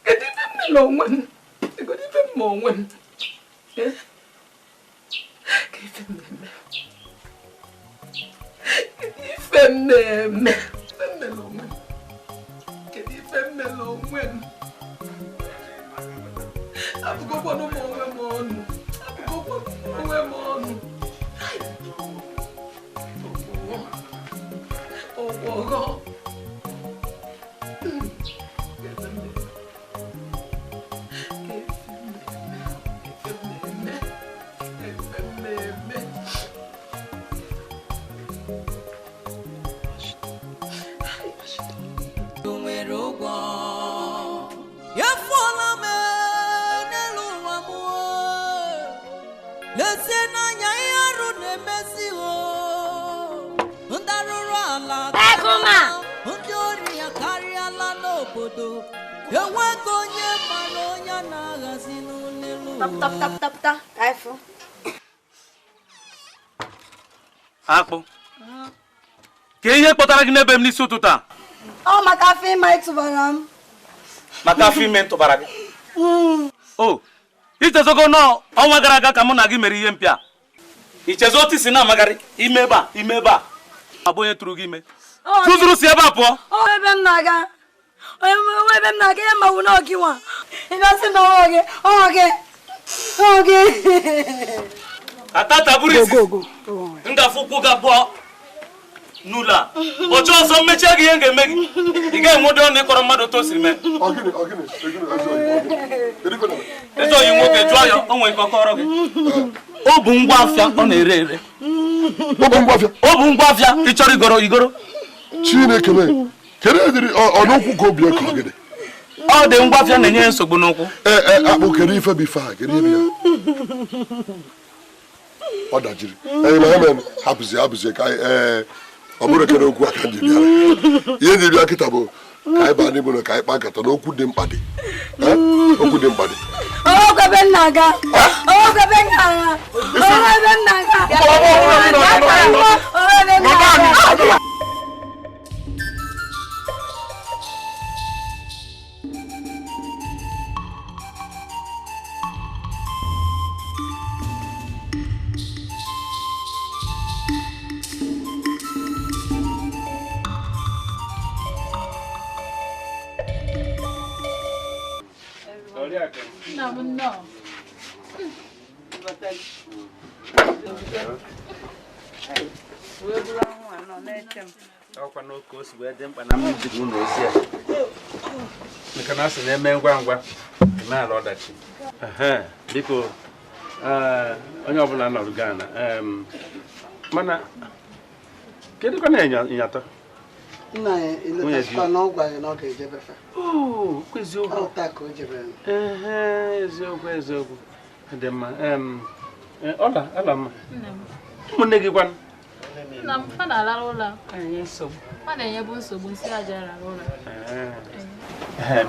Kedu ife m mere onwe m? Kedu ife m ma onwe m? Kedu ife m na-eme? Kedu ife m na-eme? Ife m mere onwe m. Kedu ife m mere onwe m? Abụgokwanụ m onwe m ọnụ. Abụgokwanụ m onwe m ọnụ. Ọgwọgọ. Nwere ụgwọ. Efuola m n'elu ụwa m. Lezie n'anya ihe arụ na-emezi o. Ndị arụrụ ala karịala, ndị ori ya karịala n'obodo. Enweghị onye mara onye na-aghazi n'elu ụwa. Akpụ. Ka ihe kpọtara gị n'ebe m n'isi ụtụtụ a? Ọ maka afọ ime tụbara m. Maka afọ ime tụbara gị? O, ichezogo n'ọnwa gara aga ka mụ na gị mere ihe mpịa. Ichezo otu si na-amagharị ime ebe a, ime ebe a. Abụ onye tụrụ gị ime. Tụzuru si ebe a pụọ. Ọ ebe m na-aga. Ebe m na-aga ya ma wụ na gị nwa. Ị na-asị na ọ gị, ọ gị. Ọ gị. Atata buru isi. M ga-afụ ụkwụ gị abụọ n'ụlọ a. Oche ọzọ mmechie gị ihe m ga-eme gị. Ị ga-enwede ọnụ ịkọrọ mmadụ otu o siri mee. Ezi oyi nwoke jụọ ya, o nwere ike ọ kọrọ gị. O bụ ngwa afịa ọ na-ere ere. O bụ ngwa afịa ị chọrọ igoro igoro. Chineke mee. Kedu ediri ọnụkwụ ka obi ekọ gịnị? Ọ dị ngwafịa na-enye nsogbu n'ụkwụ. Ee, akpụ kedu ife bụ ife a? Kedu ihe bụ ya? Ọ dajiri. Ee, ma eme hapụzie ka ọ bụrụ kere okwu aka ji bịara. Ihe ji bịa kịta bụ ka anyị baa n'ime ụlọ ka anyị kpaa nkata na okwu dị mkpa dị. Okwu dị mkpa dị. Ọkwa n'oke o si wee dị mkpa na m jiri ụlọ ozi a maka na a sị na-eme ngwa ngwa eme ala ọdachi. Biko onye ọbụla nọrụ Ghana mana kedu kwa na ịnyatọ? Nna ya eletakwa na ọ gwa gị na ọ ga-ejebefe. Eziokwu. Eziokwu eziokwu. Dị mma. Ọla mma. Ụmụnne gị kwanụ? Nna m fa na-alara ụlọ. Fa na-enyebu nsogbu nsị aja arara ụlọ.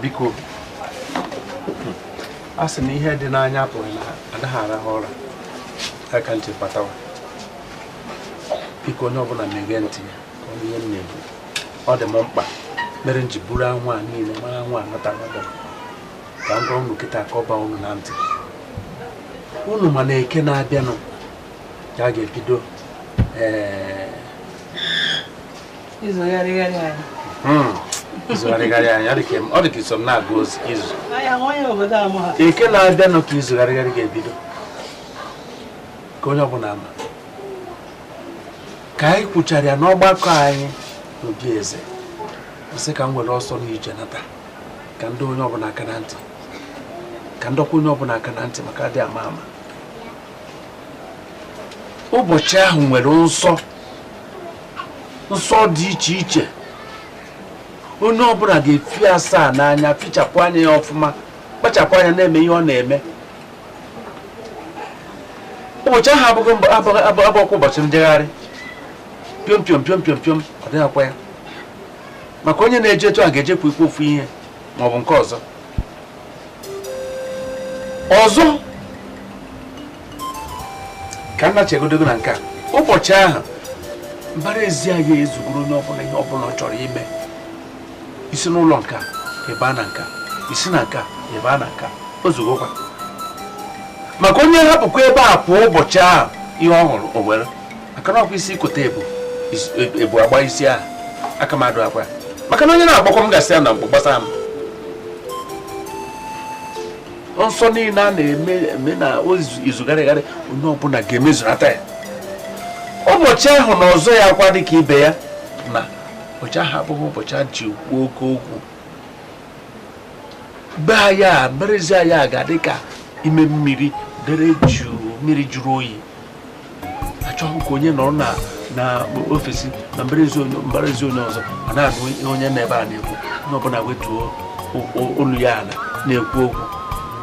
Biko a sị na ihe dị n'anya apụghị na anaghị arahụ ụra aka ntị kpatawa. Biko onye ọbụla na-ege ntị ya ka ọ ihe m na-ekwu. Ọ dị m mkpa mere m ji buru anwụ a niile mara anwụ a nata ka m gwa unu kịta ka ọ baa unu na ntị. Unu ma na eke na-abịanụ ka a ga-ebido izugharịgharị anyị. Izugharịgharị anyị ọ dị ka iso m na-agụ izu. Eke na-abịanụ ka izugharịgharị ga-ebido ka onye ọbụla ama ka anyị kwuchara ya n'ọgbakọ anyị n'obi eze nsị ka m were ọsọ n'ije nata ka ndị onye ọbụla aka na ntị ka ndọkwa onye ọbụla aka na ntị maka adị ama ama. Ụbọchị ahụ nwere nsọ nsọ dị iche iche. Onye ọbụla ga-efi asaa n'anya fichapụ anya ya ọfụma kpachapụ anya na-eme ihe ọ na-eme. Ụbọchị ahụ abụghị ụbọchị njegharị piom piom piom piom piom ọ dịghịkwa ya maka onye na-eje etu a ga-ejekwa ikwu ofu ihe ma ọ bụ nke ọzọ ọzọ ka nna chegodogo na nke a. Ụbọchị ahụ mbara ezi anyị ezugoro onye ọbụla ihe ọbụla ọ chọrọ ime. Isi n'ụlọ nka ịba na nka, isi na nka ịba na nka, o zugokwa. Maka onye hapụkwa ebe a pụọ ụbọchị ahụ ihe ọ hụrụ o were maka na ọkwa isi kote ebu agba isi ahụ aka m adụ akwa maka na onye na-agbakọ m gasị ya na mkpụ gbasara m. Nsọ niile a na-eme eme na izugharịgharị onye ọbụla ga-emezunata ya. Ụbọchị ahụ na ọzọ ya akwa dịka ibe ya na ụbọchị ahụ abụghị ụbọchị a ji kwuo oke okwu. Be anyị mberezi anyị ga-adị ka ime mmiri dere jụụ mmiri jụrụ oyi. Achọghị ka onye nọrọ na ofesi na mberezi onye ọzọ a na-anụ ihe onye nọ ebe a na-ekwu. Onye ọbụla wetuo olu ya ala na-ekwu okwu.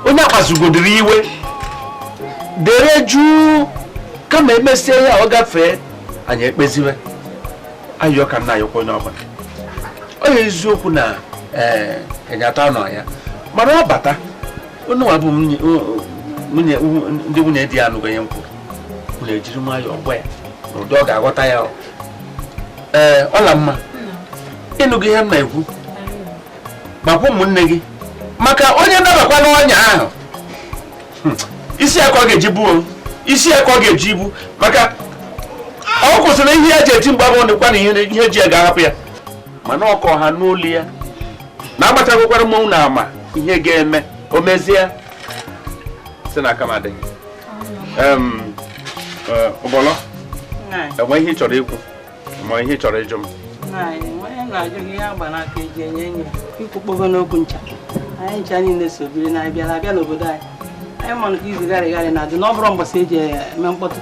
Onye akpasugodiri iwe dere jụụ kama emesie ya ọ gafee anyị ekpeziwe ayọ ka nna ayọkwa onye ọbụla. Ọ ya eziokwu na enyata nọ ya mana ọ bata onye nwa bụ ndị nwunye di ya anụgo ihe m kwuru unu ejiri nwayọọ gwa ya na ụdị ọ ga-aghọta ya. Ee, ọla mma ịnụgo ihe m na-ekwu gbakwa ụmụnne gị maka onye nabakwa n'ọnya ahụ isi ya ka ọ ga-eji buo isi ya ka ọ ga-eji ibu maka ọ kwụsịrị ihe ya ji eti mgbe abụọ dịkwa na ihe ji ya ga-ahapụ ya mana ọkọ ha n'olu ya na-agbachagwokwara mmọnwụ na ama ihe ga-eme o mezie si na aka m adịghị. Ụbọlọ enwe ihe ị chọrọ ikwu ma ihe ị chọrọ ịjụ m? Ikwukpogo n'okwu ncha anyị ncha niile so biri na abịara abịa n'obodo anyị anyị ma nke izugharịgharị na-adị na ọ bụrụ mbọsị eji eme mkpọtụ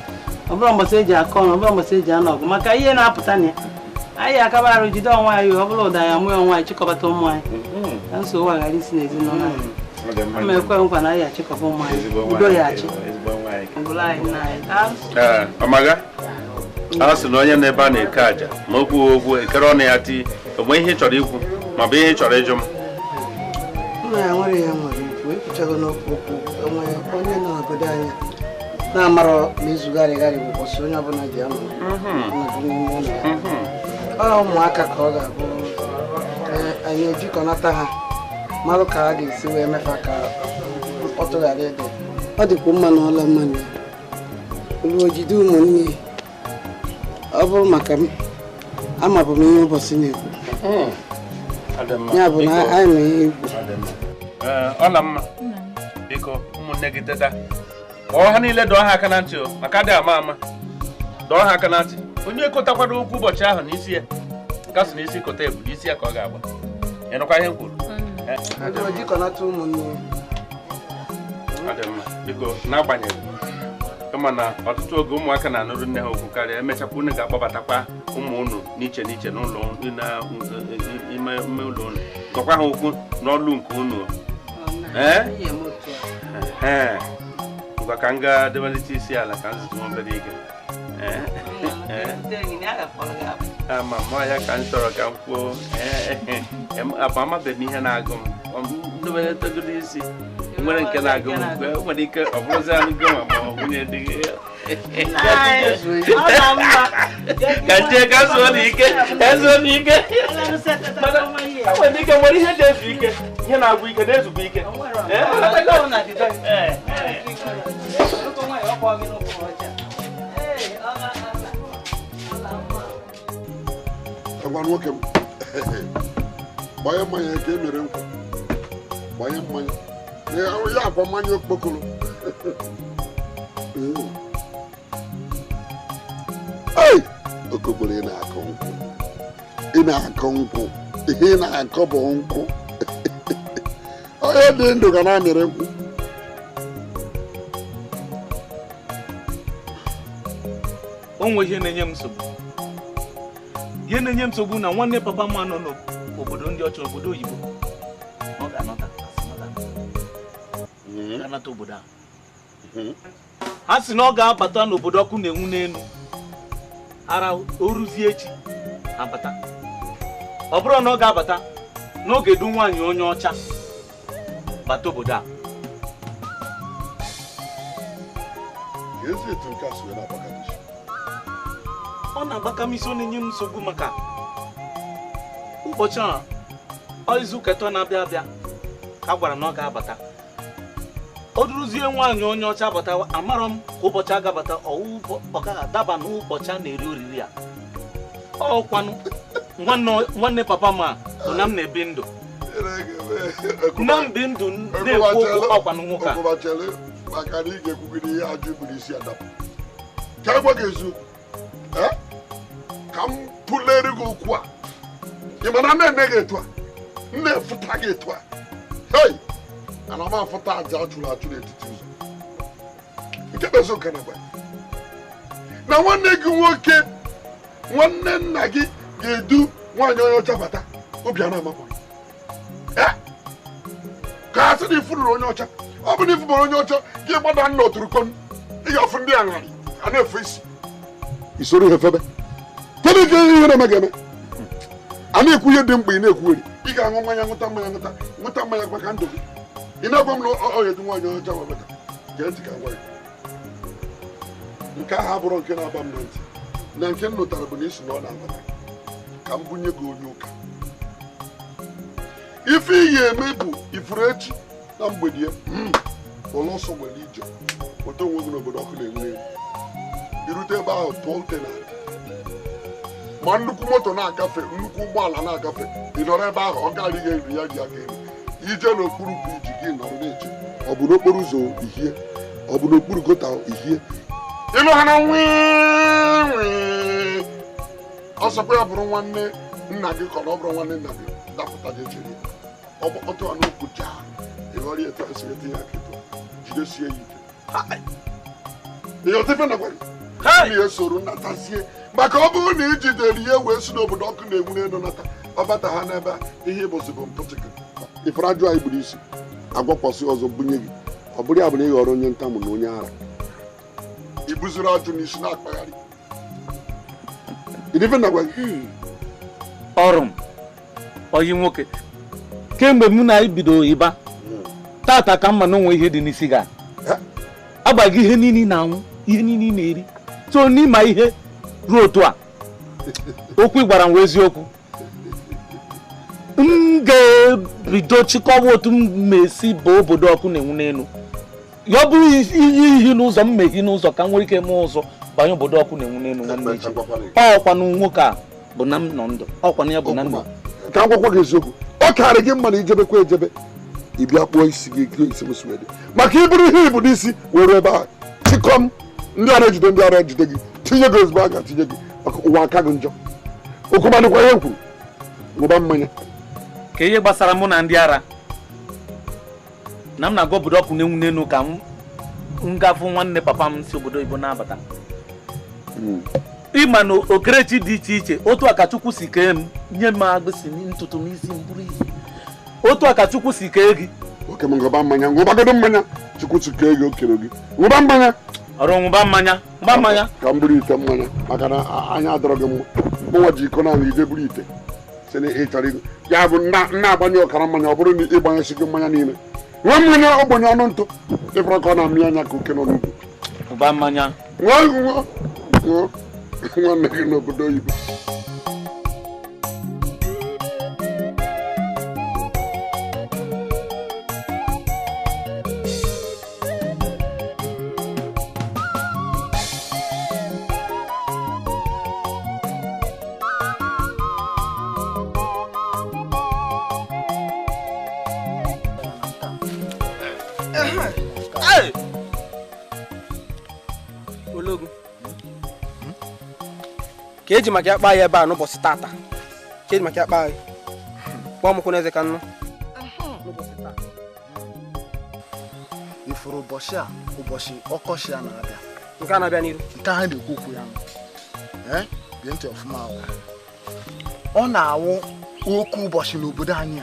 ọ bụrụ mbọsị eji akọ ọnụ ọ bụrụ mbọsị eji anọ ọgụ maka ihe na-apụta na ya Anyị akaba arụ jide onwe anyị, ọ bụrụ ụda ya mụọ onwe anyị chịkọbata ụmụ anyị. Ka nsogbu a ghara isi n'ezinụlọ anyị. Ama ekwe nkwa na anyị achịkọba ụmụ anyị. Udo ya achị. Ngwụrụ anyị nna anyị. Ee, Ọmaga, a sị na onye nọ ebe a na-eke àjà ma okwu okwu ekere ọnụ ya tii, o nwee ihe ị chọrọ ikwu ma ọ bụ ihe ị chọrọ ịjụ m? Nna ya nwere ya nwere ikwu, ekwuchago n'okwu okwu onwe onye nọ n'obodo anyị na-amarọ na izugharịgharị bụ ụbọchị onye ọbụla ji anọ ọnọdụ n'ime ụlọ ya. Ọ ụmụaka ka ọ ga-abụ anyị ejikọnata ha marụ ka a ga-esi wee mefa ka mkpọtụ ghara ịdị. Ọ dịkwa mma na ọla mma na olu ojide ụmụnne ọ bụrụ maka m amabụ m ihe ụbọchị na-ekwu. Ya bụ na anyị ma ihe ikwu. Ọla mma, biko ụmụnne gị teta kpọọ ha niile, dọọ ha aka na ntị o, maka adị ama ama, dọọ ha aka na ntị. Onye kotakwara okwu ụbọchị ahụ n'isi ya, nke sị n'isi kota ebu n'isi ya ka ọ ga-agba. Ị nụkwa ihe m kwuru? Ọ dị mma, biko n'agbanyeghị kama na ọtụtụ oge ụmụaka na-anụrụ nne ha okwu karịa, emechakwa unu ga-akpọbatakwa ụmụ unu n'iche n'iche n'ụlọ ime ụlọ unu, gọkwa ha okwu n'ọlụ nke unu. Ee, ngwa ka m gaa demelite isi ala ka m zụtụ obere ike. Ama m ya ka m chọrọ ka m kwuo, amabeghị m ihe na-agụ m, ndobeletagoro isi nwere nke na-agụ m, nwere ike ọ bụrụzi anụ gị ma ọ nwunye dị gị. Ka nje ka zuo n'ike, ka zuo n'ike. Nwere ike nwere ihe na-ezu ike, ihe na-agwụ ike na-ezukwa ike. Agwa nwoke m, gbanye mmanya ka e mere nkwụ, gbanye mmanya ya akwa mmanya okpokoro. Ei, okokoro, ị na-akọ nkwụ, ị na-akọ nkwụ, ihe ị na-akọ bụ nkwụ. Onye dị ndụ ga na-amịrị nkwụ. O nwe ihe na-enye m nsogbu, ihe na-enye m nsogbu na nwanne papa m nọ n'obodo ndị ọcha, obodo oyibo, ọ ga-anọta obodo a. Ha sị na ọ ga-abata n'obodo ọkụ na-enwu n'elu ara o ruzie echi abata. Ọ bụrụ na ọ ga-abata n'oge du nwaanyị onye ọcha bata obodo a. Ọ na-agbaka m isi, ọ na-enye m nsogbu maka ụbọchị a, ọ izu ụka atọ na-abịa abịa ka a gwara na ọ ga-abata. O duruzie nwaanyị onye ọcha bata, amarọ m ka ụbọchị a ga-abata, ọ gaghị adaba n'ụbọchị a na-eri oriri a. Ọkwanụ nwanne papa m a bụ na m na-ebi ndụ, na m bi ndụ na-ekwu okwu ọkwanụ nwoke a. Maka na ị ga-ekwugide ihe ajụ buru isi adapụ. Ka agwa gị eziokwu, ka m pụlere gị okwu a, ị ma na nne gị etu a, nne efụta gị etu a, hei, ana m afụta aja achụrụ achụ n'etiti ụzọ. Nke bụ eziokwu na gwa na nwanne gị nwoke, nwanne nna gị ga-edu nwaanyị onye ọcha bata, obi a na-amapụ gị. Ka a sị na ifururu onye ọcha, ọ bụ na ifubara onye ọcha gị gbada nna oturukpom, ị ga-afụ ndị aṅarị a na-efe isi isoro ihe febe. Kedu ka ihe na-eme ga-eme? A na-ekwu ihe dị mkpa, ị na-ekwugheri. Ị ga-aṅụ mmanya, ṅụta mmanya, ṅụta mmanya maka ndụ gị. Ị na-agwa m na ọ ga-edu nwaanyị ọcha webata. Gee ntị ka m gwa gị, nke ahụ abụrụ nke na-aba m na ntị, na nke m nụtara bụ na isi na ọ na-abata ka m bunye gị onye ụka. Ife ị ga-eme bụ ifuru echi na mgbede ya, ụlọ ọsọ nwere ije pụta onwe gị n'obodo ọkụ na-enwu elu. Irute ebe ahụ tụọ ute na ma nnukwu moto na-agafe, nnukwu ụgbọala na-agafe, ị nọrọ ebe ahụ ọ gaghị eri ya ji aka elu. Ije n'okpuru briji gị nọrọ na-eche, ọ bụ n'okporo ụzọ ihie, ọ bụ n'okpuru gota ihie, ịnụ ha na nwii ọsọkwa ya bụrụ nwanne nna gị ka ọ bụrụ nwanne nna gị dapụta gị echere ya, ọ gbakọta ya n'okwu jaa, ịghọrọ ya etu a si etinye aka etu a, jidesie ya ike. Ịghọta ife na gwa gị? Na esoro natazie maka ọ bụrụ na ijidere ihe wee si n'obodo ọkụ na-enwu n'elu nata ọbata ha n'ebe a ihe ịbụsị bụ mpụchịkị ifere ajụ anyị gburu isi agwakwasị ọzọ bunye gị ọ bụrụ ya bụ na ị ghọrọ onye ntamụ na onye ara i buziri ajụ n'isi na-akpagharị ọrụ m oyi nwoke kemgbe mụ na ibido ịba tata ka mma na onwe ihe dị n'isi ga agbaghị ihe niile na-anwụ ihe niile na-eri so n'ịma ihe ruo otu a okwu gwara m eziokwu m ga-ebido chịkọwa otu m ma-esi bụ obodo ọkụ na-enwu n'elu ya ọ bụrụ iyi ihe n'ụzọ m mehi n'ụzọ ka m nwere ike mee ụzọ banye obodo ọkụ na-enwu n'elu nwanne echi ọkwanụ nwoke a bụ na m nọ ndụ ọkwanụ ya bụ na ndụ ka m gwakwa gị eziokwu ọ karị gị mma na ijebekwa ejebe ị bịa kpụọ isi gị isi m si maka iburu ihe ibu n'isi were ebe a chịkọm ndị ara ejide ndị ara ejide gị tinye gị ozugbo a ga-atinye gị maka ụwa aka gị njọ okwumadịkwa ihe kwuru ṅụba mmanya ka ihe gbasara mụ na ndị ara na m na-aga obodo ọkụ na-enwu n'elu ka m gafụ nwanne papa m si obodo oyibo na-abata ịma na okerechi dị iche iche otu a ka Chukwu si kee m nye m agbịsị ntutu m isi m bụrụ isi otu a ka Chukwu si kee gị oke m ṅụba mmanya ṅụbagodo mmanya Chukwu si kee gị o kere gị ṅụba mmanya ọrụ ṅụba mmanya ṅụba mmanya ka m buru ite mmanya maka na anya adọrọ gị mma mụnwa ji iko naanị ije buru ite si na ị chọrọ ego ya bụ na-agbanye ọkara mmanya ọ bụrụ na ịgbanyesi gị mmanya niile nwa mmanya ogbenye ọnụ ntụ ịfọrọ ka ọ na-amị anya ka oke nọ n'ugwu ṅụba mmanya ṅụọ ṅụọ ṅụọ nwanne gị n'obodo oyibo. Ka eji maka akpa ya ebe a n'ụbọchị tata ka eji maka akpa ya kpọọ m kwụ n'eze ka nnụ ifuru ụbọchị a ụbọchị ọkọchị a na-abịa nke a na-abịa n'iru nke ahụ na-ekwu okwu ya gee ntị ọfụma ọ na-awụ oke ụbọchị n'obodo anyị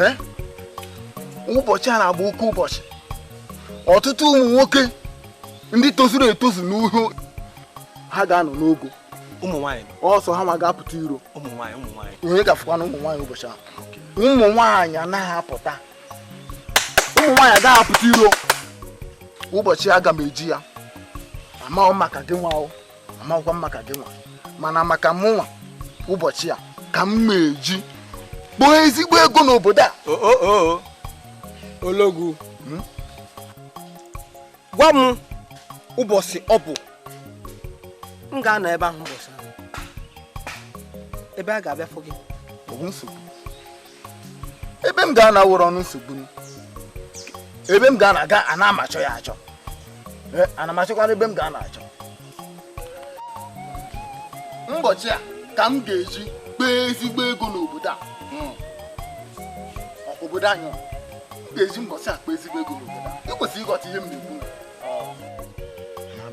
a ụbọchị a na-agba oke ụbọchị ọtụtụ ụmụ nwoke ndị tozuru etozu n'uhu ha ga-anọ n'ogo ụmụ nwaanyị ọsọ ha ma ga-apụta iro ụmụ nwaanyị ụmụ nwaanyị onye gafekwa na ụmụ nwaanyị ụbọchị ahụ ụmụ nwaanyị anaghị apụta ụmụ nwaanyị agaghị apụta iro ụbọchị aga m eji ya amaghị maka gị nwa amaghịkwa m maka gị nwa mana maka mụ nwa ụbọchị a ka m ma-eji kpọọ ezigbo ego n'obodo a. Ologwu gwa m ụbọchị ọ bụ m ga-anọ ebe ahụ ụbọchị ahụ ebe a ga-abịa fụ gị nsogbu ebe m ga-ana wụrụ ọnụ nsogbu ebe m ga-ana aga ana amachọ ya achọ ana m achọkwara ebe m ga-ana achọ ụbọchị a ka m ga-eji kpee ezigbo ego n'obodo a obodo anyị m ga-eji mbọchị a kpee ezigbo ego n'obodo a ị kwesịrị ịghọta ihe m na-ekwu.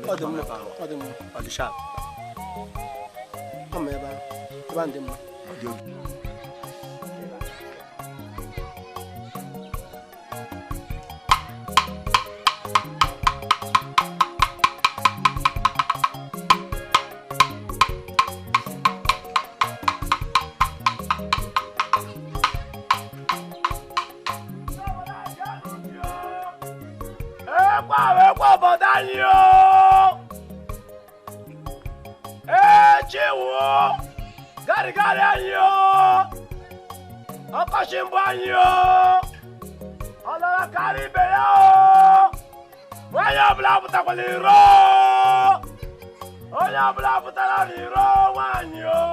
Ọ dị mma, ọ dị mma, ọ dị sharp. Ọ ma ebe ahụ dị mma. Ekwe obodo anyị o! Echiwo! Garịgarị anyị o! Ọkọchị mbụ anyị o! Ọ lara karịa ibe ya o! Onye ọbụla pụtakwala iro! Onye ọbụla pụtara n'iro nwaanyị o!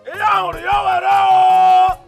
Ihe ọ hụrụ ya o were o!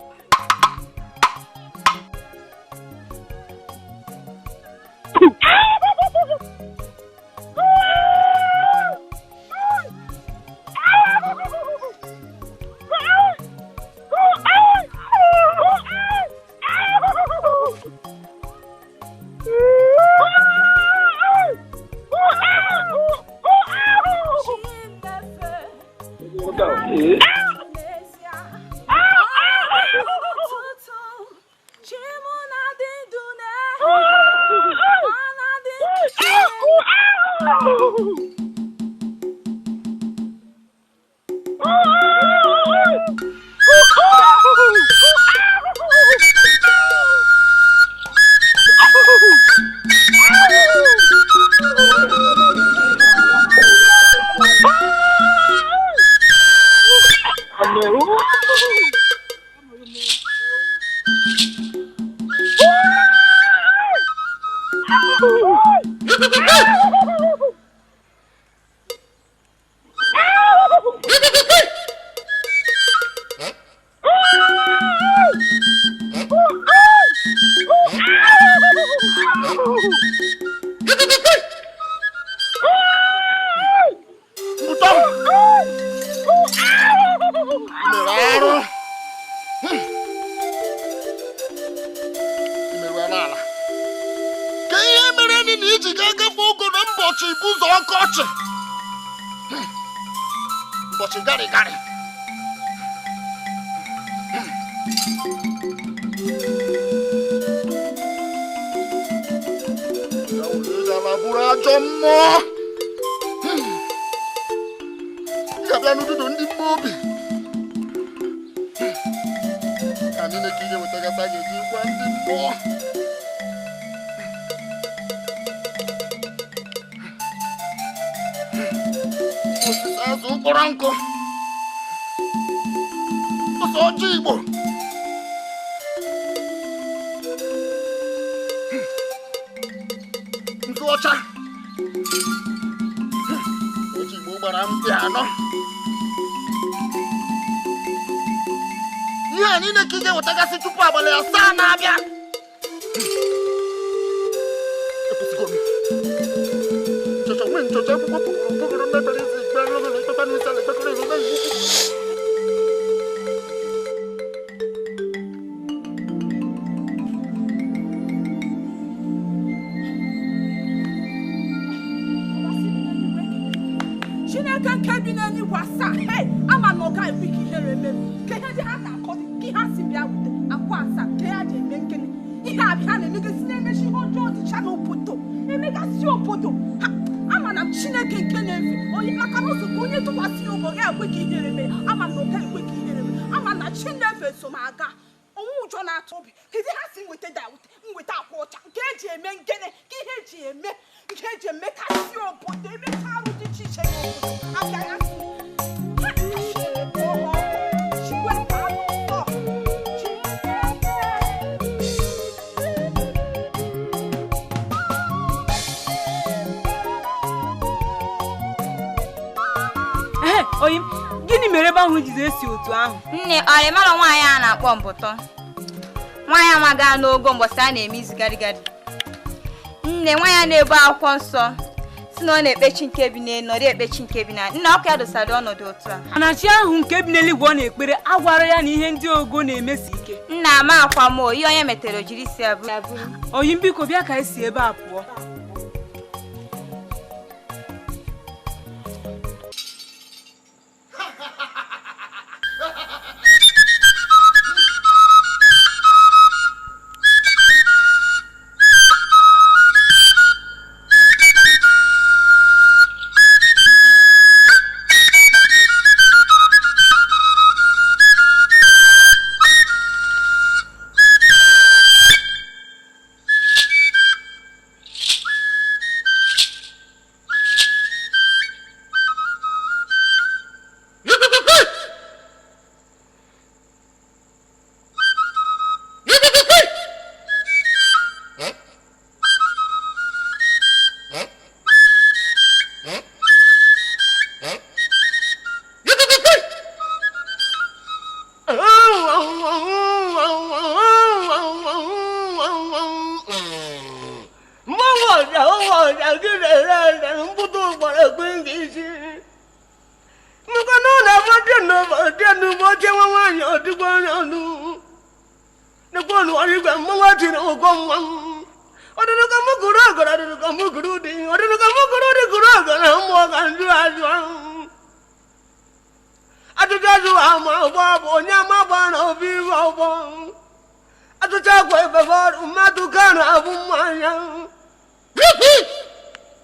Nne, ọ dị mara nwaanyị a na-akpọ Mbụtọ. Nwaanyị anwa gaa n'ogo mbọsị a na-eme izu garịgarị. Nne, nwaanyị a na-ebu akwụkwọ nsọ si na ọ na-ekpechi nke bi n'elu, ọ dị ekpechi nke bi n'ala. Nne, ọkụ ya dosara ọnọdụ otu a. Mana chi ahụ nke bi n'eluigwe ọ na-ekpere agwara ya na ihe ndị ogo na-emesi ike. Nna, ama akwa m ihe onye metere o jiri si abụ. Oyi, biko bịa ka esi ebe a pụọ.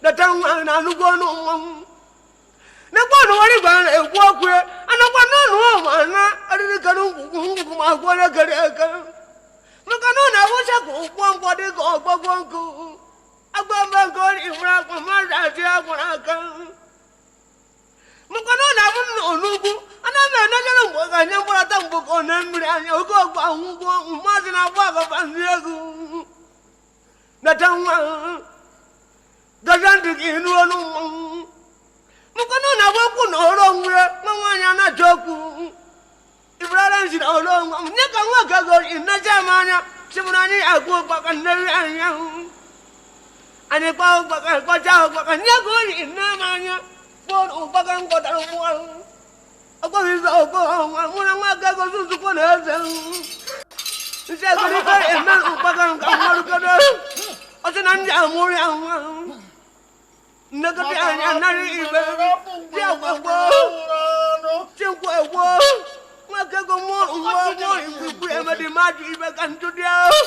Data nwa na anụgo ọnụ mmanwụ. Nekwa ọnụ nwere igwe na-ekwu okwu ya. Anakwa n'ọnụ ọma na arịrị kere ngwugwu ngwugwu ma gwọrọ kere eke. Maka na ọ na-awụcha ka ụkwụ nkwọ dị ka ọgbọgbọ nkụ. Agba mba nke ọrịa nwere akwa mmadụ achị agwara aka. Maka na ọ na-abụ m n'ugwu, ana m enejere mgbe ka nye mkpọrọta mgbe ka ọ na mmiri anya oke ọgba ngwụgwọ mmadụ na-agba agaba ndị egwu. Data nwa gaza ntị ka ịnụ ọnụ mmanwụ. Maka na ọ na-agba okwu na ọrụ onwe ya, nwa nwaanyị na-achọ okwu. Ibrahim si na ọrụ onwe nye ka nwa gagoro ịnacha m anya sịbụrụ anyị agụ ụkpaka nne anya. Anyị kpa ụkpaka kpọcha ụkpaka nye ka oyi nne m anya kpọọ ụkpaka mkpọtara ụgbọ ọgbọghị izu ọgbọ ọnwa mụ na nwa gago zuzukwo na eze nsị agụrịkọ eme ụkpaka nka mmarụkodo ọsị na ndị amụrụ ya nwa nnekọta anya anaghị ibe chi agwagwo chi nkwu egwo nwa gago mụọ nwa mụọ igwikwu emedi mmadụ ibe ka ntụ dị ahụ.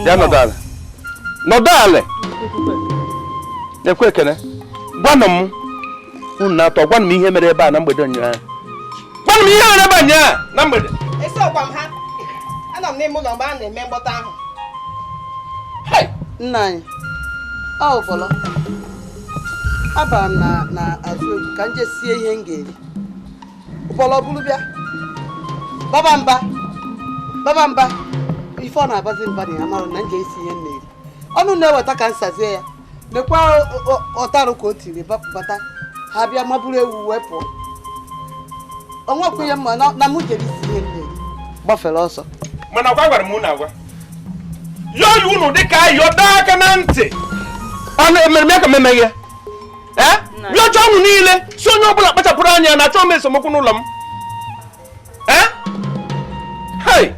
Ya nọdụ ala. Nọdụ ala. Ekwe ekene. Gwanụ m unu na-atọ gwanụ m ihe mere ebe a na mgbede ụnyaahụ. Gwanụ m ihe mere ebe a ụnyaahụ na mgbede. Esokwa m ha. Anọ m n'ime ụlọ mgbe a na-eme mgbọta ahụ. Nna anyị, ọ ụfọlọ. Abara m na azụ egwu ka m jee sie ihe m ga-eri. Ụfọlọ buru bịa. Baba mba. Baba mba. Ife ọ na-abazi mba na ya mara na nje isi ihe m na-eri. Ọnụ na-eweta ka m sazie ya. Lekwa ọtarụ ka o tiri bata. Ha bịa maburu ewu wee pụọ. O nwekwa ihe mma na mụ jere isi ihe m na-eri. Gbafere ọsọ. Mana agwa gwara m unu agwa. Yọọ ya unu dịka ayọ daa aka na ntị. Ọ na-emere m ya ka m emeghị ya. Ee, rịọcha ọnụ niile si onye ọbụla kpachapụrụ anya na achọ m esemokwu n'ụlọ m. Ee, hei,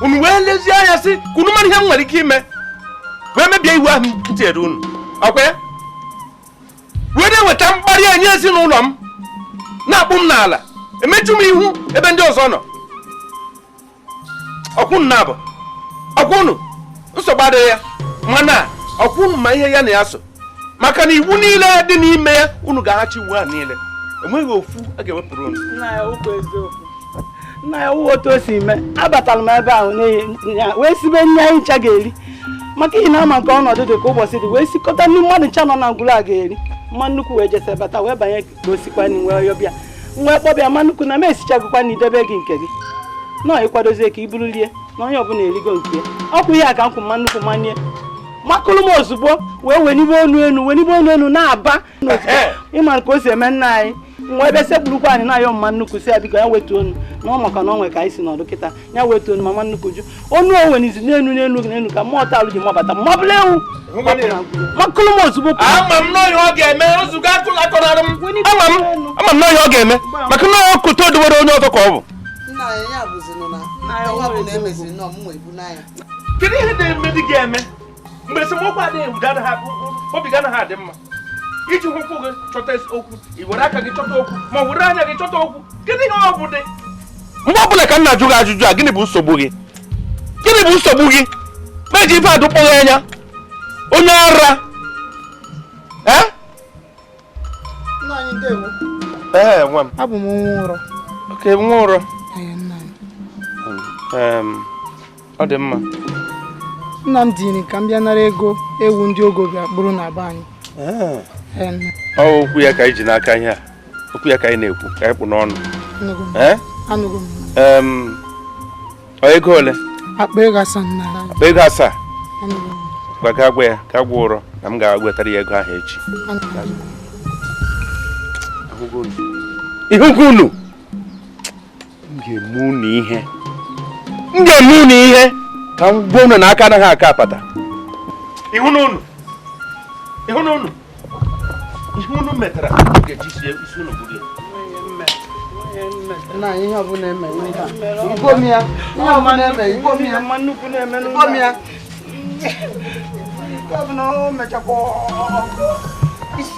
unu wee lezie anya sị ka unu mara ihe m nwere ike ime wee mebie iwu ahụ m tinyere unu. Ọkwa ya wee na-eweta mkparị enye ezinụlọ m, na-akpụ m n'ala, emechu m ihu ebe ndị ọzọ nọ. Ọkwụnụ na-abụ ọkwụnụ nsogbu adịghị ya, mana ọkwụnụ ma ihe ya na ya so, maka na iwu niile dị n'ime ya unu ga-aghachi iwu a niile, enweghị ofu a ga-ewepụrụ unu. Nna ya okwu eziokwu. Nna ya wụ otu o si mee. Abatara m ebe ahụ wee sibe nri anyị ncha ga-eri, maka ihi na ama nke ọnọdụ dị ka ụbọchị dị, wee sikọta ndị mmadụ ncha nọ na ngwụrụ a ga-eri. Mma nnukwu wee jese bata wee banye ka osikwa nri wee yọbịa, wee kpọbịa mma nnukwu na m esichagokwa na idebe gị nke gị nọọ ịkwadozie ka i buru rie na onye ọbụla erigo nke ya. Ọkwụ ihe a ka nkwụ mma nnukwu manye makụrụ m ozugbo wee wenibe onu enu wenibe onu enu na-aba ịma ka o si eme nna anyị. Nwa ebe sekpurukwa anyị na-ayọ mma nnukwu si ya biko ya wetu onu na ọ maka na ọ nwe ka anyị si nọdụ kịta, ya wetu onu. Mama nnukwu ju onu o wenizi n'enu n'enu n'enu ka mmụọ talụ ji mabata mabụla ewu makụrụ m ozugbo. Ama m n'ọhịa ọ ga-eme ozugbo akọnarị m. Ama m n'ọhịa ọ ga-eme maka na ọ kụta odowere onye ọzọ ka ọ bụ. Kedu ihe na-eme dị ga-eme mgbe esemokwu adịghị, obi ga anaghị adị mma iji hụkwụ gị chọta okwu, i were aka gị chọta okwu ma were anya gị chọta okwu. Kedu ihe ọ bụ dị mgbe ọbụla ka m na-ajụ gị ajụjụ a? Gịnị bụ nsogbu gị? Gịnị bụ nsogbu gị? Meji ife adụkpọghị anya onye ara. Ee, nwa m. Abụ m nwa ụrọ. Oke, nwa ụrọ. Ọ dị mma. Nna m dịrị ka m bịa nara ego ewu ndị ogo bịa kpụrụ na be anyị. Ọ okwu ya ka anyị ji n'aka ihe a, okwu ya ka anyị na-ekwu ka anyị kpụ n'ọnụ. Ọ ego ole? Akpa ego 7. Akpa ego 7. Gwa ga agwa ya ka agwa ụrọ na m ga-agwetara ya ego ahụ echi. Ihugo unu, m ga-eme unu ihe, m ga-eme unu ihe ka m gwa unu na aka anaghị aka apata. Ihu na unu, ihu na unu, ihe unu metara ga-eji sie isi unu buru ya. Nna ihe ọbụla eme igbo m ya, ihe ọbụla eme igbo m ya, mma nnukwu na-eme igbo m ya. Nke ọbụla o mechakwa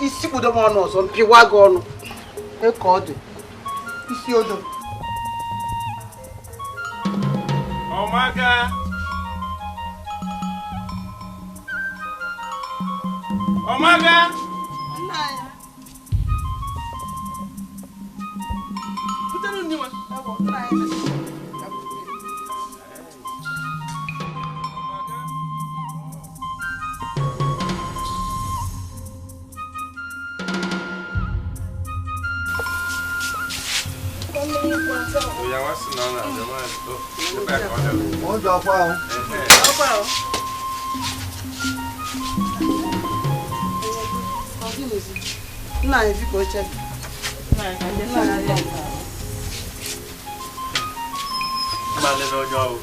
isi kpudo m ọnụ ọzọ mpịwa gị ọnụ ka ọ dị isi odo. Ọmaga, ọmaga. Nna anyị biko oche. Mmalele onye ọrụ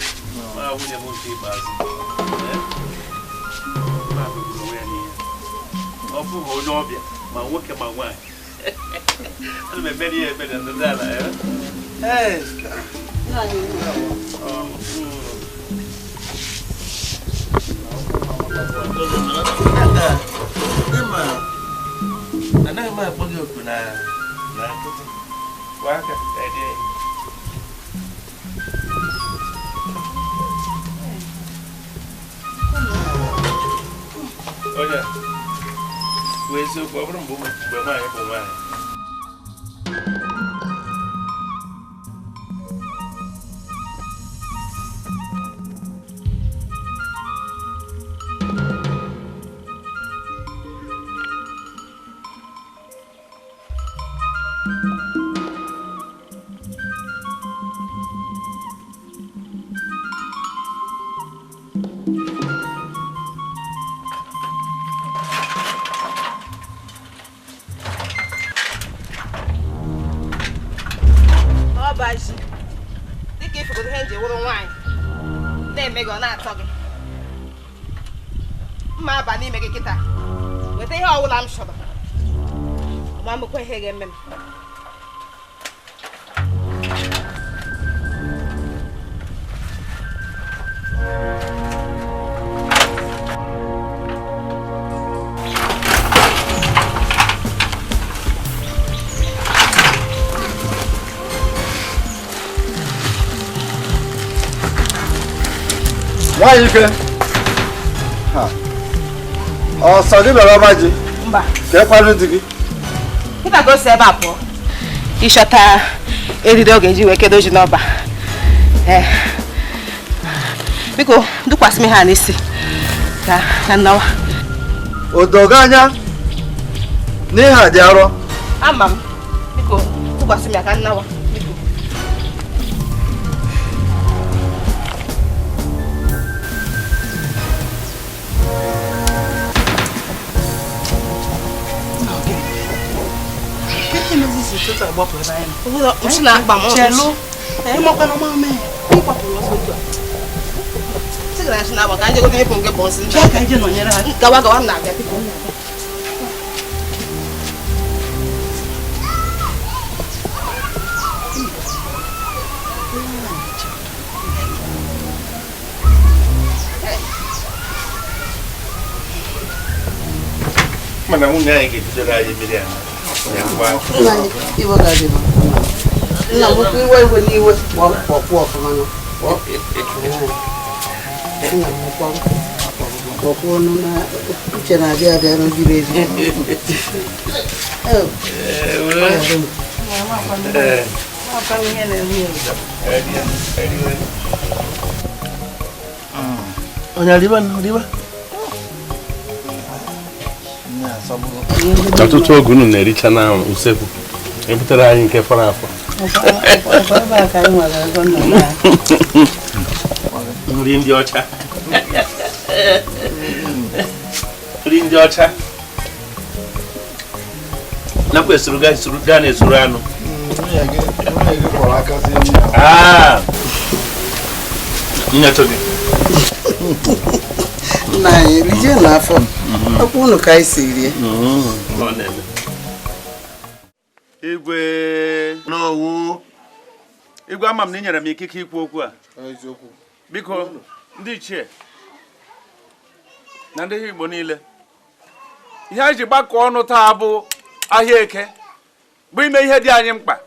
ma nwunye m nke ikpeazụ ma megburu onwe ya n'ihe. Ọ bụghị onye ọbịa ma nwoke ma nwaanyị. Ana m emeri ya ebere ndị ala ya. Anaghị m akpọ gị oku na nkịtị. Kwa aka ka ị dị. Onye bụ eziokwu, ọ bụrụ mgbe nwaanyị bụ nwaanyị. Mma aba n'ime gị kịta weta ihe ọwụla m chọrọ. Ma mekwa ihe ga-eme m. Nwaanyị ike ọsọ gị bịara ọba ji mba ka ekwanụ di gị kịta ka o si ebe a pụọ ịchọta eriri ọ ga-eji wee kedo ji n'ọba. Biko dukwasị m ha n'isi ka nnawa. O dogo anya n'ihe a dị arọ. Ama m, biko dukwasị m ya ka nnawa. Mana nwunye anyị ga-ebidoro anyị mmiri a. Nna m ukwu iwe iwe n'iwe kpọkwụ ọfụma nọ. Nna m kpọkwụ ọnụ na uche na-abịa abịa n'ojiri ezi. Onye riba riba. Ọtụtụ oge unu na-ericha na usekwu ebutere anyị nke fọrọ afọ. Nri ndị ọcha. Nri ndị ọcha. Nakwa esuru gaa na-esuru anụ. Nyetụ gị. Nna anyị rijie n'afọ. Ọkwa unu ka anyị si rie. Igwe n'owu. Igwe ama m na ị nyere m ikike ikwu okwu a. Biko ndị ichie na ndị Igbo niile, ihe anyị ji gbakọ ọnụ taa bụ ahịa eke bụ ime ihe dị anyị mkpa.